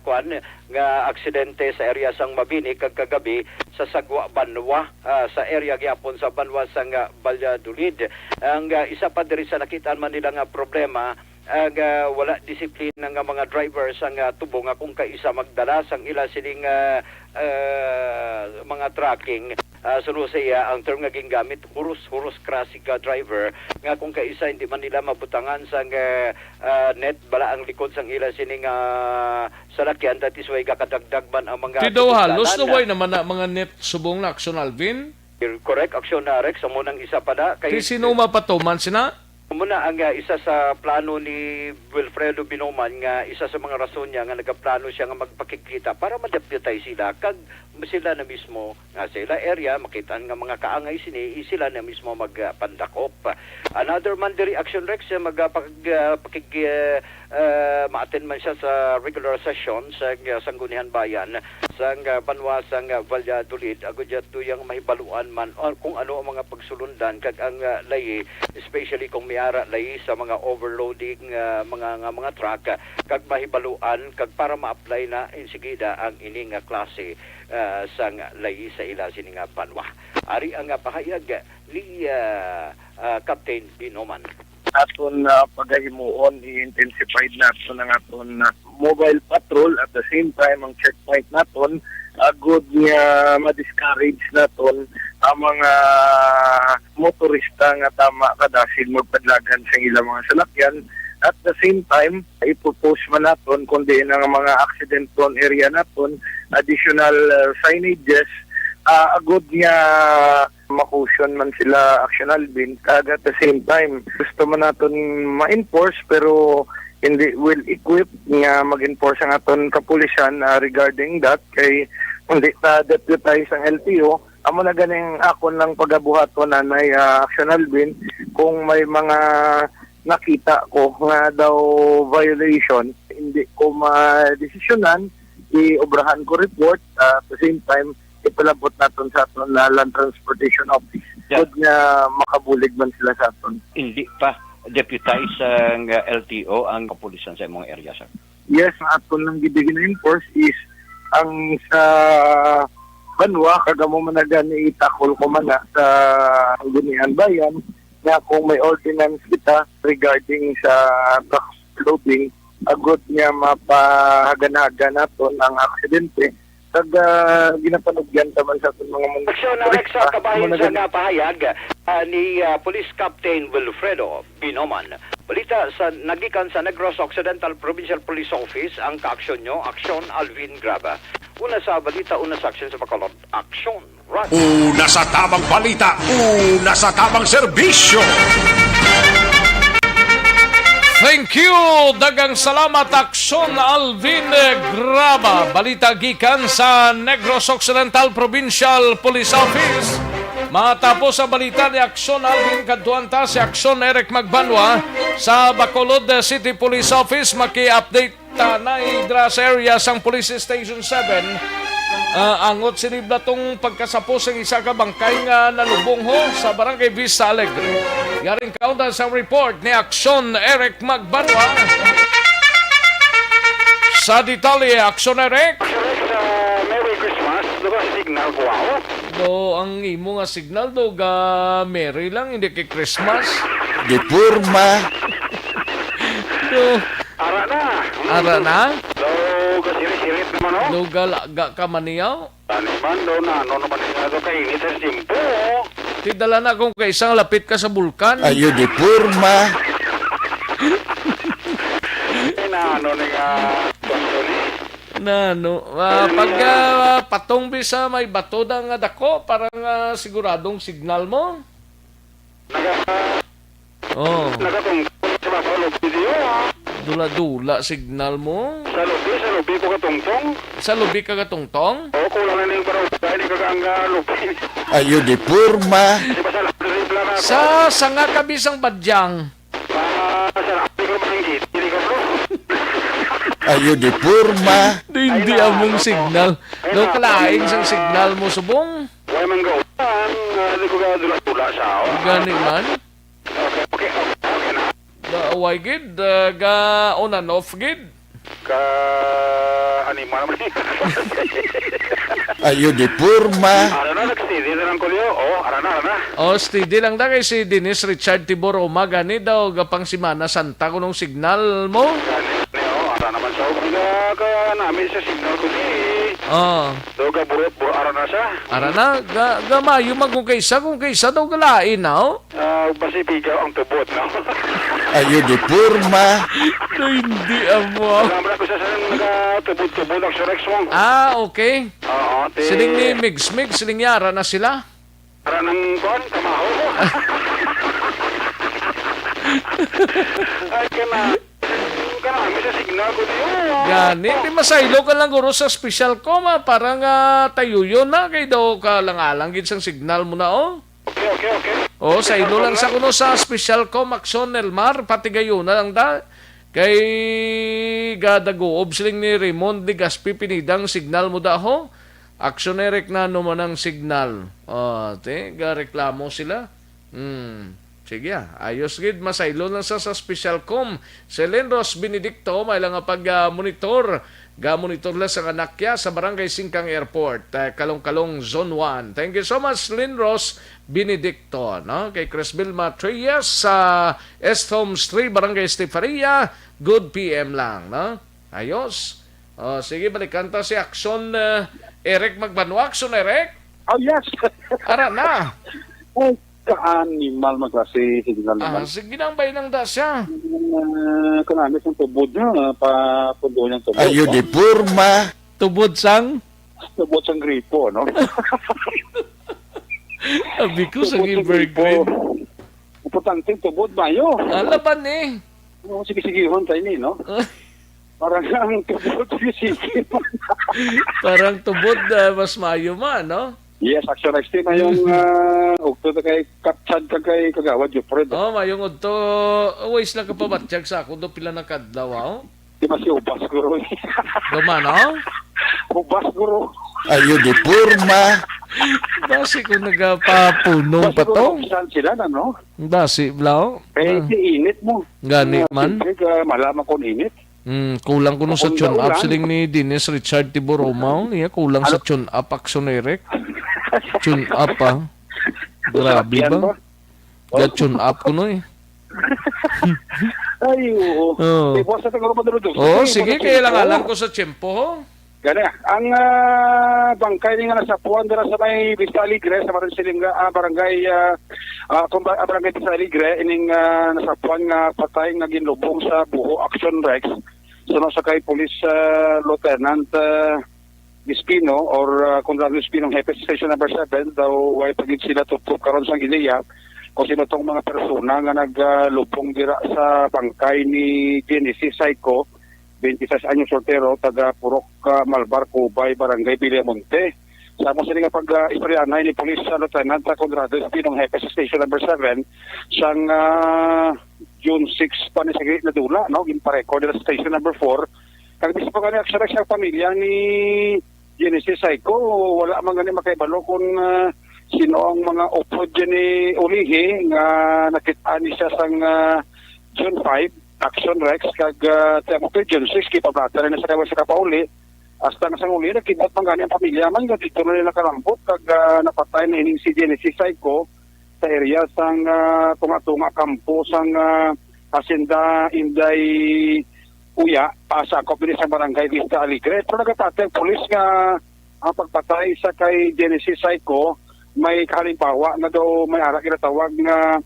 kuan, nga aksidente sa area sang Mabini kag kagabi sa Sagwa Banwa, ah, sa area gyapon sa Banwa sang, ah, Valladolid. Ang, ah, isa pa diri sa nakitaan man nila nga problema, ang, ah, wala disiplina nga mga driver sang, ah, tubo nga kung kaisa magdala sang ila sining, ah, ah, mga trucking. Ah, suno sa iya, ang term nga gingamit, huros-huros, classic, ah, driver, nga kung kaisa hindi man nila mabutangan sang, ah, ah, net bala ang likod sang ila sining, ah, salakyan, that is why gakadagdag man ang mga Ti daw halos tinuklanan. Naway naman na mga net subong na Action Alvin? Correct, Action, ah, Rex, amo nang isa pa na. Kay Ti sino mapatuman sina? Amo na ang, ah, isa sa plano ni Wilfredo Binoman nga isa sa mga rason niya nga nagaplano siya nga magpakigkita para ma-deputize sila kag sila na mismo nga sa ila area makitaan nga mga kaangay sini, sila na mismo magpandakop. Another man diri, Action Rex, eh, magpag-, ah, pakig-, ah, ah, ma-attend man siya sa regular session sa, ah, Sangguniang Bayan sang, ah, banwa sang, ah, Valladolid, agud niya tuyang mahibaluan man, ah, kung ano ang mga pagsulundan kag ang, ah, layi, especially kung may ara layi sa mga overloading, ah, mga, nga mga truck, ah, kag mahibaluan kag para ma-apply na insigida ang ini nga klase, ah, sang layi sa ila sini nga banwa. Ari ang, ah, pahayag ni, ah, ah, Captain Binoman. Aton na pagahimuon, i-intensify naton ang aton, ah, mobile patrol, at the same time ang checkpoint naton, agud nga ma-discourage naton ang mga motorista nga tama kadasig magpadalagan sa ilang mga salakyan. At the same time, i-propose man naton kundi ang mga accident prone area naton additional, ah, signages, ah, agud nga ma-caution man sila, Action Alvin, kag at the same time gusto man naton ma-enforce pero hindi well equipped nga mag-enforce ang aton kapulisan, ah, regarding that, kay hindi ta deputize ang L T O. Amo na ganing akon lang pagabuhaton, Nanay, ah, Action Alvin, kung may mga nakita ko nga daw violation, hindi ko madesisyonan, i-obrahan ko report, ah, at the same time, ipalabot naton sa aton na Land Transportation Office. Yeah. Good nga makabulig man sila sa aton. Hindi pa deputize ang, uh, L T O ang kapulisan sa imong area, sir? Yes, ang aton lang gid gina-enforce is ang sa banwa, kag amo man na gani itakol ko man na sa Sangguniang Bayan, nga kung may ordinance kita regarding sa truck loading, agud nga mapahagan-hagan naton ang aksidente. Kag, ah, ginapanugyan ta man sa aton mga motorista. Aksyon, Alex, sa kabahin sa nga pahayag, ah, ni, ah, Police Captain Wilfredo Binoman. Balita sa nagikan sa Negros Occidental Provincial Police Office, ang kaaksyon nyo, Aksyon Alvin Graba. Una sa balita, una sa aksyon sa Bacolod, Aksyon. Una sa tamang balita, una sa tamang serbisyo. Thank you. Daghang salamat, Aksyon Alvin Graba. Balita gikan sa Negros Occidental Provincial Police Office. Matapos ang balita ni Aksyon Alvin, kadtuan ta si Aksyon Eric Magbanwa sa Bacolod City Police Office. Maki-update ta na dira sa area sang Police Station seven, ah, angot sini bala tong pagkasapos sang isa ka bangkay nga nalubong ho sa Barangay Vista Alegre. Yaring kaunda sa report ni Aksyon Eric Magbanwa. Sa detalye, Aksyon Eric. Aksyon Eric, ah, Merry Christmas. Diba sa signal ko, wow? Do, ang imo nga signal do ga Merry lang, hindi kay Christmas. Di porma. Do, Ara na. Ara na? Do, gasirit-sirit naman, oh. Do galaga ka man niya. Ani man, do, na ano naman niya, do, kainit sa simpo, oh. Ti dala na kung kaisang lapit ka sa bulkan. Ayo di porma. Ay, na ano ni nga, Tony? Na ano, ah, Ano pag niya? ah, patong bi sa may bato da nga dako, parang ah, siguradong signal mo. Naga-, Oh, nagatungtong sa baba, lubi diyo, ah. Dula-dula signal mo. Sa lubi, sa lubi ko katungtong. Sa lubi ka katungtong? Oo, kulang na ning barangay, ni kaga ang, ah, lubi. Ayo di porma. Di ba sa lahat, di ba na ako? Sa sanga ka bisang badyang. Ah, sa lahat, di ko naman ang git, hindi ka, bro. Ayo di porma. Di, Ay, hindi na, among ano to? signal. Ay, No, na, kalain ano sang na? signal mo, subong. Wala man gautan, ah, di ko ka dula-dula sa ako. Gani man. Okay, okay, okay, okay na. Ga, why gid? Ah, ga on and off gid? Ka, anima naman. Ayo di porma. Ara na, nag-steady na lang ko, Leo. Oh, ara na, ara na. Oh, steady lang da kay si Dennis Richard Tibor Uma gani daw gapang Semana Santa kunong signal mo. Gani, ni, oh, ara naman sa umaga, kaya namin sa signal ko ni. Oh. Do, gaburot-burot, ara na siya. Ara na, ga, gamayo man kung kaysa, kung kaysa daw galain na, oh. Ah, basi pigaw ang tubod, no? Ayo di porma. Na hindi amo. Alam mo na kung sa saan nagatubod-tubod ang Surex mo. Ah, okay. Oo, ti- Siling ni Migs, Migs, siling niya, ara na sila. Para ng kuwan, kamaho. Ay, kana. Kana, may sa signal ko diyo. Gani, di masaylo ka lang guro sa special com, ah, para nga tayuyon na kay daw ka lang-alang gid sang signal mo na, oh. Okay, okay, okay. Oh, sa ilo lang sa kuno sa special com action, Elmar, patigayon na lang da. Kay gadaguob siling ni Raymond Legaspi Pinidang signal mo da ho. Action Eric na naman ang signal. Oh, te, gareklamo sila. Hmm. Sige, ah. Ayos gid, masaylo lang sa, sa special com. Celine Rose Benedicto, may lang nga pag, ah, monitor. Ga-monitor lang sa Anakya sa Barangay Singkang Airport, eh, Kalong-Kalong Zone one. Thank you so much, Lynn Rose Benedicto, no? Kay Chris Vilma Treyes sa Esthom Street, Barangay Estefaria, good P M lang, no? Ayos. Oh, sige, balikan ta si Action, eh, Eric Magbanwa. Action, Eric? Oh, yes. Ara na. Ay, ka-animal man klase signal Ah, naman. Sige lang, bay lang da siya. Ah, kanami sang tubod niya, ah, pa pundo niyang tubod, Ayo no? Di porma. Tubod sang? Tubod sang gripo, no? Abi ko sa Tubod sang evergreen. Gripo. Importante ang tubod, mayo. Ah, laban eh. Oo, sige, sige, hon tayo ni, no? Parang ang tubod, sige, sige. Parang tubod, ah, mas mayo man, no? Yes, actually, Steve, mayong, ah, ugto na kay Kapchad ka kay Kagawad Jufred. Oh, mayong udto. Always lang kapabatyag sa ako do pila na kadlaw, ah, oh. Di ba si Ubas Guro? Duman, oh? Ubas Guro. Ayo di porma. Basi kung nagapapunong Basi pa to. Kung saan sila na, no? Basi, bla, oh. Eh, Ah. si init mo. Gani Ah, man. Siyempre, ka, malaman kung init. Mm, kulang kuno sa Kung tune up. Naulan. Siling ni Dennis Richard Tiburomaw, niya kulang sa Ano? Tune up, Action Eric. Tune up, ah. Grabe Yan ba? ba? Ga-tune up kuno, eh. Ay, oo. Oo. Di ba sa siguro madulog-dulog? Oo, Sige, sige, madulog-dulog. Kaya lang alam ko sa tiyempo, ho? Gani, ang, ah, bangkay ni nga nasapuan dira sa may Vista Alegre, sa Marin Silinga, ah, barangay, ah, ah, kung ba-, ah, barangay Vista Alegre, ining, ah, nasapuan nga patay nga ginlubong sa Buho Action Rex, suno sa kay Police, ah, Lieutenant, ah, Espino or, ah, Conrado Espino, Hepe sa Station Number Seven, daw way pa gid sila tuptop karon sang ideya kung sino tong mga persona nga naglubong dira sa bangkay ni Genesis Saico, twenty-six anyos, soltero, taga Purok, ah, Malbar, Cubay, Barangay Villamonte. Sa amo sini nga pag, ah, istoryahanay ni Police, ah, Lieutenant, ah, Conrado Espino, Hepe sa Station Number Seven, sang, ah, June six pa ni sige nadula, no? Ginpa-record nila sa Station Number Four. Kag mismo gani, actually, sa pamilya ni Genesis Saico, wala man gani makaibalo kung, ah, sino ang mga upod dyan ni ulihi nga nakit-an ni siya sang, ah, June five, Action Rex, kag, ah, tiyang upod June six, gipablatan na sa kaway sa kapauli. Hasta nga sang uli, nakidnap man gani ang pamilya man, nga dito na nila nakalambot, kag, ah, napatay na ining si Genesis Saico, sa area sang, ah, tunga-tunga kampo sang, ah, Hacienda Inday Uya, ah, sakop ini sa Barangay Vista Alegre. Pero nagapati ang pulis nga ang pagpatay sa kay Genesis Saiko may kahalimbawa nga daw may ara ginatawag nga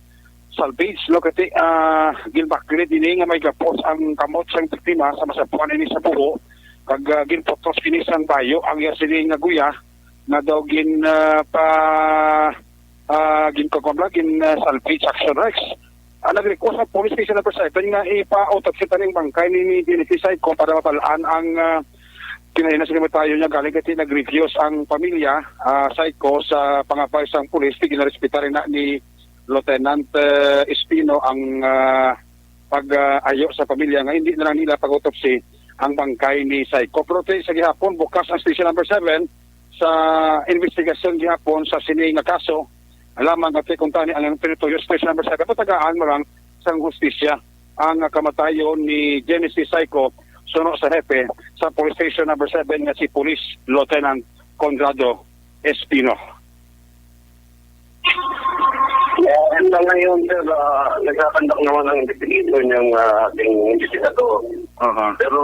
salvage, no? Kasi, ah, ginbaklit ini nga may gapos ang kamot sang biktima sa masapuan ini sa buho, kag, ah, ginputos ini sang bayo ang iya sini nga guya na daw gin, ah, pa, ah, gin, kuwan lang, gin, ah, salvage action, Rex. Ah, nag-request ang Police Station Number Seven nga ipa-autopsy taning bangkay ni, ni Genesis Saiko para mabal-an ang, ah, kinahinas nga matayo niya. Galing kasi nag-refuse ang pamilya, ah, Saiko sa pangabay sang pulis, di ginarespetar na ni Lieutenant, eh, Espino ang, ah, pag-ayo sa pamilya nga hindi na lang nila pag-autopsy ang bangkay ni Saiko. Pero ti-, sa gihapon, bukas ang Station Number Seven sa investigasyon gihapon sa sini nga kaso. Alamang nga ti-, kung tani ang Peritoyo Station Number Seven, patagaan mo lang sang hustisya ang kamatayon ni Genesis Saiko, suno sa hepe sa Police Station Number Seven nga si Police Lieutenant Conrado Espino. Yeah, and sa ngayon, sir, ah, nagkakandak naman ang investigator niyang, ah, ating investigador. Aha. Pero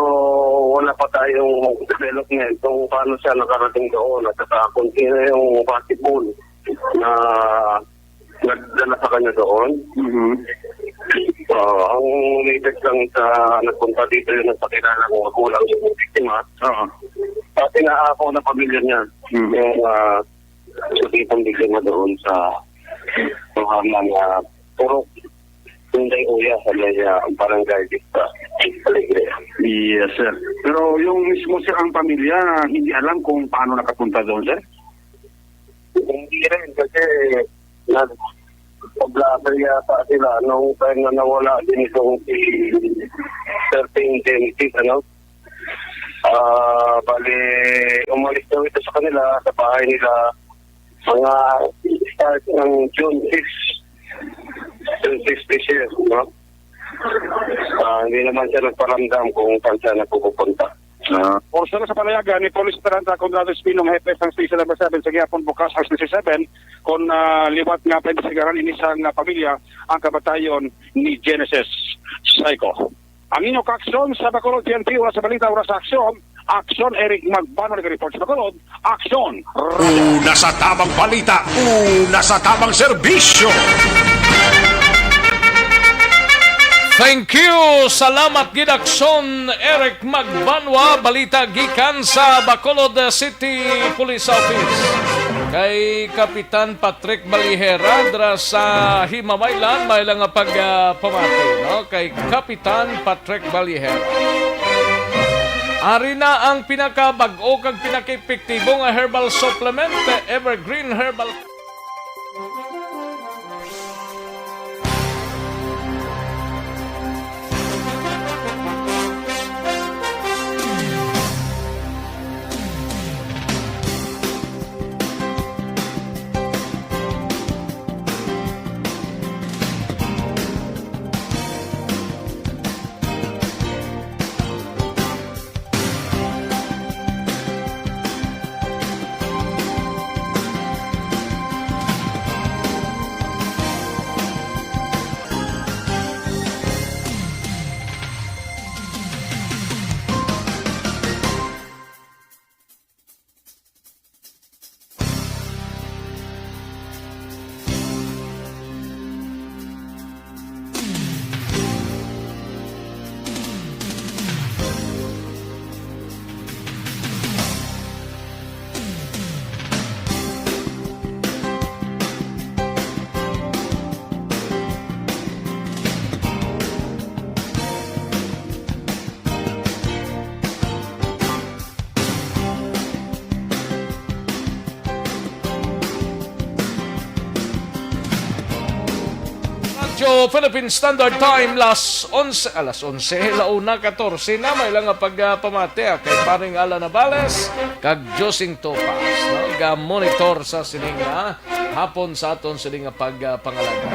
wala pa tayong development kung paano siya nakarating doon at saka kung sino yung possible na nagdala sa kanya doon. Mhm. Ah, ang latest lang sa nagpunta dito yung nagpakilala kong magulang yung biktima. Oo. Pati na ako na pamilya niya. Mhm. Yung, ah, sa kitang biktima doon sa pangalan na Purok Inday Uya sa may, ah, Barangay Vista Alegre. Yes, sir. Pero yung mismo, sir, ang pamilya, hindi alam kung paano nakapunta doon, sir? Hindi rin kasi nag-vlogger yata sila nung time na nawala din itong si Sir Ping Genesis, ano? Ah, bali, umalis daw ito sa kanila, sa bahay nila, mga start ng June six, June six this year, no? Ah, hindi naman siya nagparamdam kung saan siya nagpupunta. Ah. Porsyona sa panayagan ni Police Lieutenant Conrado Espino, hepe sang Station Number Seven, sa gihapon bukas ang Station Seven, kung, ah, liwat nga paimbestigaran ini sang, ah, pamilya ang kamatayon ni Genesis Saiko. Ang inyo kaaksyon sa Bacolod P N P, oras sa balita, oras sa aksyon. Aksyon, Eric Magbanwa, nag-report sa Bacolod. Aksyon, Radyo. Una sa tamang balita, una sa tamang serbisyo. Thank you. Salamat gid, Aksyon, Eric Magbanwa. Balita gikan sa Bacolod City Police Office. Kay Kapitan Patrick Balihera dira sa Himamaylan, may lang nga pag, ah, pamati, no? Kay Kapitan Patrick Balihera. Ari na ang pinakabag-o kag pinakaepektibo nga herbal supplement, Evergreen Herbal. Radyo Philippine Standard Time, las onse, alas onse, la una katorse na, may lang nga pag, ah, pamati, ah, kay Paring Alan Navales, kag Josing Topas, no? Ga-monitor sa sining, ah, hapon sa aton sini nga pag, ah, pangalaga.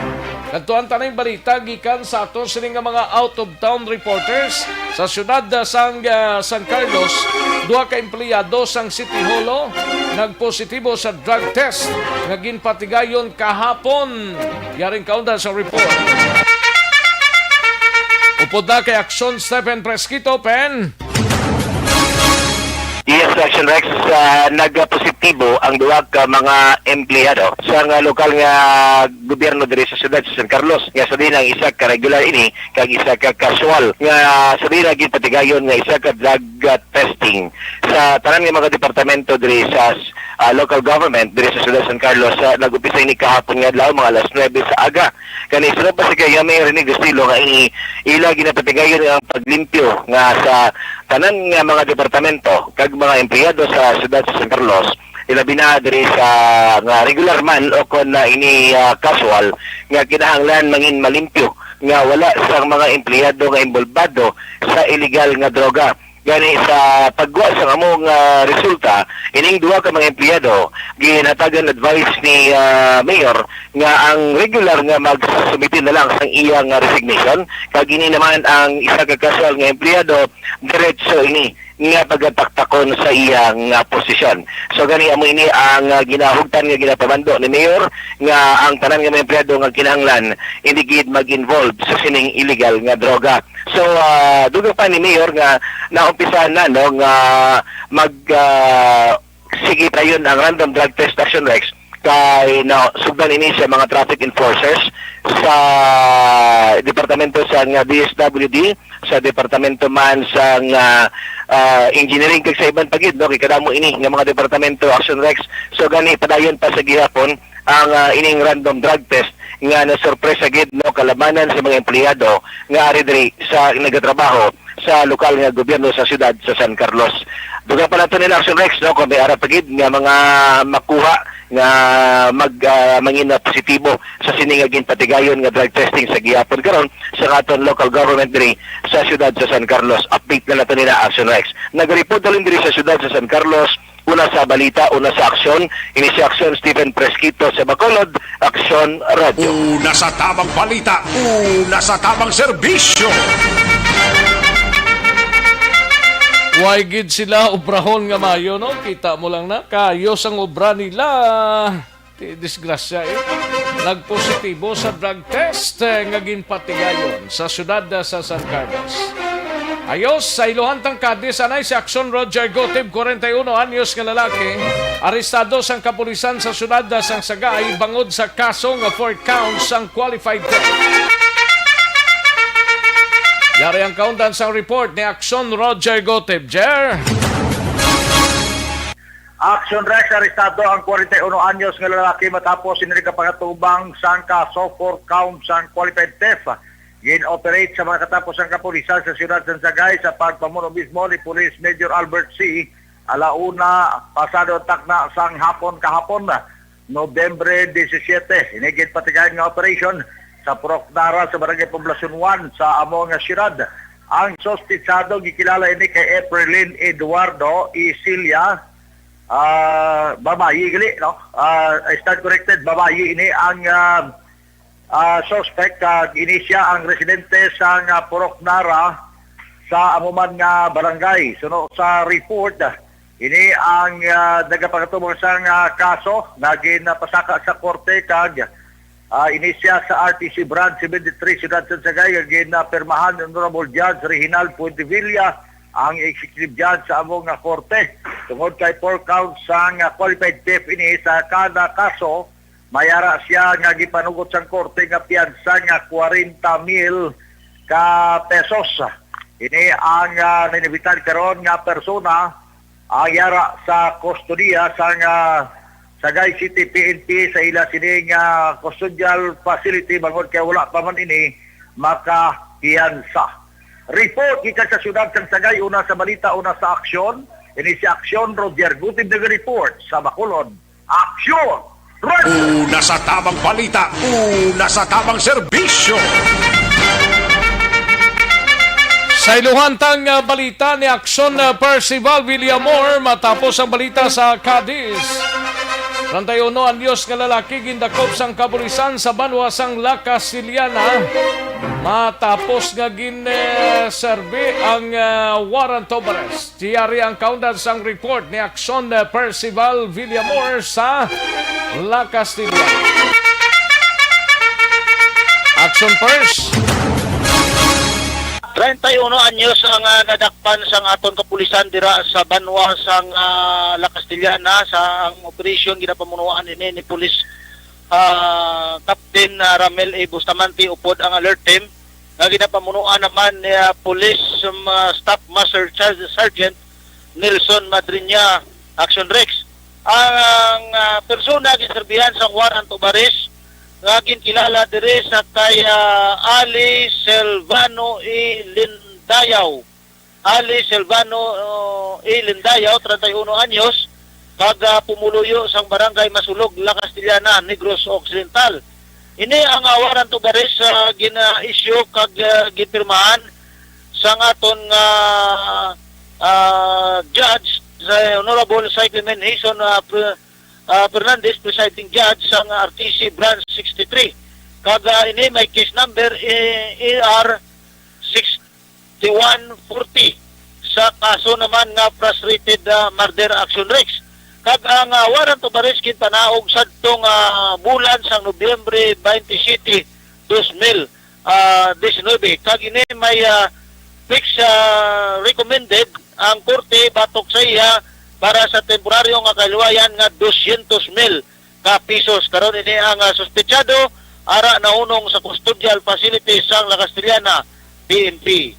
Kadtuan ta ning balita gikan sa aton sini nga mga out-of-town reporters sa siyudad, ah, sang, ah, San Carlos. Duha ka empleyado sang City Hall, oh, nagpositibo sa drug test nga ginpatigayon kahapon. Yaring kaundan sa report. Upod na kay Aksyon Stephen Presquito, Pen. Yes, Action Rex, uh, nagpositibo ang duha ka mga empleyado sa nga lokal nga gobyerno diri sa siyudad sa San Carlos, nga sa din ang isa ka regular ini kag isa ka casual, nga sa din ang ginpatigayon nga isa ka drug uh, testing sa tanan nga mga departamento diri sa uh, local government diri sa siyudad sa San Carlos. Uh, nag-umpisa ini kahapon nga adlaw, mga alas nuebe sa aga. Kani, sunod pa sa kay Mayor Rene Gustilo nga ini ila ginapatigayon ang paglimpyo nga sa tanan nga mga departamento kag mga empleyado sa siyudad sa San Carlos, ilabi na diri sa nga regular man o kon na ini ah, casual nga kinahanglan mangin malimpyo nga wala sang mga empleyado nga involbado sa illegal nga droga. Gani sa pagwa sang among ah, resulta, ining duha ka mga empleyado ginhatagan advice ni ah, Mayor nga ang regular nga magsumite na lang sang iya nga resignation, kag ini naman ang isa ka casual nga empleyado diretso ini nga pagataktakon sa iya nga posisyon. So gani amo ini ang ah, ginahugtan nga ginapamando ni Mayor nga ang tanan nga mga empleyado nga kinahanglan hindi gid mag-involve sa sining illegal nga droga. So ah, dugang pa ni Mayor nga naumpisahan na no nga mag ah, sige dayon ang random drug test, Action Rex, kay na sugdan ini sa mga traffic enforcers sa departamento sa nga D S W D, sa departamento man sa nga ah, engineering kag sa iban pa gid, no, kay kadamo ini nga mga departamento, Action Rex. So gani padayon pa sa gihapon ang ah, ining random drug test nga nasurpresa gid, no, kalabanan sa mga empleyado nga ari diri sa nagatrabaho sa lokal nga gobyerno sa siyudad sa San Carlos. Dugang pa nato ni Action Rex, no, kung may ara pa gid nga mga makuha nga mag ah, mangin na positibo sa sini nga ginpatigayon nga drug testing sa gihapon karon sa aton local government diri sa siyudad sa San Carlos. Update na nato ni Action Rex. Nagareport na lang diri sa siyudad sa San Carlos, una sa balita, una sa aksyon. Ini si Aksyon Stephen Presquito sa Bacolod, Aksyon Radyo. Una sa tamang balita, una sa tamang serbisyo. Way gid sila obrahon nga mayo, no? Kita mo lang na, kayo sang obra nila. Ti disgrasya eh. Nagpositibo sa drug test eh, nga ginpatigayon sa siyudad sa San Carlos. Ayos, sa iluhan tang kadis anay si Action Roger Gotib, kwarenta y uno anyos nga lalaki, arestado sang kapulisan sa siyudad sang Sagay bangod sa kaso nga four counts sang qualified theft. Yari ang kaundan sang report ni Action Roger Gotib. Jer! Action Rex, arestado ang kwarenta y uno anyos nga lalaki matapos sini nagapakatubang sang kaso four counts sang qualified theft. Gin-operate sa mga katapos ang kapulisan sa siyudad sang Sagay sa pagpamuno mismo ni Police Major Albert C. Alauna pasado takna sang hapon kahapon, Nobyembre disisiete. Ini ginpatigayon nga operasyon sa Purok Nara sa Barangay Poblacion one sa amo nga siyudad. Ang suspitsado gikilala ini kay Efrelyn Eduardo Isilia, ah, babayi gali, no? Ah, I stand corrected, babayi ini ang ah, ah, suspect kag ini siya ang residente sang ah, Purok Nara sa amo man nga barangay. Suno sa report, ini ang ah, nagapakatubang sang ah, kaso nga ginapasaka sa korte kag ah, ini siya sa R T C Branch seventy-three, Siyudad sa Sagay, nga ginapirmahan ni Honorable Judge Reginald Puentevilla, ang executive judge sa amo nga korte. Tungod kay four counts sang ah, qualified theft ini sa kada kaso, may ara siya nga gipanugot sang korte nga piyansa nga kwarenta mil ka pesos. Ini ang ah, ninibitan karon nga persona ang yara sa kustodiya sang ah, Sagay City P N P sa ila sini nga custodial facility bangod kay wala pa man ini makapiyansa. Report gikan sa siyudad sang Sagay, una sa balita, una sa aksyon. Ini si Aksyon, Roger Gutib nag-report sa Bacolod. Aksyon! Ready! Una sa tamang balita, una sa tamang serbisyo. Sa iluhan tang ah, balita ni Aksyon ah, Percival Villamor matapos ang balita sa Cadiz. Treinta y uno anyos nga lalaki gindakop sang kapulisan sa banwa sang La Castellana matapos nga gin, eh, serbi ang, ah, warrant of arrest. Yari ang kaundan sang report ni Action, eh, Percival Villamor sa La Castellana. Action Pers. Treinta y uno anyos ang, ah, nadakpan sang aton kapulisan dira sa banwa sang, ah, La Castellana sa ang operasyon ginapamunuan ini ni Police, ah, Captain, ah, Ramel A. Bustamante upod ang alert team nga ginapamunuan naman ni, ah, Police, um, ah, Staff Master Charge Sergeant Nelson Madriña, Action Rex. Ang, ah, persona ginserbihan sang warrant of arrest nga ginkilala diri sa kay, ah, Ali Silvano E. Lindayaw. Ali Silvano, uh, E. Lindayaw, treinta y uno anyos, kag, ah, pumuluyo sang Barangay Masulog, La Castellana, Negros Occidental. Ini ang, ah, warrant of arrest, ah, gina-issue kag, ah, gipirmahan sang aton nga, ah, judge, sa Honorable Cyclamen Hison, ah, Pre-, ah, Fernandez, presiding judge sang R T C Branch sixty-three. Kag, ah, ini may case number, eh, A R six one forty sa kaso naman nga frustrated, ah, murder, Action Rex. Kag ang, ah, warrant of arrest ginpanaog sadtong, ah, bulan sang Nobyembre twenty-seven, dos mil, ah, diecinuebe. Kag ini may, ah, fix, ah, recommended ang korte batok sa iya para sa temporaryo nga kaliwayan nga dosyentos mil ka pisos. Karon ini ang, ah, suspetsado ara nahunong sa custodial facility sang La Castellana P N P.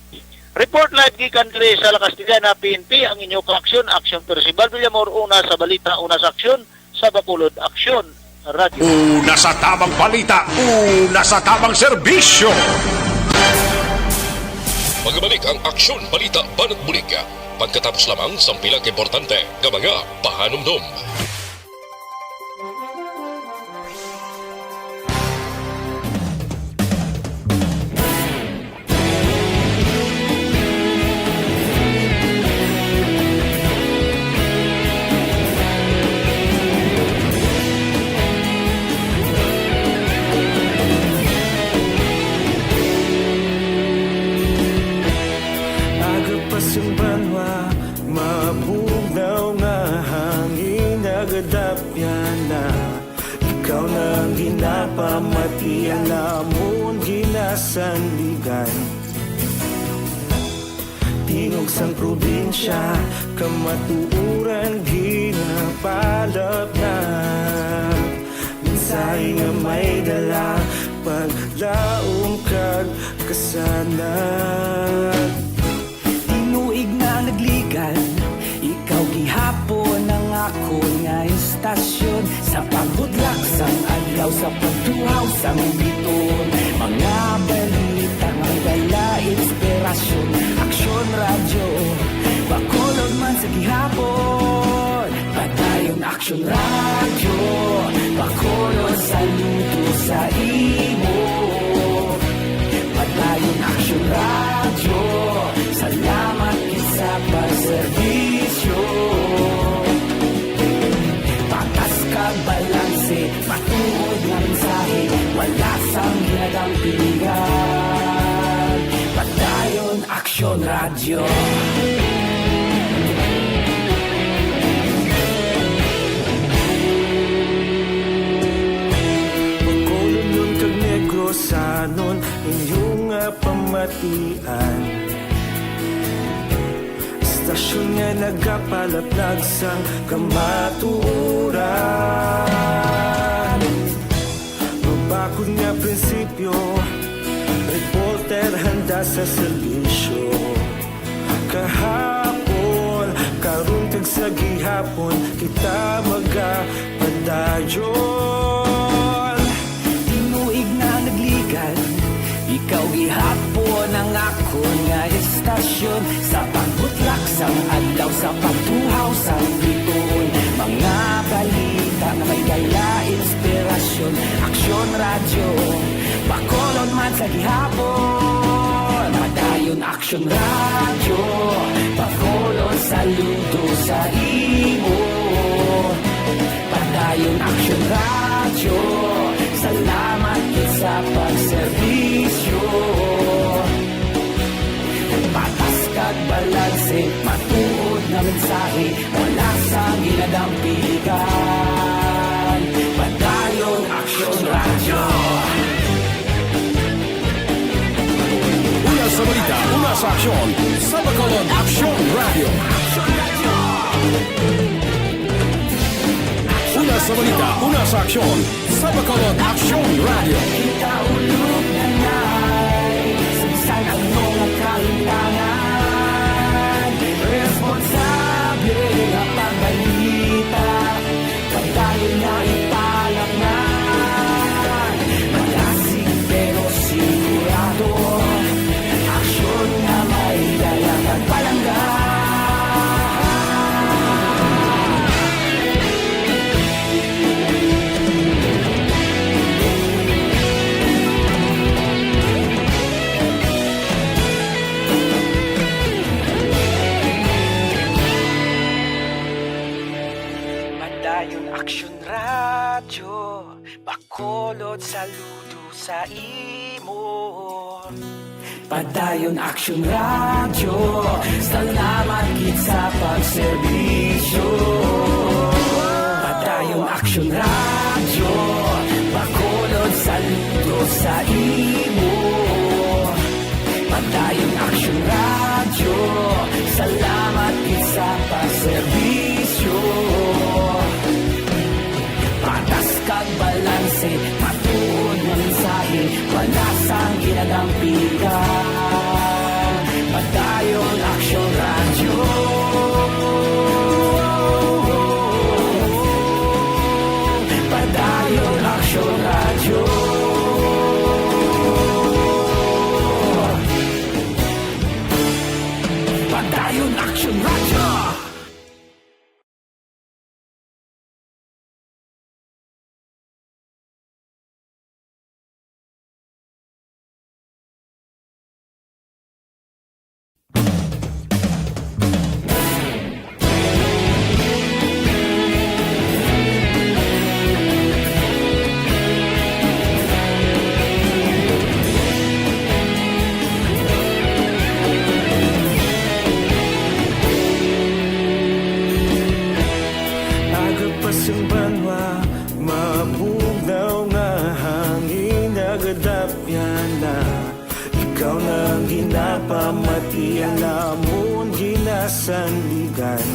Report live gikan diri sa La Castellana P N P, ang inyo ka-aksyon, Aksyon Percival Villamor, una sa balita, una sa aksyon, sa Bacolod Aksyon Radyo. Una sa tamang balita, una sa tamang serbisyo. Magbalik ang Aksyon Balita Banat Bulig pagkatapos lamang sang pila ka importante nga mga pahanumdom. Aga pa sang banwa, mabugnaw nga hangin nagadapyan na. Ikaw na ang ginapamatian namon ginasandigan. Tingog sang probinsya, kamatuoran ginapalap na. Mensahe nga may dala, paglaom kag kasanag. Tinuig na nagligan, ikaw gihapon ang akon nga istasyon. Sa pagbudlak sang adlaw, sa pagtuhaw sang biton, mga balita nga dala inspirasyon. Aksyon Radyo, Bacolod man sa gihapon. Padayon Aksyon Radyo, Bacolod, saludo sa imo. Padayon Aksyon Radyo, salamat gid sa pagserbisyo. Patas kag balanse, matuod nga mensahe, wala sang ginadampingan. Padayon Aksyon Radyo. Bacolodnon kag Negrosanon, inyo nga pamatian. Istasyon nga nagapalaplag sang kamatuoran. Mabakod nga prinsipyo, reporter handa sa serbisyo. Kahapon, karon kag sa gihapon, kita magapadayon. Tinuig na nagligan, ikaw gihapon ang akon nga istasyon. Sa pagbutlak sang adlaw, sa pagtuhaw sang bituon, mga balita nga may dala inspirasyon. Aksyon Radyo, Bacolod man sa gihapon. Padayon Aksyon Radyo, Bacolod, saludo sa imo. Padayon Radyo, salamat gid sa pagserbisyo. Patas kag balanse, matuod nga mensahe, wala sang ginadampigan. Padayon Aksyon Radyo. Una sa balita, una sa aksyon, sa Bacolod Aksyon Radyo. Una sa balita, una sa aksyon, sa Bacolod Aksyon Radyo. Kita ulog na nay, sa bisan ano nga kahintangan, responsable nga pagbalita, padayon na ipalaknay. Malasig pero sigurado, aksyon nga may dala kag palangga. Padayon Aksyon Radyo, Bacolod, saludo sa imo. Padayon Aksyon Radyo, salamat gid sa pagserbisyo. Padayon Aksyon Radyo, Bacolod, saludo sa imo. Padayon Aksyon Radyo, salamat gid sa pagserbisyo. Patas kag balanse, matuod nga mensahe, wala sang ginadampigan. Padayon Aksyon Radyo. Padayon Aksyon Radyo. Padayon Aksyon Radyo. Aga pa sang banwa, mabugnaw nga hangin nagadapyan na. Ikaw na ang ginapamati, ang amon ginasandigan.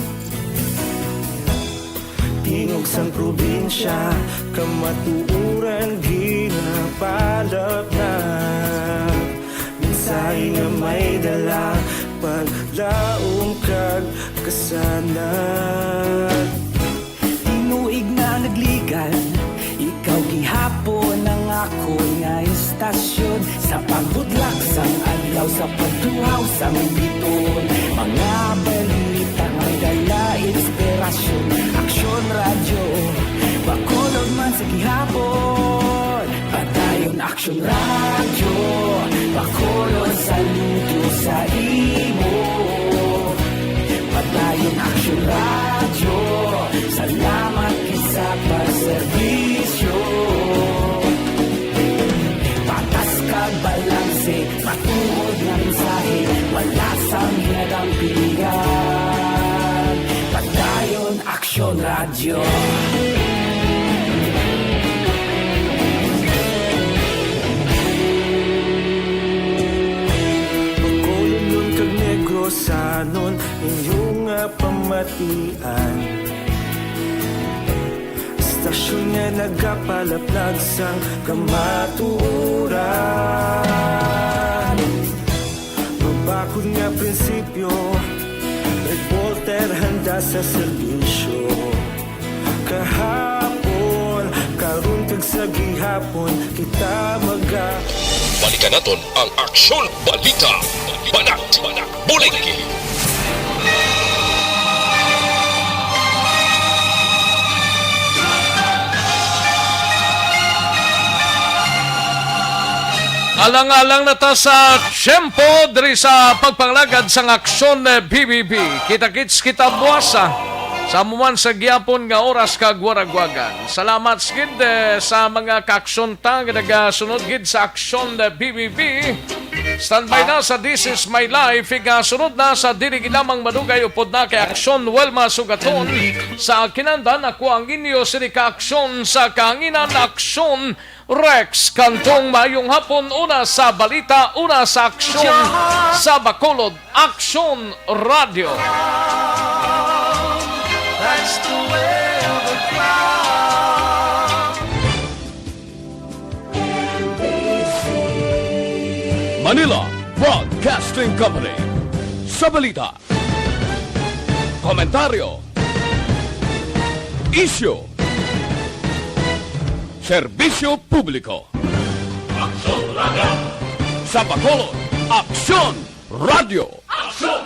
Tingog sang probinsya, kamatuoran ginapalapnag. Mensahe nga may dala, paglaom kag kasanag. Tinuig na nagligan, ikaw gihapon ang akon nga istasyon. Sa pagbudlak sang adlaw, sa pagtuhaw sang biton, mga balita may dala inspirasyon. Aksyon Radyo, Bacolod man sa gihapon. Padayon Aksyon Radyo, Bacolod, saludo sa imo. Padayon Aksyon Radyo, salamat gid sa pagserbisyo. Patas kag balanse, matuod nga mensahe, wala sang ginadampigan. Padayon Aksyon Radyo. Bacolodnon kag Negrosanon, inyo nga pamatian. Istasyon nga nagapalaplag sang kamatuoran. Mabakod nga prinsipyo, reporter handa sa serbisyo. Kahapon, karon kag sa gihapon, kita maga- Balikan naton ang Aksyon Balita. Banat, Bulig. Alang-alang na ta sa tiyempo diri sa pagpangalagad sang Aksyon, eh, B B B. Kita-kits kita buwasa. Sa amo man sa gihapon nga oras kag waragwagan. Salamat sa gid, eh, sa mga kaaksyon ta nga nagasunod gid sa Aksyon, eh, B B B. Standby na sa This Is My Life. Igasunod na sa dili gid lamang madugay upod na kay Aksyon Wilma Sugaton. Sa kinandan, ako ang inyo sini ka Aksyon sa kahanginan, Aksyon Rex Cantong. Maayong hapon, una sa balita, una sa aksyon sa Bacolod, Aksyon Radio. That's the way of the cloud. Manila Broadcasting Company. Sa balita, komentaryo, isyu, serbisyo publiko. Aksyon Radio. Sa Bacolod, Aksyon Radio. Aksyon